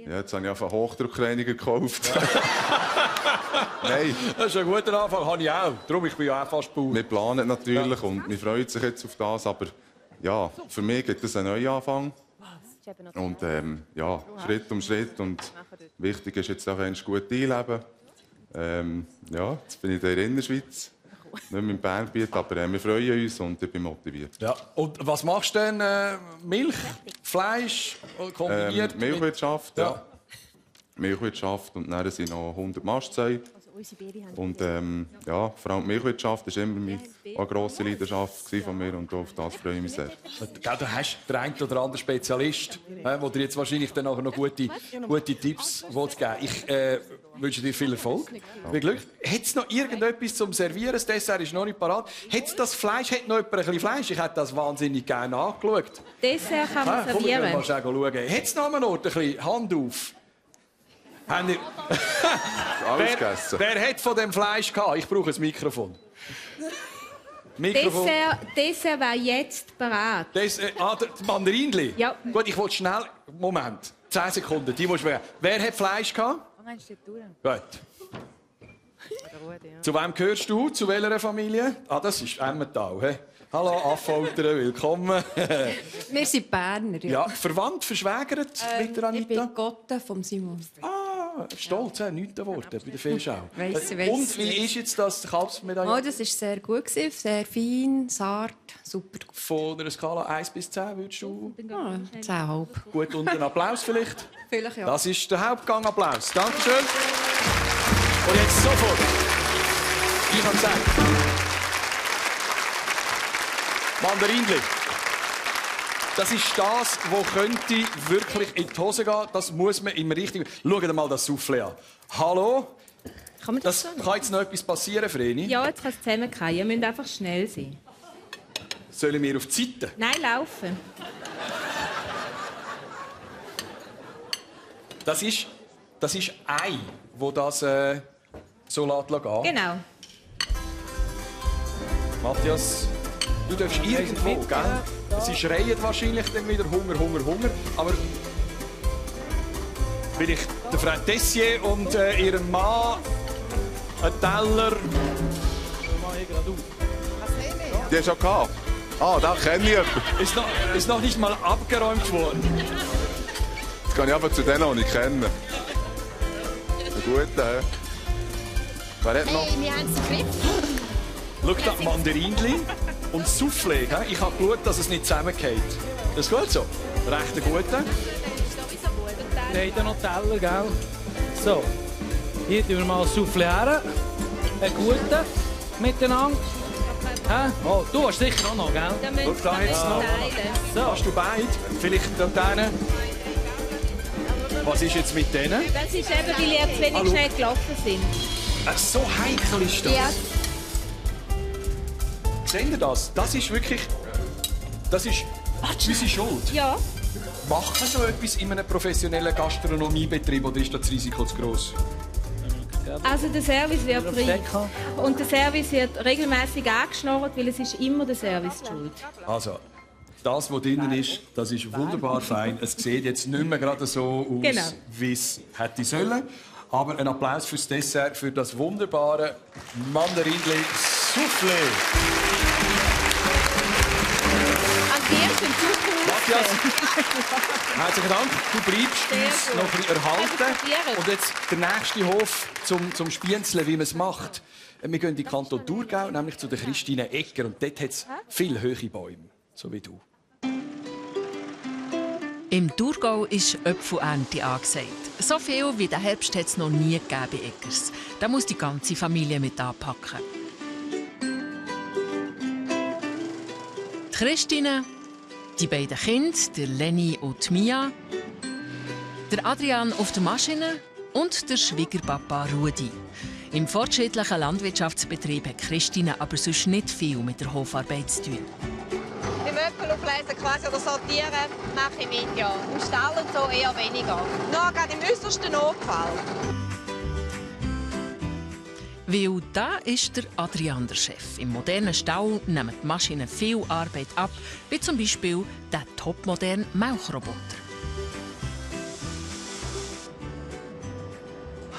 Ja, jetzt habe ich einfach einen Hochdruckreiniger gekauft. Nein. Das ist ein guter Anfang, habe ich auch. Darum, ich bin ja auch fast Bauer. Wir planen natürlich und wir freuen sich jetzt auf das, aber ja, für mich gibt es einen Neuanfang. Und ja, Schritt um Schritt. Und wichtig ist jetzt auch ein gut einleben. Ja, jetzt bin ich in der Innerschweiz, nicht mehr im Bernbiet, aber wir freuen uns und ich bin motiviert. Ja. Und was machst du denn? Milch, Fleisch, kombiniert? Milchwirtschaft, ja. Milchwirtschaft und dann sind noch 100 Mastzäune. Und ja, vor allem die Milchwirtschaft war immer eine grosse Leidenschaft von mir und auf das freue ich mich sehr. Du hast den einen oder anderen Spezialist, der dir jetzt wahrscheinlich dann nachher noch gute Tipps geben. Ich wünsche dir viel Erfolg. Viel Glück. Hat es noch irgendetwas zum Servieren? Das Dessert ist noch nicht parat. Hat das Fleisch? Hat noch jemand ein bisschen Fleisch? Ich hätte das wahnsinnig gerne angeschaut. Dessert kann man servieren. Komm, mal schauen. Hat es noch einen Ort? Ein bisschen Hand auf. Alles gegessen. Wer hat von dem Fleisch gehabt? Ich brauche ein Mikrofon. Dessert war jetzt bereit. Das Mandarinli? Ja. Gut, ich wollte schnell... Moment. 10 Sekunden. Die musst du. Wer hat Fleisch gehabt? Gut. Zu wem gehörst du? Zu welcher Familie? Ah, das ist Emmental. He? Hallo, Affoltern, willkommen. Wir sind Berner. Ja, verwandt, verschwägert mit der Anita? Ich bin Gotte vom Simon. Stolz, nichts geworden bei der Fehlschau. Weiss. Und wie ist jetzt das Kalbsmedaille? Oh, das war sehr gut, sehr fein, zart, super. Von einer Skala 1 bis 10 würdest du? 10,5. Gut, und einen Applaus vielleicht? Vielleicht, ja. Das ist der Hauptgang-Applaus. Dankeschön. Und jetzt sofort. Ich habe gesagt. Mandarinli. Das ist das, was könnte wirklich in die Hose gehen. Das muss man im richtigen... Schaut mal das Soufflé an. Hallo? Kann jetzt noch etwas passieren, Vreni? Ja, jetzt kann es zusammenfallen. Ihr müsst einfach schnell sein. Sollen wir auf die Seite? Nein, laufen. Das ist Ei, wo das so lässt gehen. Genau. Matthias, du darfst irgendwo, gell? Sie schreien wahrscheinlich dann wieder Hunger, Hunger, Hunger. Aber vielleicht der Frau Tessier und ihrem Mann einen Teller. Die hast du schon gehabt? Ah, da kenne ich jemanden. Ist noch nicht mal abgeräumt worden. Jetzt gehe ich aber zu denen, die ich kenne. Ein guter, hä? Wer hat noch? Hey, wir haben es im Griff. Schau da, Mandarinli und Soufflé. He? Ich habe geschaut, dass es nicht zusammengeht. Das ist gut so. Recht ein guter. Der hat noch Teller, gell? So, hier tun wir mal Soufflé her. Einen guten miteinander. Hä? Oh, du hast sicher auch noch, gell? Schau da jetzt noch. So. Hast du beide? Vielleicht denen. Was ist jetzt mit denen? Das ist eben, weil ihr zu wenig schnell gelaufen sind. So heikel ist das. Ja. Seht ihr das? Das ist wirklich... Das ist unsere Schuld. Ja. Macht man so etwas in einem professionellen Gastronomiebetrieb oder ist das Risiko zu gross? Also der Service wird rein. Und der Service wird regelmäßig angeschnurrt, weil es ist immer der Service die schuld. Also, das, was drinnen ist, das ist wunderbar fein. Es sieht jetzt nicht mehr gerade so aus, Genau. wie es hätte sollen. Aber ein Applaus fürs Dessert, für das wunderbare Mandarinli Soufflé. An dir sind Matthias, herzlichen Dank. Du bleibst uns noch ein bisschen erhalten. Und jetzt der nächste Hof zum Spienzeln, wie man es macht. Wir gehen in den Kanton Thurgau, nämlich zu der Christine Egger. Und dort hat es viele hohe Bäume, so wie du. Im Thurgau ist Äpfelernte angesagt. So viel wie der Herbst hat es noch nie gegeben bei Eggers. Da muss die ganze Familie mit anpacken. Die Christine, die beiden Kinder, der Lenny und die Mia, der Adrian auf der Maschine und der Schwiegerpapa Rudi. Im fortschrittlichen Landwirtschaftsbetrieb hat Christine aber sonst nicht viel mit der Hofarbeit zu tun. Im Äpfel auflesen quasi oder sortieren mache ich mit, ja. Im Stall und so eher weniger. Nur gerade im äußersten Notfall. Weil da ist der Adrian der Chef. Im modernen Stall nehmen die Maschinen viel Arbeit ab, wie zum Beispiel der topmoderne Milchroboter.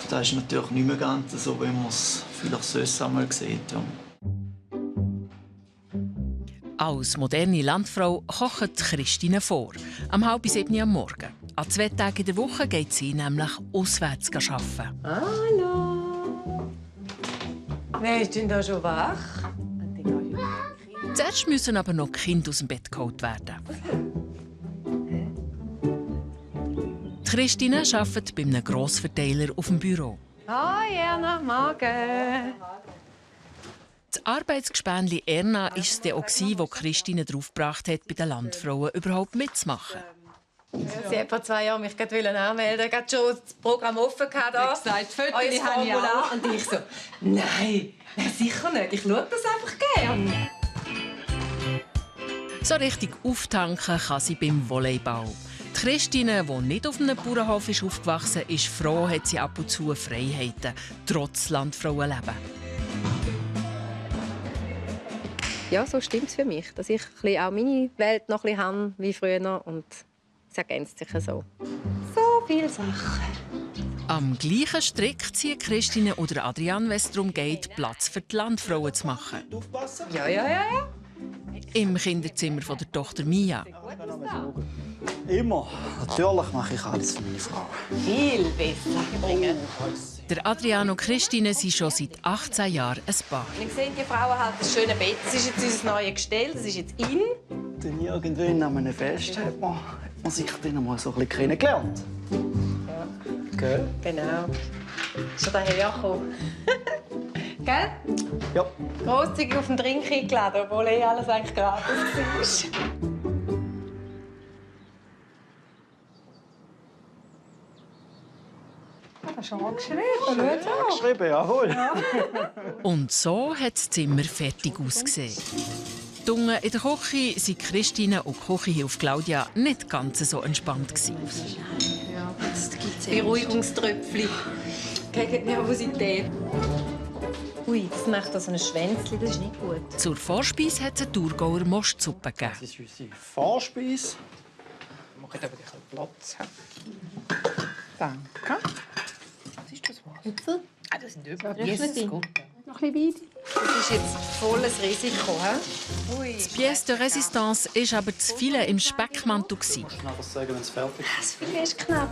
Das ist natürlich nicht mehr ganz so, wie man es vielleicht sonst einmal sieht. Ja. Als moderne Landfrau kocht Christine vor. Am 6:30 am Morgen. An 2 Tagen in der Woche geht sie nämlich auswärts arbeiten. Hallo. Wer ist denn da schon wach? Zuerst müssen aber noch die Kinder aus dem Bett geholt werden. Christine arbeitet bei einem Grossverteiler auf dem Büro. Hi, Erna, morgen. Das Arbeitsgespänli Erna war es auch, das Christine daraufgebracht hat, bei den Landfrauen überhaupt mitzumachen. Sie hat vor 2 Jahren mich gerade anmelden. Ich hatte schon das Programm offen. Ich habe gesagt, Fotos habe ich auch. Und ich so, nein, sicher nicht. Ich schaue das einfach gerne. So richtig auftanken kann sie beim Volleyball. Die Christine, die nicht auf einem Bauernhof aufgewachsen ist, ist froh, hat sie ab und zu Freiheiten, trotz Landfrauenleben. Ja, so stimmt es für mich, dass ich auch meine Welt noch ein bisschen habe wie früher und es ergänzt sich so. So viel Sachen. Am gleichen Strick ziehen Christine oder Adrian, wenn es darum geht, Platz für die Landfrauen zu machen. Ja. Im Kinderzimmer von der Tochter Mia. Immer. Natürlich mache ich alles für meine Frau. Viel besser. Der Adrian und Christine sind schon seit 18 Jahren ein Paar. Wir sehen, die Frauen haben das schöne Bett. Das ist jetzt unser neues Gestell, das ist jetzt in. Dann irgendwann an einem Fest hat man sich dann mal so ein bisschen kennengelernt. Ja. Gell? Genau. Schon daher gekommen. Gell? Ja. Grosszügig auf den Drink eingeladen, obwohl alles eigentlich gratis war. Hast du schon mal geschrieben? Ja, geschrieben, jawohl. Und so hat das Zimmer fertig ausgesehen. Die Unten in der Küche waren Christine und die Küchenhilfe Claudia nicht ganz so entspannt. Ja, jetzt gibt es Beruhigungströpfchen gegen die Nervosität. Ui, das macht also ein Schwänzchen, das ist nicht gut. Zur Vorspeise hat es eine Thurgauer Mostsuppe gegeben. Das ist unsere Vorspeise. Wir machen aber ein bisschen Platz. Danke. Was ist das? Äpfel? Ah, das sind Äpfel. Jesus, gut. Noch ein bisschen weiter. Das ist jetzt volles Risiko. He? Das Pièce de Résistance war aber das Filet im Speckmantel. Kannst du nachher sagen, wenn es fertig ist? Das Filet ist knapp.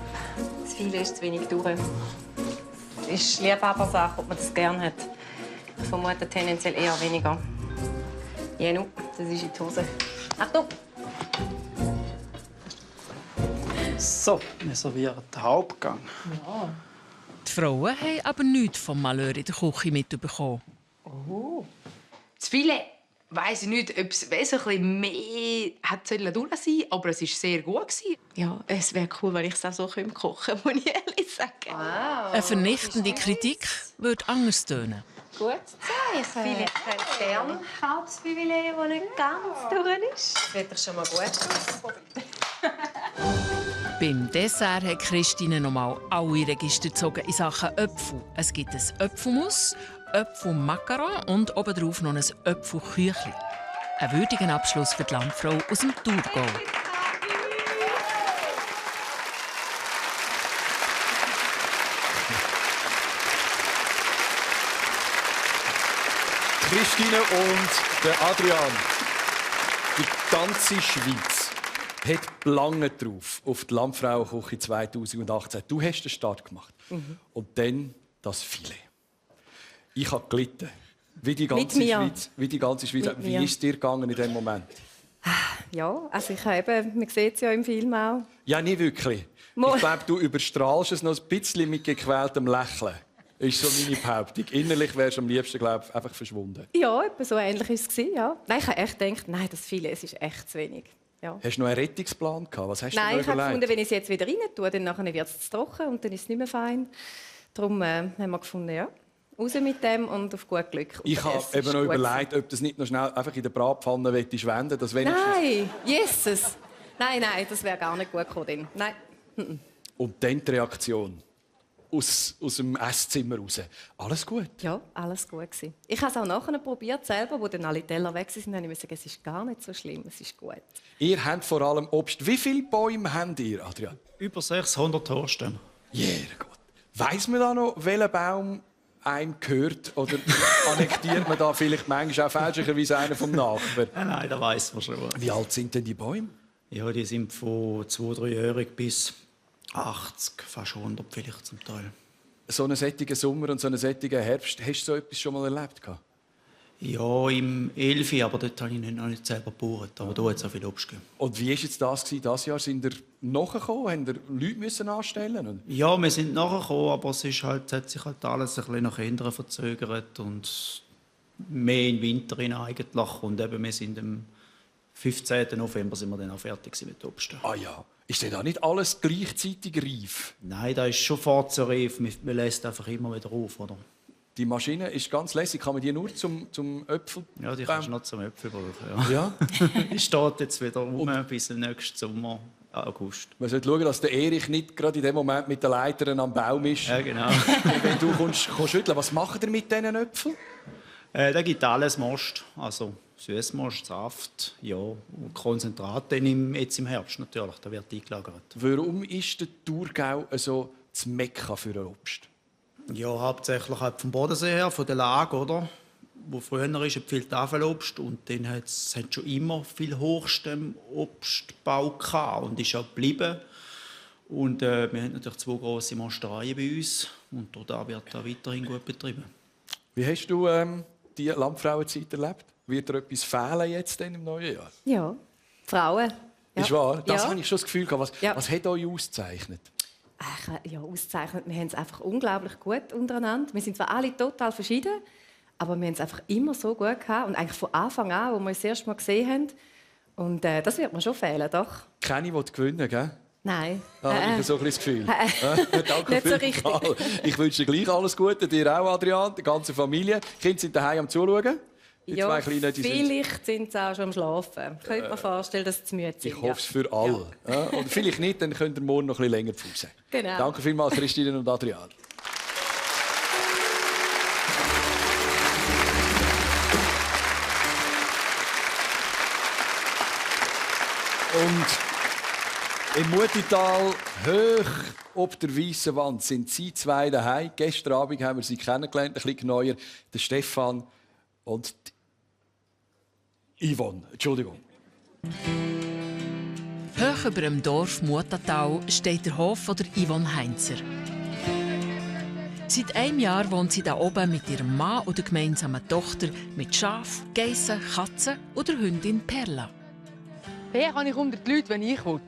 Das Filet ist zu wenig durch. Das ist Liebhabersache, ob man das gerne hat. Ich vermute tendenziell eher weniger. Jenu, das ist in die Hose. Achtung! So, wir servieren den Hauptgang. Ja. Die Frauen haben aber nichts vom Malheur in der Küche mitbekommen. Oh. Das Filet weiss ich nicht, ob es ein bisschen mehr hätte durch sein sollen, aber es war sehr gut. Ja, es wäre cool, wenn ich es auch so kochen könnte, muss ich ehrlich sagen. Wow. Eine vernichtende Kritik würde anders tönen. Gutes Zeichen. Vielleicht könnt ihr gerne Kalbsfilet, das nicht ganz durch ist. Das sieht doch schon mal gut aus. Beim Dessert hat Christine nochmal alle Register gezogen in Sachen Äpfel. Es gibt ein Äpfelmus, Äpfelmacaron und obendrauf noch ein Äpfelküchli. Ein würdiger Abschluss für die Landfrau aus dem Thurgau. Christine und der Adrian, die ganze Schweiz hat lange drauf auf die Landfrauenküche 2018. Du hast den Start gemacht. Und dann das Filet. Ich habe gelitten. Wie die ganze Schweiz. Wie ist es dir gegangen in diesem Moment? Ja, also ich habe man sieht es ja im Film auch. Ja, nicht wirklich. Ich glaube, du überstrahlst es noch ein bisschen mit gequältem Lächeln. Ist so meine Behauptung. Innerlich wärst du am liebsten, glaube ich, einfach verschwunden. Ja, etwa so ähnlich war es. Ja. Nein, ich habe echt gedacht, nein, das Filet ist echt zu wenig. Ja. Hast du noch einen Rettungsplan gehabt? Was hast du Nein, dir ich habe überlegt? gefunden, wenn ich es jetzt wieder rein tue, dann wird es zu trocken und dann ist es nicht mehr fein. Darum haben wir gefunden, ja, raus mit dem und auf gut Glück. Und Ich habe eben noch überlegt, ob du das nicht noch schnell einfach in der Bratpfanne wenden willst. Nein, Jesus! Nein, das wäre gar nicht gut gekommen. Nein. Und dann die Reaktion aus dem Esszimmer raus. Alles gut? Ja, alles gut gewesen. Ich habe es auch nachher probiert, selber, wo dann alle Teller weg waren, habe ich gesagt, es ist gar nicht so schlimm, es ist gut. Ihr habt vor allem Obst. Wie viele Bäume habt ihr, Adrian? Über 600 Horsten. Gott. Weiss man da noch, welcher Baum einem gehört? Oder annektiert man da vielleicht manchmal auch fälschlicherweise einen vom Nachbarn? Nein, das weiss man schon. Wie alt sind denn die Bäume? Ja, die sind von 2-3-jährig bis 80, fast 100 vielleicht zum Teil. So einen sättigen Sommer und so einen sättigen Herbst, hast du so etwas schon mal erlebt? Ja, im Elfi, aber dort habe ich noch nicht selber gebaut. Aber da hat es auch viel Obst gegeben. Und wie war jetzt das dieses Jahr? Sind ihr nachgekommen? Haben ihr Leute anstellen? Ja, wir sind nachgekommen, aber es hat sich halt alles ein bisschen nach hinten verzögert und mehr in den Winter hinein eigentlich. Und eben, wir sind am 15. November sind wir dann auch fertig mit dem Obst. Ah ja. Ist denn da nicht alles gleichzeitig reif? Nein, da ist schon reif. Man lässt einfach immer wieder auf, oder? Die Maschine ist ganz lässig. Kann man die nur zum Äpfel? Ja, die kannst du noch zum Äpfel brauchen. Ja. Die steht jetzt wieder rum bis zum nächsten Sommer, August. Man sollte schauen, dass der Erich nicht gerade in dem Moment mit den Leitern am Baum ist. Ja, genau. Wenn du kommst schütteln. Was macht ihr mit diesen Äpfeln? Da gibt alles Most, also Süßmost, Saft, ja, und Konzentrat dann jetzt im Herbst natürlich, da wird eingelagert. Warum ist der Thurgau so das Mekka für ein Obst? Ja, hauptsächlich halt vom Bodensee her, von der Lage, oder? Wo früher ist viel Tafelobst und dann hat es schon immer viel hochstem Obstbau gehabt und ist auch geblieben. Und wir haben natürlich 2 grosse Mostereien bei uns und da wird da weiterhin gut betrieben. Wie hast du die Landfrauenzeit erlebt? Wird dir etwas fehlen jetzt im neuen Jahr? Ja, Frauen. Ist wahr? Das Ja. habe ich schon das Gefühl gehabt. Ja. Was hat euch ausgezeichnet? Ja, ausgezeichnet. Wir haben es einfach unglaublich gut untereinander. Wir sind zwar alle total verschieden, aber wir haben es einfach immer so gut gehabt. Und eigentlich von Anfang an, wo wir uns das erste Mal gesehen haben. Und das wird mir schon fehlen, doch. Keine will gewinnen, gell? Nein. Habe ich so ein bisschen das Gefühl. Danke Nicht so vielmals. richtig. Ich wünsche dir gleich alles Gute, dir auch, Adrian, der ganzen Familie. Die Kinder sind daheim am Zuschauen. Die Ja, zwei Kleinen, die sind... vielleicht sind sie auch schon am Schlafen. Ich könnte mir vorstellen, dass sie zu müde sind. Ich hoffe es für alle. Ja. Und vielleicht nicht, dann könnt ihr morgen noch ein bisschen länger Pause. Genau. Danke vielmals, Christine und Adrian. Und im Mutital, hoch ob der weißen Wand, sind sie zwei daheim. Gestern Abend haben wir sie kennengelernt, ein bisschen genauer. Der Stefan und Yvonne. Entschuldigung. Hoch über dem Dorf Mutatal steht der Hof von der Yvonne Heinzer. Seit einem Jahr wohnt sie hier oben mit ihrem Mann und der gemeinsamen Tochter mit Schaf, Geissen, Katzen und der Hündin Perla. Hier kann ich unter die Leute, wenn ich will.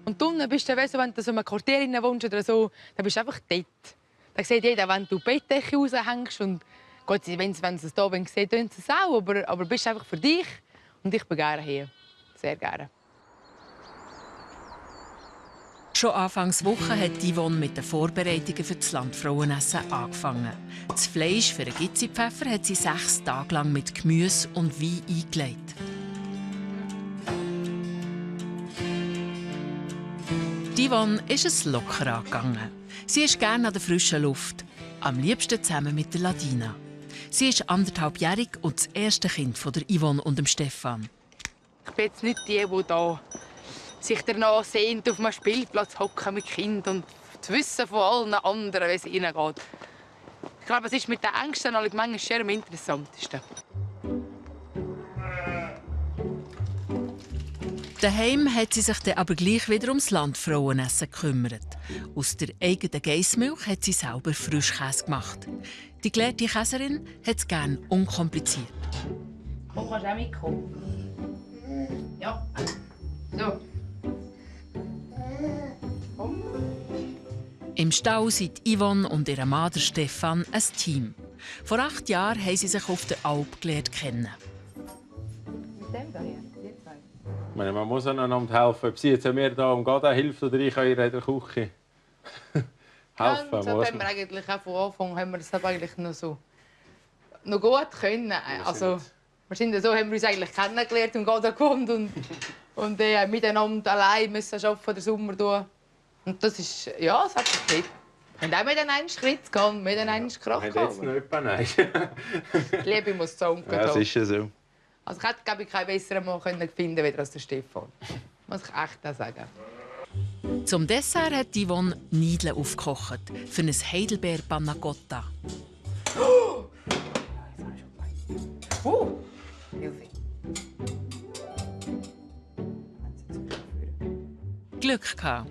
Und unten bist du, wenn du so eine Quartier wohnst oder so, dann bist du einfach dort. Da sieht jeder, wenn du die Bettdecke raushängst. Und Gott, wenn sie es hier sehen, tun sie es auch. Aber bist einfach für dich. Und ich bin gerne hier. Sehr gerne. Schon Anfangs Woche hat Yvonne mit den Vorbereitungen für das Landfrauenessen angefangen. Das Fleisch für den Gizipfeffer hat sie 6 Tage lang mit Gemüse und Wein eingelegt. Yvonne ist es locker angegangen. Sie ist gerne an der frischen Luft, am liebsten zusammen mit der Ladina. Sie ist 1,5-jährig und das erste Kind von der Yvonne und dem Stefan. Ich bin jetzt nicht die da sich danach sehnt, auf einem Spielplatz hocken mit Kindern und zu wissen von allen anderen, wie es ihnen geht. Ich glaube, es ist mit den Ängsten manchmal sehr am interessantesten. Daheim hat sie sich dann aber gleich wieder ums Landfrauenessen gekümmert. Aus der eigenen Geissmilch hat sie selber Frischkäse gemacht. Die gelehrte Käserin hat es gerne unkompliziert. Komm, kannst du auch mitkommen? Ja. So. Komm. Im Stall sind Yvonne und ihr Mann der Stefan ein Team. Vor 8 Jahren haben sie sich auf der Alp gelernt kennen. Mit dem hier, die zwei. Ich meine, man muss einander helfen. Ob sie jetzt mir da umgeht, hilft oder ich in der Küche. Helfen ja, das muss haben wir eigentlich auch von Anfang haben wir das eigentlich noch gut können. Also, wir sind so, haben wir uns eigentlich kennengelernt und gerade gewohnt und miteinander allein müssen arbeiten, den Sommer durch. Und das ist, ja, das hat sich nicht. Wir haben auch miteinander Schritt gehabt, miteinander Krach gehabt. Jetzt noch jemand? Nein. Die Liebe muss zu umgehen. Ja, das ist ja so. Also ich hätte, glaube ich, keinen besseren Mann finden können als der Stefan. Muss ich echt auch sagen. Zum Dessert hat Yvonne Niedeln aufgekocht für ein Heidelbeer Panna Cotta. Hilfe. Glück gehabt.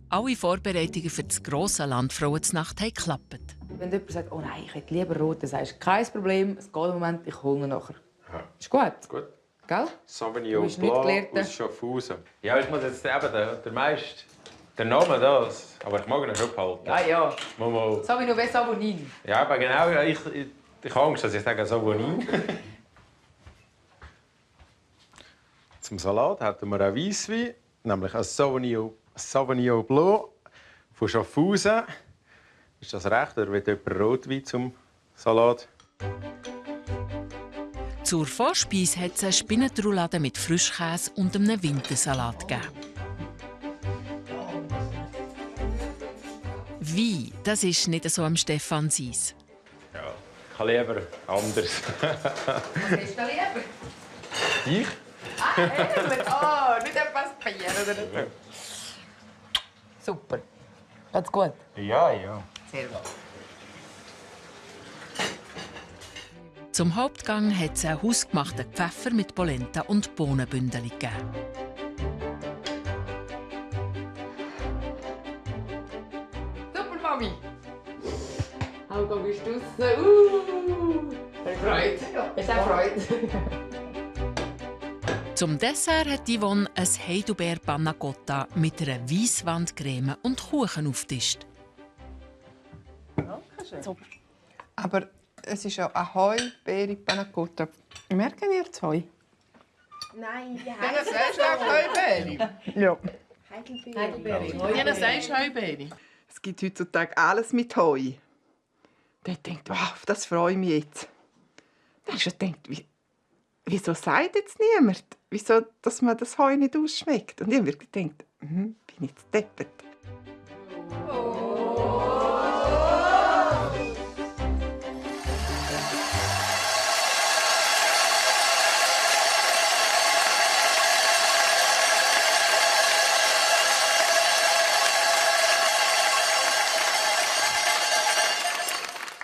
Alle Vorbereitungen für das grosse Landfrauenznacht haben geklappt. Wenn jemand sagt, oh nein, ich hätte lieber rot, dann sagst du, kein Problem, es geht im Moment, ich hole ihn nachher. Ja. Ist gut? Gut. Gell? Sauvignon Du bist nicht Blanc gelehrt. aus Schaffhausen. Ja, ich muss jetzt eben der meiste... Der Name das, aber ich mag ihn schon behalten. Ja, ja. Mal. Sauvignon wie Savonin. Ja, aber genau, ich habe Angst, dass ich sage Savonin. Zum Salat hätten wir auch Weisswein, nämlich ein Sauvignon Blanc von Schaffhausen. Ist das recht, oder will jemand Rotwein zum Salat? Zur Vorspeise hat es eine Spinnetroulade mit Frischkäse und einem Wintersalat gegeben. Wein, das ist nicht so am Stefan seins. Ja, ich habe lieber anders. Was hast du lieber? Ich? Oh, nicht etwas Bier oder so. Super. Geht's gut? Ja, ja. Sehr gut. Zum Hauptgang hat es einen hausgemachten Pfeffer mit Polenta und Bohnenbündeli gegeben. Super, Mami. Hallo, bist du Freude. Ist auch Freude. Zum Dessert hat Yvonne ein Heidelbeer Panna Cotta mit einer Weisswandcreme und Kuchen aufgetischt. Super. Aber es ist auch eine Heubeere Panna Cotta. Merken ihr das Heu? Nein, die Ja, das ist auch Heubeere. Ja. Heidelbeere. Ja, das ist Heubeere. Es gibt heutzutage alles mit Heu. Der denkt, wow, das freue ich mich jetzt. Dann hast du gedacht, wieso sagt jetzt niemand, wieso, dass man das Heu nicht ausschmeckt? Und ich habe wirklich gedacht, bin ich jetzt deppert.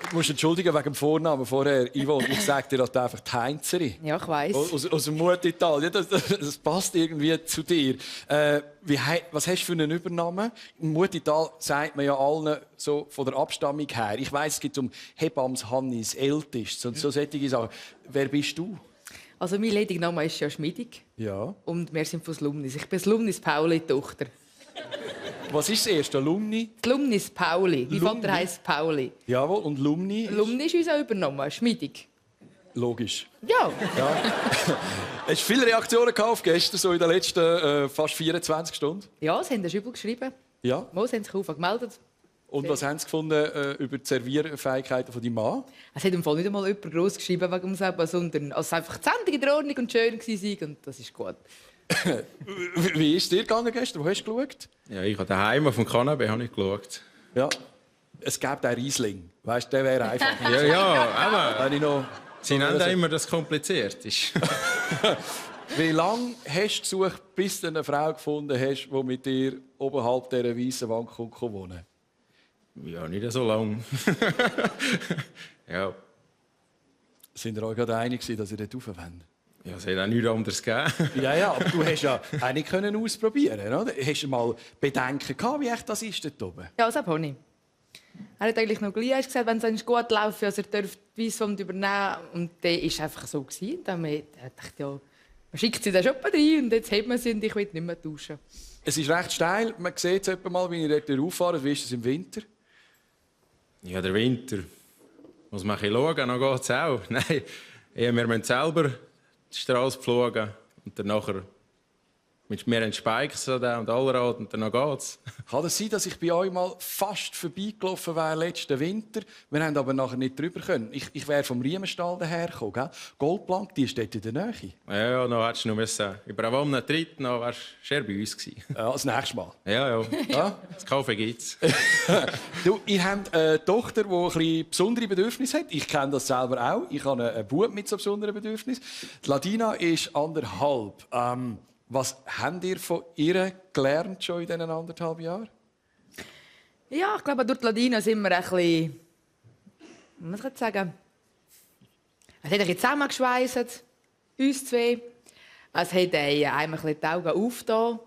Du musst entschuldigen wegen dem Vornamen vorher. Yvonne, ich sage dir, dass du einfach die Heinzerin. Ja, ich weiss. Aus dem Mutital. Das passt irgendwie zu dir. Was hast du für einen Übernamen? Im Mutital sagt man ja allen so von der Abstammung her. Ich weiss, es geht um Hebamm's Hannis, Ältest und so solche Sachen. Wer bist du? Also mein lediger Name ist ja Schmiedig. Ja. Und wir sind von Slumnis. Ich bin Slumnis Pauli, Tochter. Was ist das erste? Lumni? Slumnis Pauli. Mein Lumni? Vater heisst Pauli. Jawohl. Und Lumni? Lumni ist unser Übernahme, Schmiedig. Logisch. Ja. Hast du viele Reaktionen gehabt gestern, so in den letzten fast 24 Stunden? Ja, sie haben das Übel geschrieben. Ja. Mal, sie haben sich gemeldet. Und was haben Sie gefunden über die Servierfähigkeiten von deinem Mann? Es hat im Fall nicht einmal jemand gross geschrieben wegen dem selber, sondern als einfach die Sendung in der Ordnung und schön war. Und das ist gut. Wie ist es dir gegangen gestern? Wo hast du geschaut? Ja, ich habe daheim auf dem Kanapee geschaut. Ja. Es gibt einen Riesling. Weißt du, der wäre einfach. Ja, aber wenn ich noch sie nennen auch immer, dass es kompliziert ist. Wie lange hast du gesucht, bis du eine Frau gefunden hast, die mit dir oberhalb dieser weißen Wand wohnen? Ja, nicht so lange. Ja. Sind ihr euch gerade einig, dass ihr dort rauf wollt? Ja, es hat auch nichts anderes gegeben. Ja, aber du hast ja auch nicht ausprobieren können, oder? Hast du mal Bedenken gehabt, wie echt das ist dort oben? Ja, das habe ich. Er hat eigentlich noch gleich gesagt, wenn es gut läuft, also er dürfte die Weisswand übernehmen. Und der war es einfach so. Dann dachte ich, ja, man schickt sie dann schon rein und jetzt hat man sie und ich will nicht mehr tauschen. Es ist recht steil. Man sieht es etwa mal, wie ihr dort rauffahrt. Wie ist es im Winter? Ja, der Winter. Muss man ein bisschen schauen, dann geht es auch. Nein, wir müssen selber die Straße pflügen und dann nachher mit mehr Spikes und Allrad und dann geht's. Kann es sein, dass ich bei euch mal fast vorbeigelaufen wäre letzten Winter? Wir haben aber nachher nicht drüber können. Ich wäre vom Riemenstall dahergekommen. Gell? Goldplank, die steht in der Nähe. Ja, dann hättest du noch über einen Wand treten, dann wärst du eher bei uns gewesen. Ja, das nächste Mal. Ja. Ja? Das Kaffee gibt's. Du, ihr habt eine Tochter, die ein bisschen besondere Bedürfnisse hat. Ich kenne das selber auch. Ich habe einen Bub mit so besonderen Bedürfnissen. Die Ladina ist 1,5. Was habt ihr von ihr gelernt schon in diesen 1,5 Jahren? Ja, ich glaube, durch die Ladina sind wir ein bisschen... Was soll ich sagen? Es hat ein bisschen zusammengeschweißt, uns zwei. Es hat einem ein bisschen die Augen aufgetan,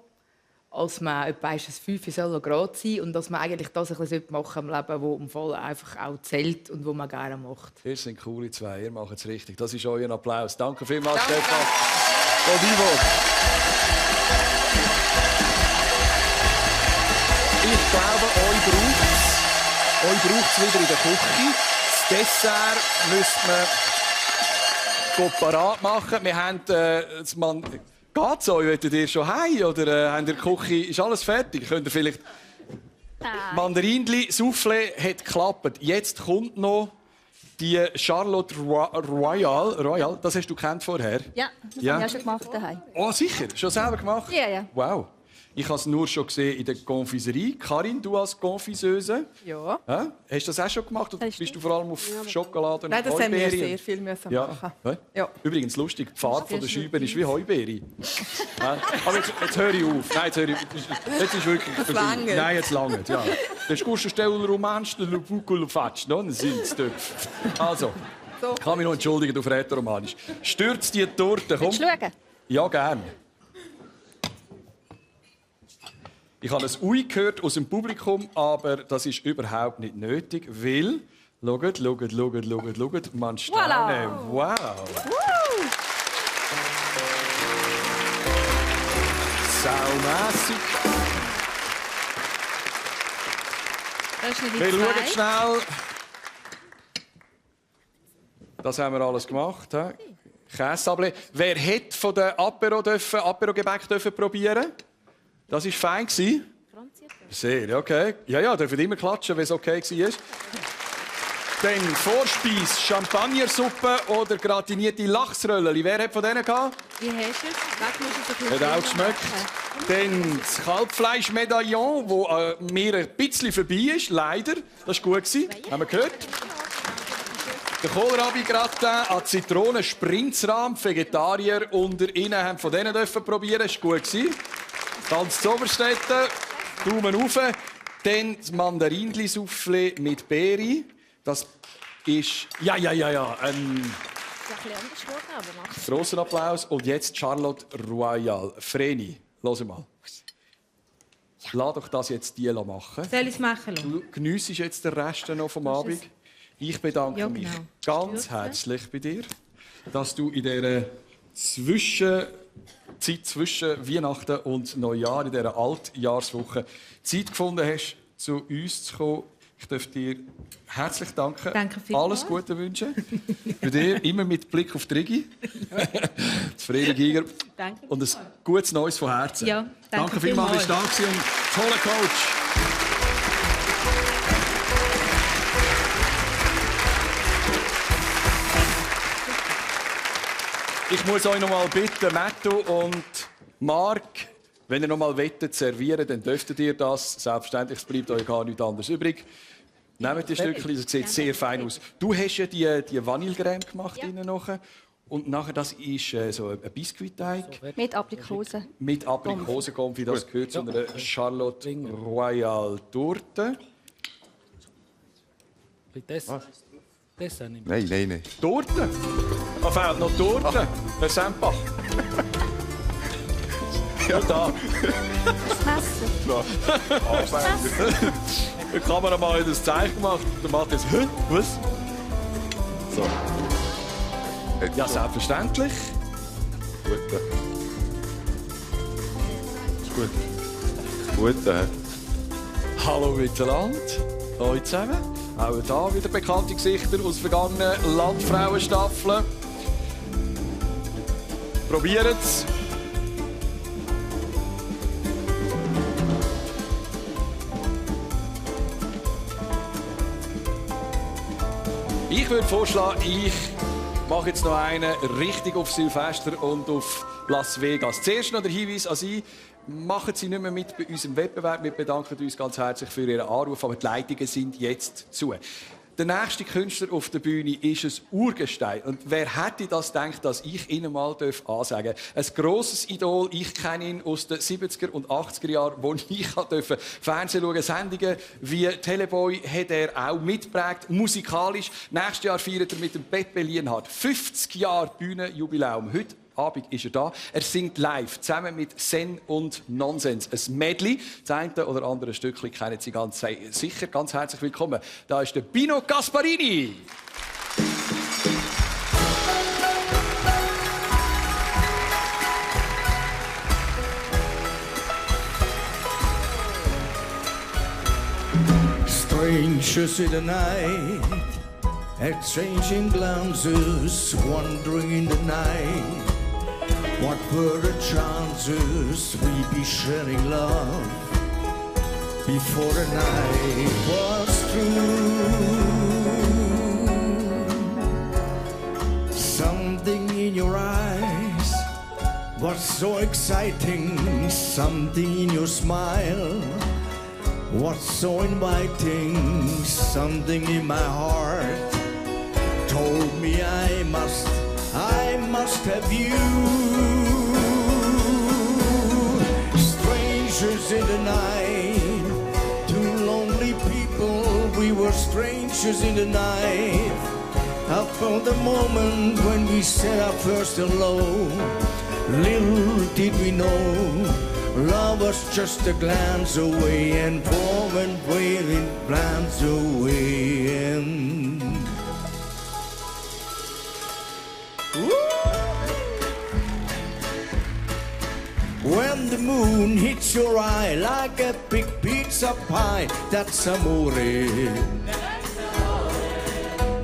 als man etwa 5 Grad sein soll und dass man eigentlich das ein bisschen machen im Leben, wo im Fall einfach auch zählt und wo man gerne macht. Ihr seid coole zwei, ihr macht es richtig. Das ist euer Applaus. Danke vielmals, Stefan. Und Yvonne. Ich glaube, euch braucht es wieder in der Küche. Das Dessert müsste man parat machen. Wir haben geht's euch? Wollt ihr schon heim? Oder habt ihr die Küche? Ist alles fertig? Könnt ihr vielleicht... Mandarinli, Soufflé hat geklappt. Jetzt kommt noch die Charlotte Royal. Das hast du kennt vorher? Ja, das habe ich auch schon gemacht daheim. Oh, sicher? Schon selber gemacht? Ja. Wow. Ich habe es nur schon gesehen in der Confiserie. Karin, du als Confiseuse. Ja. Hast du das auch schon gemacht? Oder bist du vor allem auf Schokolade und Nein, das haben wir Heubeere? sehr viel machen. Ja. Übrigens, lustig, die Farbe von der Scheibe ist wie Heubeere. Aber jetzt höre ich auf. Nein, jetzt ist wirklich... Das langt. Nein, jetzt langt, ja. Das ist der Stelle Romansch, der Lupukul Fatsch, no? Dann sind es Töpfe. Also, ich kann mich noch entschuldigen, du Rätoromanisch. Stürzt die Torte, komm. Willst du schauen? Ja, gerne. Ich habe ein Ui gehört aus dem Publikum, aber das ist überhaupt nicht nötig, weil... Schaut, man staune. Wow! Saumässig. Das ist nicht Wir die schauen zwei. schnell. Das haben wir alles gemacht. Kässable. Wer hätte von den Apero-Gebäck probieren? Das war fein. Sehr, okay. Ja, dürfen immer klatschen, wenn es okay war. Dann Vorspeis, Champagnersuppe oder gratinierte Lachsröllchen. Wer hat von denen gehabt? Wie hast du es? Warte, musst du es ein Hat auch bisschen geschmeckt. Dann das Kalbfleischmedaillon, das mir ein bisschen vorbei ist, leider. Das war gut. Haben wir gehört? Der Kohlrabi-Gratin an Zitronen, Sprinzrahm, Vegetarier unter ihnen haben von denen probieren. Das war gut. Ganz zu Oberstetten, Daumen rauf. Dann das Mandarinli-Soufflé mit Beere. Das ist... Ja. Ein grosser Applaus. Und jetzt Charlotte Royal. Vreni, hör mal. Lass doch das jetzt die machen. Soll ich es machen? Du geniessest jetzt den Rest noch vom Abend. Ich bedanke mich ganz herzlich bei dir, dass du in dieser Zwischenzeit zwischen Weihnachten und Neujahr, in dieser Altjahrswoche, Zeit gefunden hast, zu uns zu kommen. Ich darf dir herzlich danken. Danke vielmals. Alles Gute wünschen. Bei dir immer mit Blick auf die Rigi. Zufrieden Giger. Danke. Und ein gutes Neues von Herzen. Ja, danke vielmals, dass du da vielmals. warst und toller Coach. Ich muss euch noch mal bitten, Matto und Marc, wenn ihr noch mal wettet servieren, dann dürft ihr das. Selbstverständlich, es bleibt euch gar nichts anderes übrig. Nehmt die Stückchen, das sieht sehr fein aus. Du hast ja die Vanillecreme gemacht innen nachher. Und nachher, das ist so ein Biskuitteig. Mit Aprikose. Mit Aprikosenkonfi, das gehört zu einer Charlotte Royal Torte. Nein. Torte? Da fehlt noch Torte. Herr Sempach. Ja, da. Das Messer. Die Kameramann hat ein Zeichen gemacht. Der macht jetzt, hä? Was? So. Ja, selbstverständlich. Gute. Ist gut. Gute. Hallo miteinander. Hallo zusammen. Auch hier wieder bekannte Gesichter aus vergangenen Landfrauenstaffeln. Probiert es. Ich würde vorschlagen, ich mache jetzt noch einen richtig auf Silvester und auf Las Vegas. Zuerst noch der Hinweis an Sie. Machen Sie nicht mehr mit bei unserem Wettbewerb. Wir bedanken uns ganz herzlich für Ihren Anruf, aber die Leitungen sind jetzt zu. Der nächste Künstler auf der Bühne ist ein Urgestein. Und wer hätte das gedacht, dass ich Ihnen mal ansagen darf? Ein grosses Idol. Ich kenne ihn aus den 70er und 80er Jahren, wo ich Fernsehen schauen. Sendungen wie Teleboy hat er auch mitgeprägt, musikalisch. Nächstes Jahr feiert er mit dem Pepe Lienhardt 50 Jahre Bühnenjubiläum. Heute Abend ist er da. Er singt live zusammen mit Zen und Nonsens. Ein Medley. Das eine oder andere Stückchen kennen Sie ganz sicher. Ganz herzlich willkommen. Da ist der Pino Gasparini. Strangers in the night, exchanging glances, wandering in the night. What were the chances we'd be sharing love before the night was through? Something in your eyes was so exciting? Something in your smile. What's so inviting? Something in my heart told me I must have you. Strangers in the night, two lonely people, we were strangers in the night. Up from the moment when we said our first hello, little did we know, love was just a glance away, and for and waiting glance away. And when the moon hits your eye like a big pizza pie, that's amore.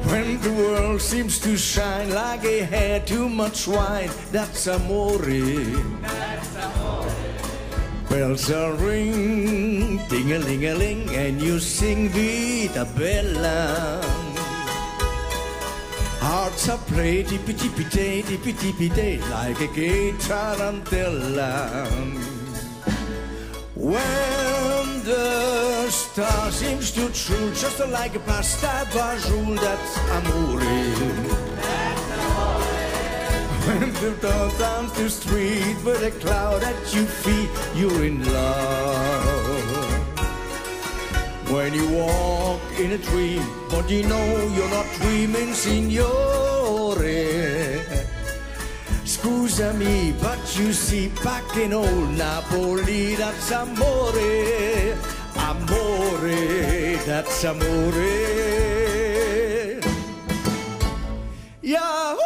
When the world seems to shine like a hair too much wine, that's amore. Bells are ring, ding-a-ling-a-ling, and you sing Vita Bella. Hearts are play, dippy-dippy-day, dippy-dippy-day, like a gay tarantella. When the star seems to drool, just like a pasta bajoule, that's amore. When the dog down the street with a cloud at your feet, you're in love. When you walk in a dream, but you know you're not dreaming, signore. Scusami, but you see, back in old Napoli, that's amore. Amore, that's amore. Yahoo!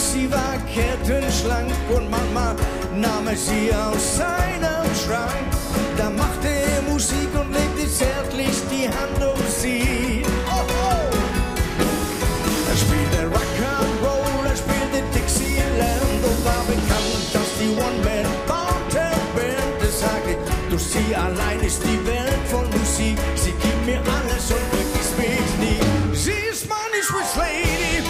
Sie war kettenschlank und manchmal nahm sie aus seinem Schrank. Da machte er Musik und legte zärtlich die Hand um sie. Oh, oh. Er spielte Rock'n'Roll, er spielte Dixieland und war bekannt als die One-Man-Band. Er sagte, durch sie allein ist die Welt voll Musik. Sie gibt mir alles und vergisst mich nie. Sie ist meine Swiss Lady.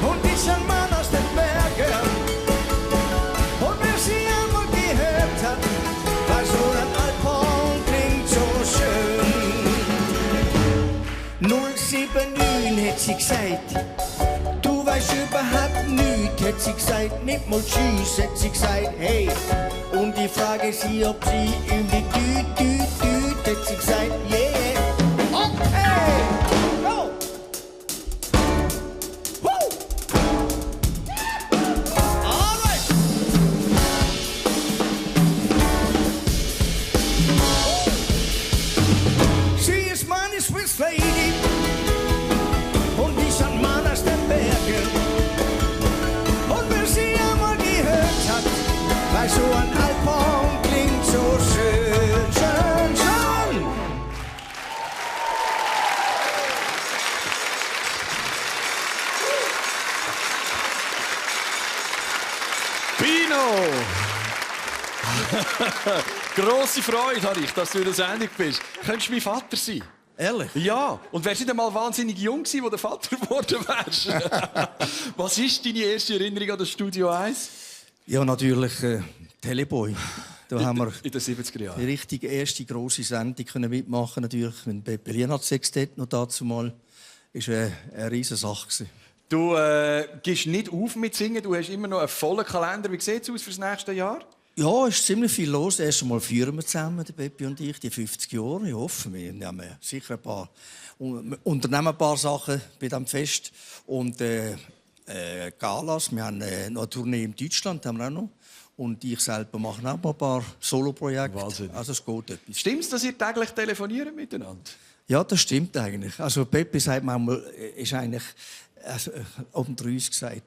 Und ich ein Mann aus den Bergen. Und wer sie einmal gehört hat, weiß, so ein Alphorn klingt so schön. 079 hätt sie gesagt, du weißt überhaupt nichts, hätt sie gesagt, nicht mal tschüss, hätt sie gesagt, hey. Und ich frage sie, ob sie irgendwie düt, hätt sie gesagt, yeah. Oh, hey, go! Lady, und ich ein Mann aus den Bergen. Und wer sie einmal gehört hat, weiß, so ein Alphorn klingt so schön, schön, schön. Pino! Grosse Freude habe ich, dass du in der Sendung bist. Könntest du mein Vater sein? Ehrlich? Ja. Und wärst du nicht einmal wahnsinnig jung gewesen, wo der Vater geworden wärst? Was ist deine erste Erinnerung an das Studio 1? Ja, natürlich Teleboy. Da haben wir in den 70er Jahren die richtige erste grosse Sendung können mitmachen, natürlich mit Pepe Lienhardt Sextett noch dazu mal. Das war eine riesige Sache. Du gehst nicht auf mit Singen, du hast immer noch einen vollen Kalender. Wie sieht es aus für das nächste Jahr? Ja, es ist ziemlich viel los. Erst einmal feiern wir zusammen, der Pepe und ich, die 50 Jahre. Ich hoffe, wir nehmen sicher unternehmen ein paar Sachen bei diesem Fest. Und Galas, wir haben noch eine Tournee in Deutschland, haben wir auch noch. Und ich selber mache auch mal ein paar Solo-Projekte. Also es geht etwas. Stimmt es, dass ihr täglich telefoniert miteinander? Ja, das stimmt eigentlich. Also Pepe sagt manchmal, ist eigentlich unter uns gesagt.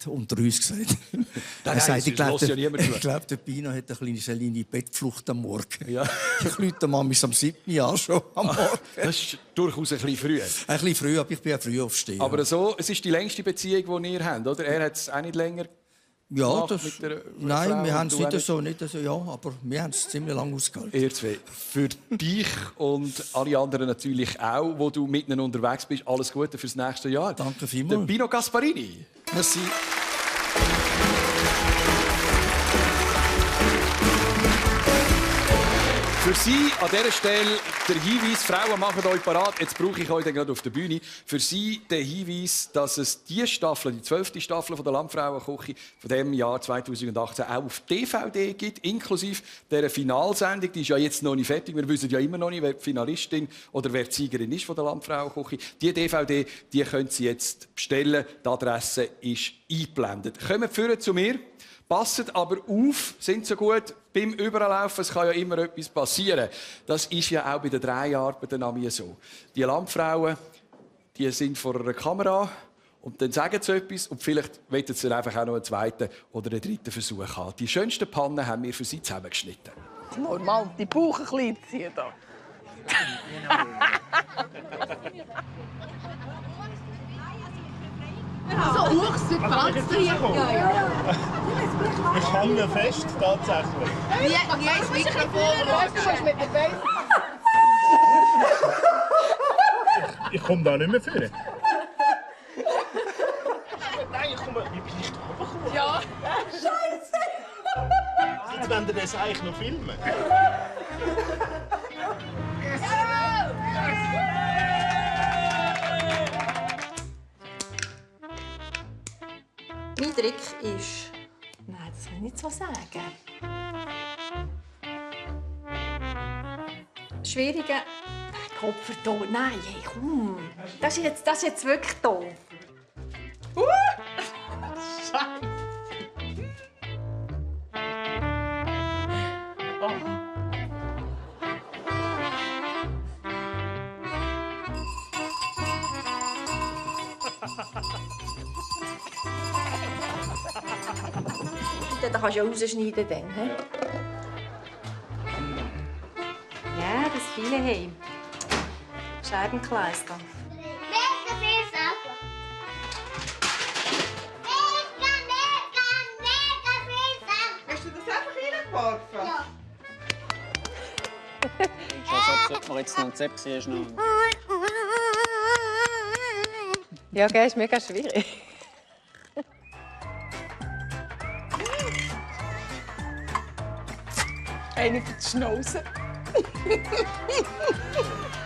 Nein, sagt, ich glaube, der Pino hat eine kleine Bettflucht am Morgen. Ja. Ich rufe mal bis am 7. Jahr schon am Morgen. Das ist durchaus ein bisschen früh. Ein bisschen früh, aber ich bin ja früh aufstehen. Aber so, es ist die längste Beziehung, die ihr habt, oder? Er hat es auch nicht länger. Ja, gemacht das, mit der nein, Frau? wir haben es Du nicht auch so, nicht so, ja, aber wir haben es ziemlich lange ausgehalten. Ihr zwei. Für dich und alle anderen natürlich auch, wo du mitten unterwegs bist, alles Gute fürs nächste Jahr. Danke vielmals. Der Pino Gasparini. Merci. Für Sie an dieser Stelle der Hinweis, Frauen, macht euch parat, jetzt brauche ich euch dann gerade auf der Bühne. Für Sie der Hinweis, dass es die Staffel, die 12. Staffel von der Landfrauenküche von dem Jahr 2018 auch auf DVD gibt, inklusive dieser Finalsendung. Die ist ja jetzt noch nicht fertig. Wir wissen ja immer noch nicht, wer die Finalistin oder wer die Siegerin ist von der Landfrauenküche. Die DVD, die können Sie jetzt bestellen. Die Adresse ist eingeblendet. Kommt vorne zu mir. Passet aber auf, sind so gut beim Überlaufen, es kann ja immer etwas passieren. Das ist ja auch bei den Dreharbeiten so. Die Landfrauen, die sind vor einer Kamera und dann sagen sie etwas und vielleicht wollen sie einfach auch noch einen zweiten oder einen dritten Versuch haben. Die schönsten Pannen haben wir für sie zusammengeschnitten. Normal, die Bauch ein bisschen ziehen da. So hoch sind Pflanzen. Ich hänge fest, tatsächlich. Wie ein Mikrofon. Mit dem Bein. Ich komme da nicht mehr vor. Nein, ich komme... Wie bin ich da runtergekommen? Ja. Scheiße! Jetzt wollen wir das eigentlich noch filmen. Mein Trick ist... Nein, das will ich nicht so sagen. Schwierige... Kopfverton. Nein, hey, komm. Das ist jetzt wirklich doof. Scheiße. Da kannst du ja rausschneiden. Dann, he? Ja, das viele haben. Scheibenkleister. Mega viel Sachen. Mega viel Sachen. Hast du das einfach reingeworfen? Ja. Als ob man jetzt noch ein Zepp ist. Ja, gell, ist mega schwierig. Eine für die Schnauze.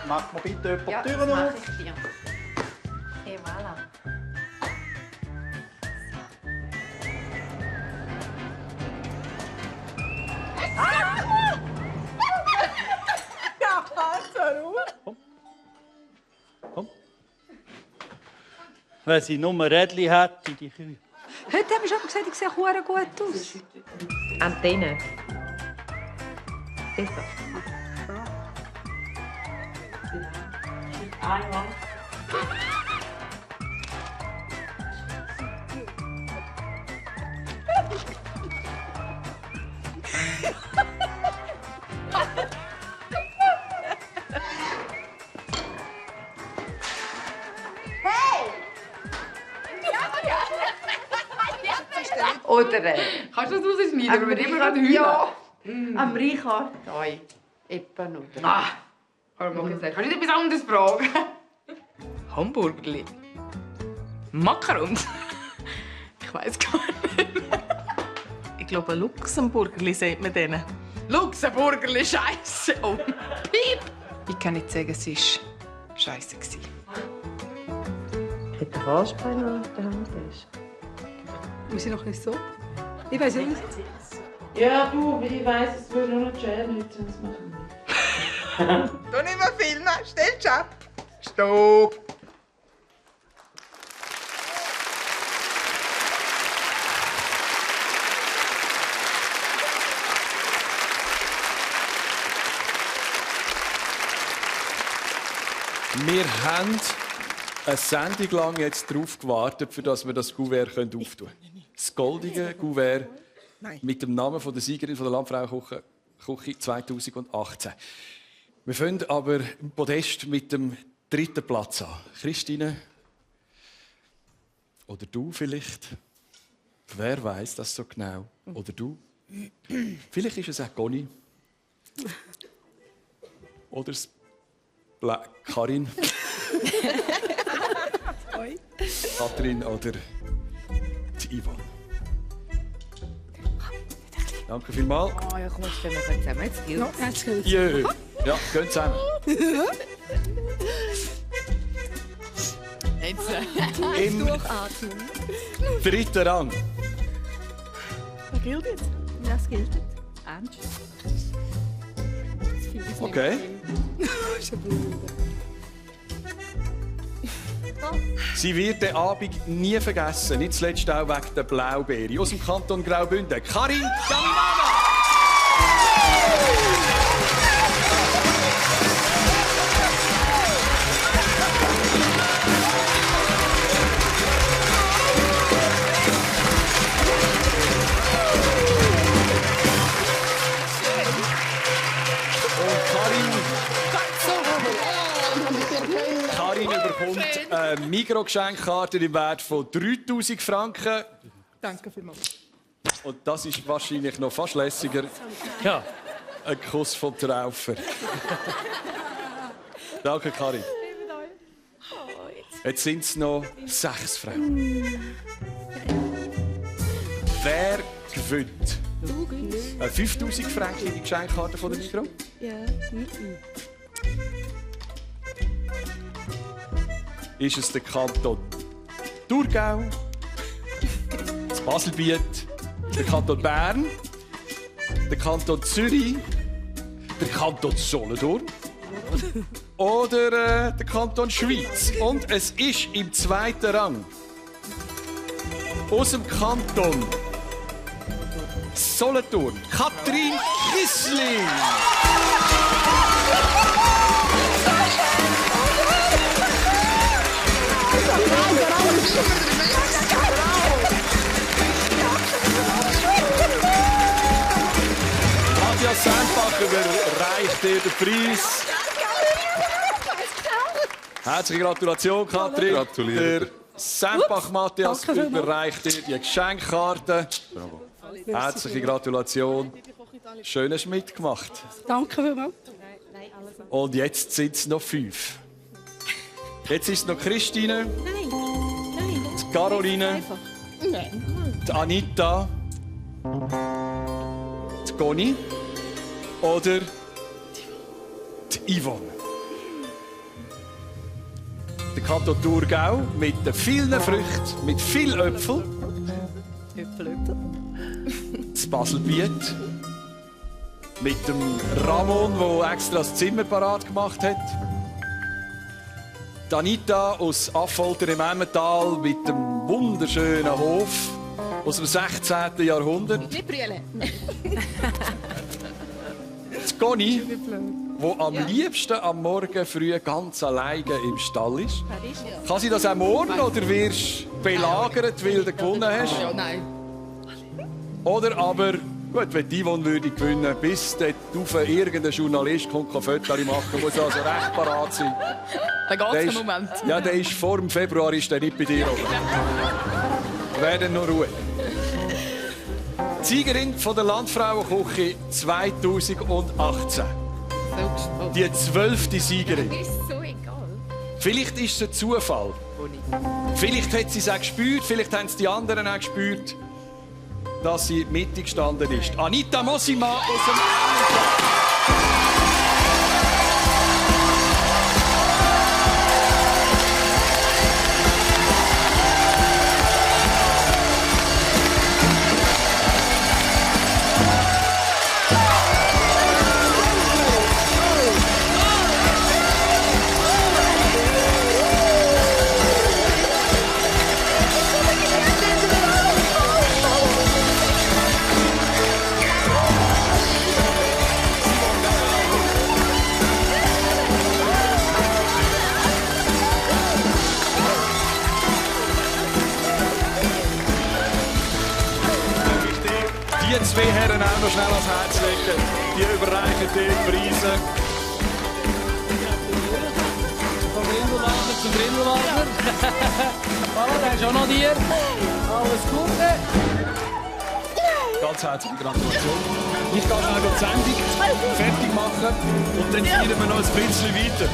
Macht mir bitte jemand Ja, die das Türen mache auf? ich dir. Et voilà. Ja, also. Wenn sie nur Rädchen hätte, die Kühe. Heute habe ich schon gesagt, ich sehe hure gut aus. Antenne. Besser. Einmal. Oder kannst du das rausschneiden? Aber wir immer gerade heulen. Ja. Am Richard. Oi, Eppanudeln. Ah, kannst du nicht etwas anderes fragen? Hamburgerli. Macarons. Ich weiß gar nicht. Ich glaube, Luxemburgerli sagt man denen. Luxemburgerli, Scheiße. Oh, Piep. Ich kann nicht sagen, es war Scheiße. Hat der Haarspray auf der Hand? Wir sind noch nicht so. Ich weiß nicht. Ja, du, ich weiss, es würde nur noch Jane heute machen. Du nicht mehr filmen, stell dich ab. Stopp. Wir haben eine Sendung lang jetzt darauf gewartet, für dass wir das Kuvert auftun können. Das goldige Kuvert mit dem Namen von der Siegerin von der Landfrauenküche 2018. Wir fangen aber im Podest mit dem 3. Platz an. Christine? Oder du vielleicht? Wer weiß das so genau? Oder du? Vielleicht ist es auch Conny. Oder das Karin. Katrin oder die Yvonne. Danke vielmals. Oh ja, komm, jetzt gehen wir zusammen. Jetzt gilt es. Jetzt gilt es. Jö. Ja, gehen zusammen. Im Durchatmen. 3. Rang. Was gilt jetzt? Das gilt jetzt. Ernst? Okay. Sie wird den Abend nie vergessen, nicht zuletzt auch wegen der Blaubeere. Aus dem Kanton Graubünden, Karin Gaminana! Karin bekommt eine Migros-Geschenkkarte im Wert von 3000 Franken. Danke vielmals. Und das ist wahrscheinlich noch fast lässiger. Ja. Ein Kuss vom Traufer. Danke, Karin. Jetzt sind es noch 6 Frauen. Wer gewinnt? Eine 5000 Franken Geschenkkarte von der Migros? Ja. Ist es der Kanton Thurgau, das Baselbiet, der Kanton Bern, der Kanton Zürich, der Kanton Solothurn oder der Kanton Schweiz? Und es ist im 2. Rang aus dem Kanton Solothurn Katrin Kissling. Nadja Sandbach überreicht dir den Preis. Herzliche Gratulation, Katrin. Gratuliere. Der Sandbach Matthias überreicht dir die Geschenkkarte. Herzliche Gratulation. Schön hast du mitgemacht. Danke vielmals. Und jetzt sind es noch 5. Jetzt ist es noch Christine, die Caroline, die Anita, die Conny oder die Yvonne. Der Kanton Thurgau mit den vielen Früchten, mit viel Äpfel. Das Baselbiet mit dem Ramon, der extra das Zimmer parat gemacht hat. Die Anita aus Affolter im Emmental mit dem wunderschönen Hof aus dem 16. Jahrhundert. Nicht brüllen. Die Conny, die am liebsten am Morgen früh ganz alleine im Stall ist. Kann sie das auch morgen oder wirst du belagert, weil du gewonnen hast? Ja, nein. Oder aber, gut, wenn die Yvonne würde gewinnen, bis dort rauf irgendein Journalist kommt, Fotos machen, muss also recht parat sein. Da geht es im Moment. Ja, der ist vor dem Februar ist der nicht bei dir oben. Werden noch Ruhe. Die Siegerin von der Landfrauenküche 2018. Die 12. Siegerin. Ist so egal. Vielleicht ist es ein Zufall. Vielleicht hat sie es auch gespürt, vielleicht haben es die anderen auch gespürt, dass sie mittig gestanden ist. Anita Mosima aus dem Emmental. Die 2 Herren auch noch schnell ans Herz legen. Die überreichen dir die Preise. Vom Rindelwaldner zum Rindelwaldner. Mama, der ist auch noch dir. Alles Gute. Ganz herzliche Gratulation. Ich gehe schnell die Sendung fertig machen und dann feiern wir noch ein bisschen weiter.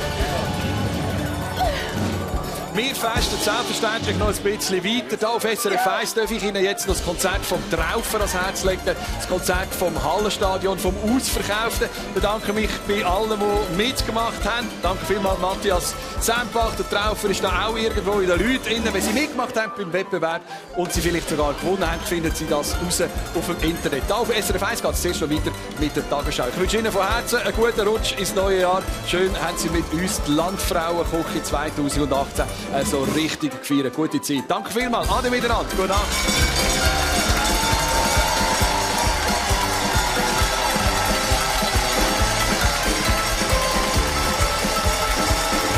Wir festen selbstverständlich noch ein bisschen weiter. Hier auf SRF 1 darf ich Ihnen jetzt noch das Konzert vom Traufer ans Herz legen. Das Konzert vom Hallenstadion, vom Ausverkauften. Ich bedanke mich bei allen, die mitgemacht haben. Danke vielmals Matthias Sempach. Der Traufer ist da auch irgendwo in den Leuten drin. Wenn Sie mitgemacht haben beim Wettbewerb und Sie vielleicht sogar gewonnen haben, finden Sie das raus auf dem Internet. Hier auf SRF 1 geht es zuerst noch weiter mit der Tagesschau. Ich wünsche Ihnen von Herzen einen guten Rutsch ins neue Jahr. Schön haben Sie mit uns die Landfrauenküche 2018 so richtig gefeiert. Gute Zeit. Danke vielmals. Ade miteinander. Gute Nacht.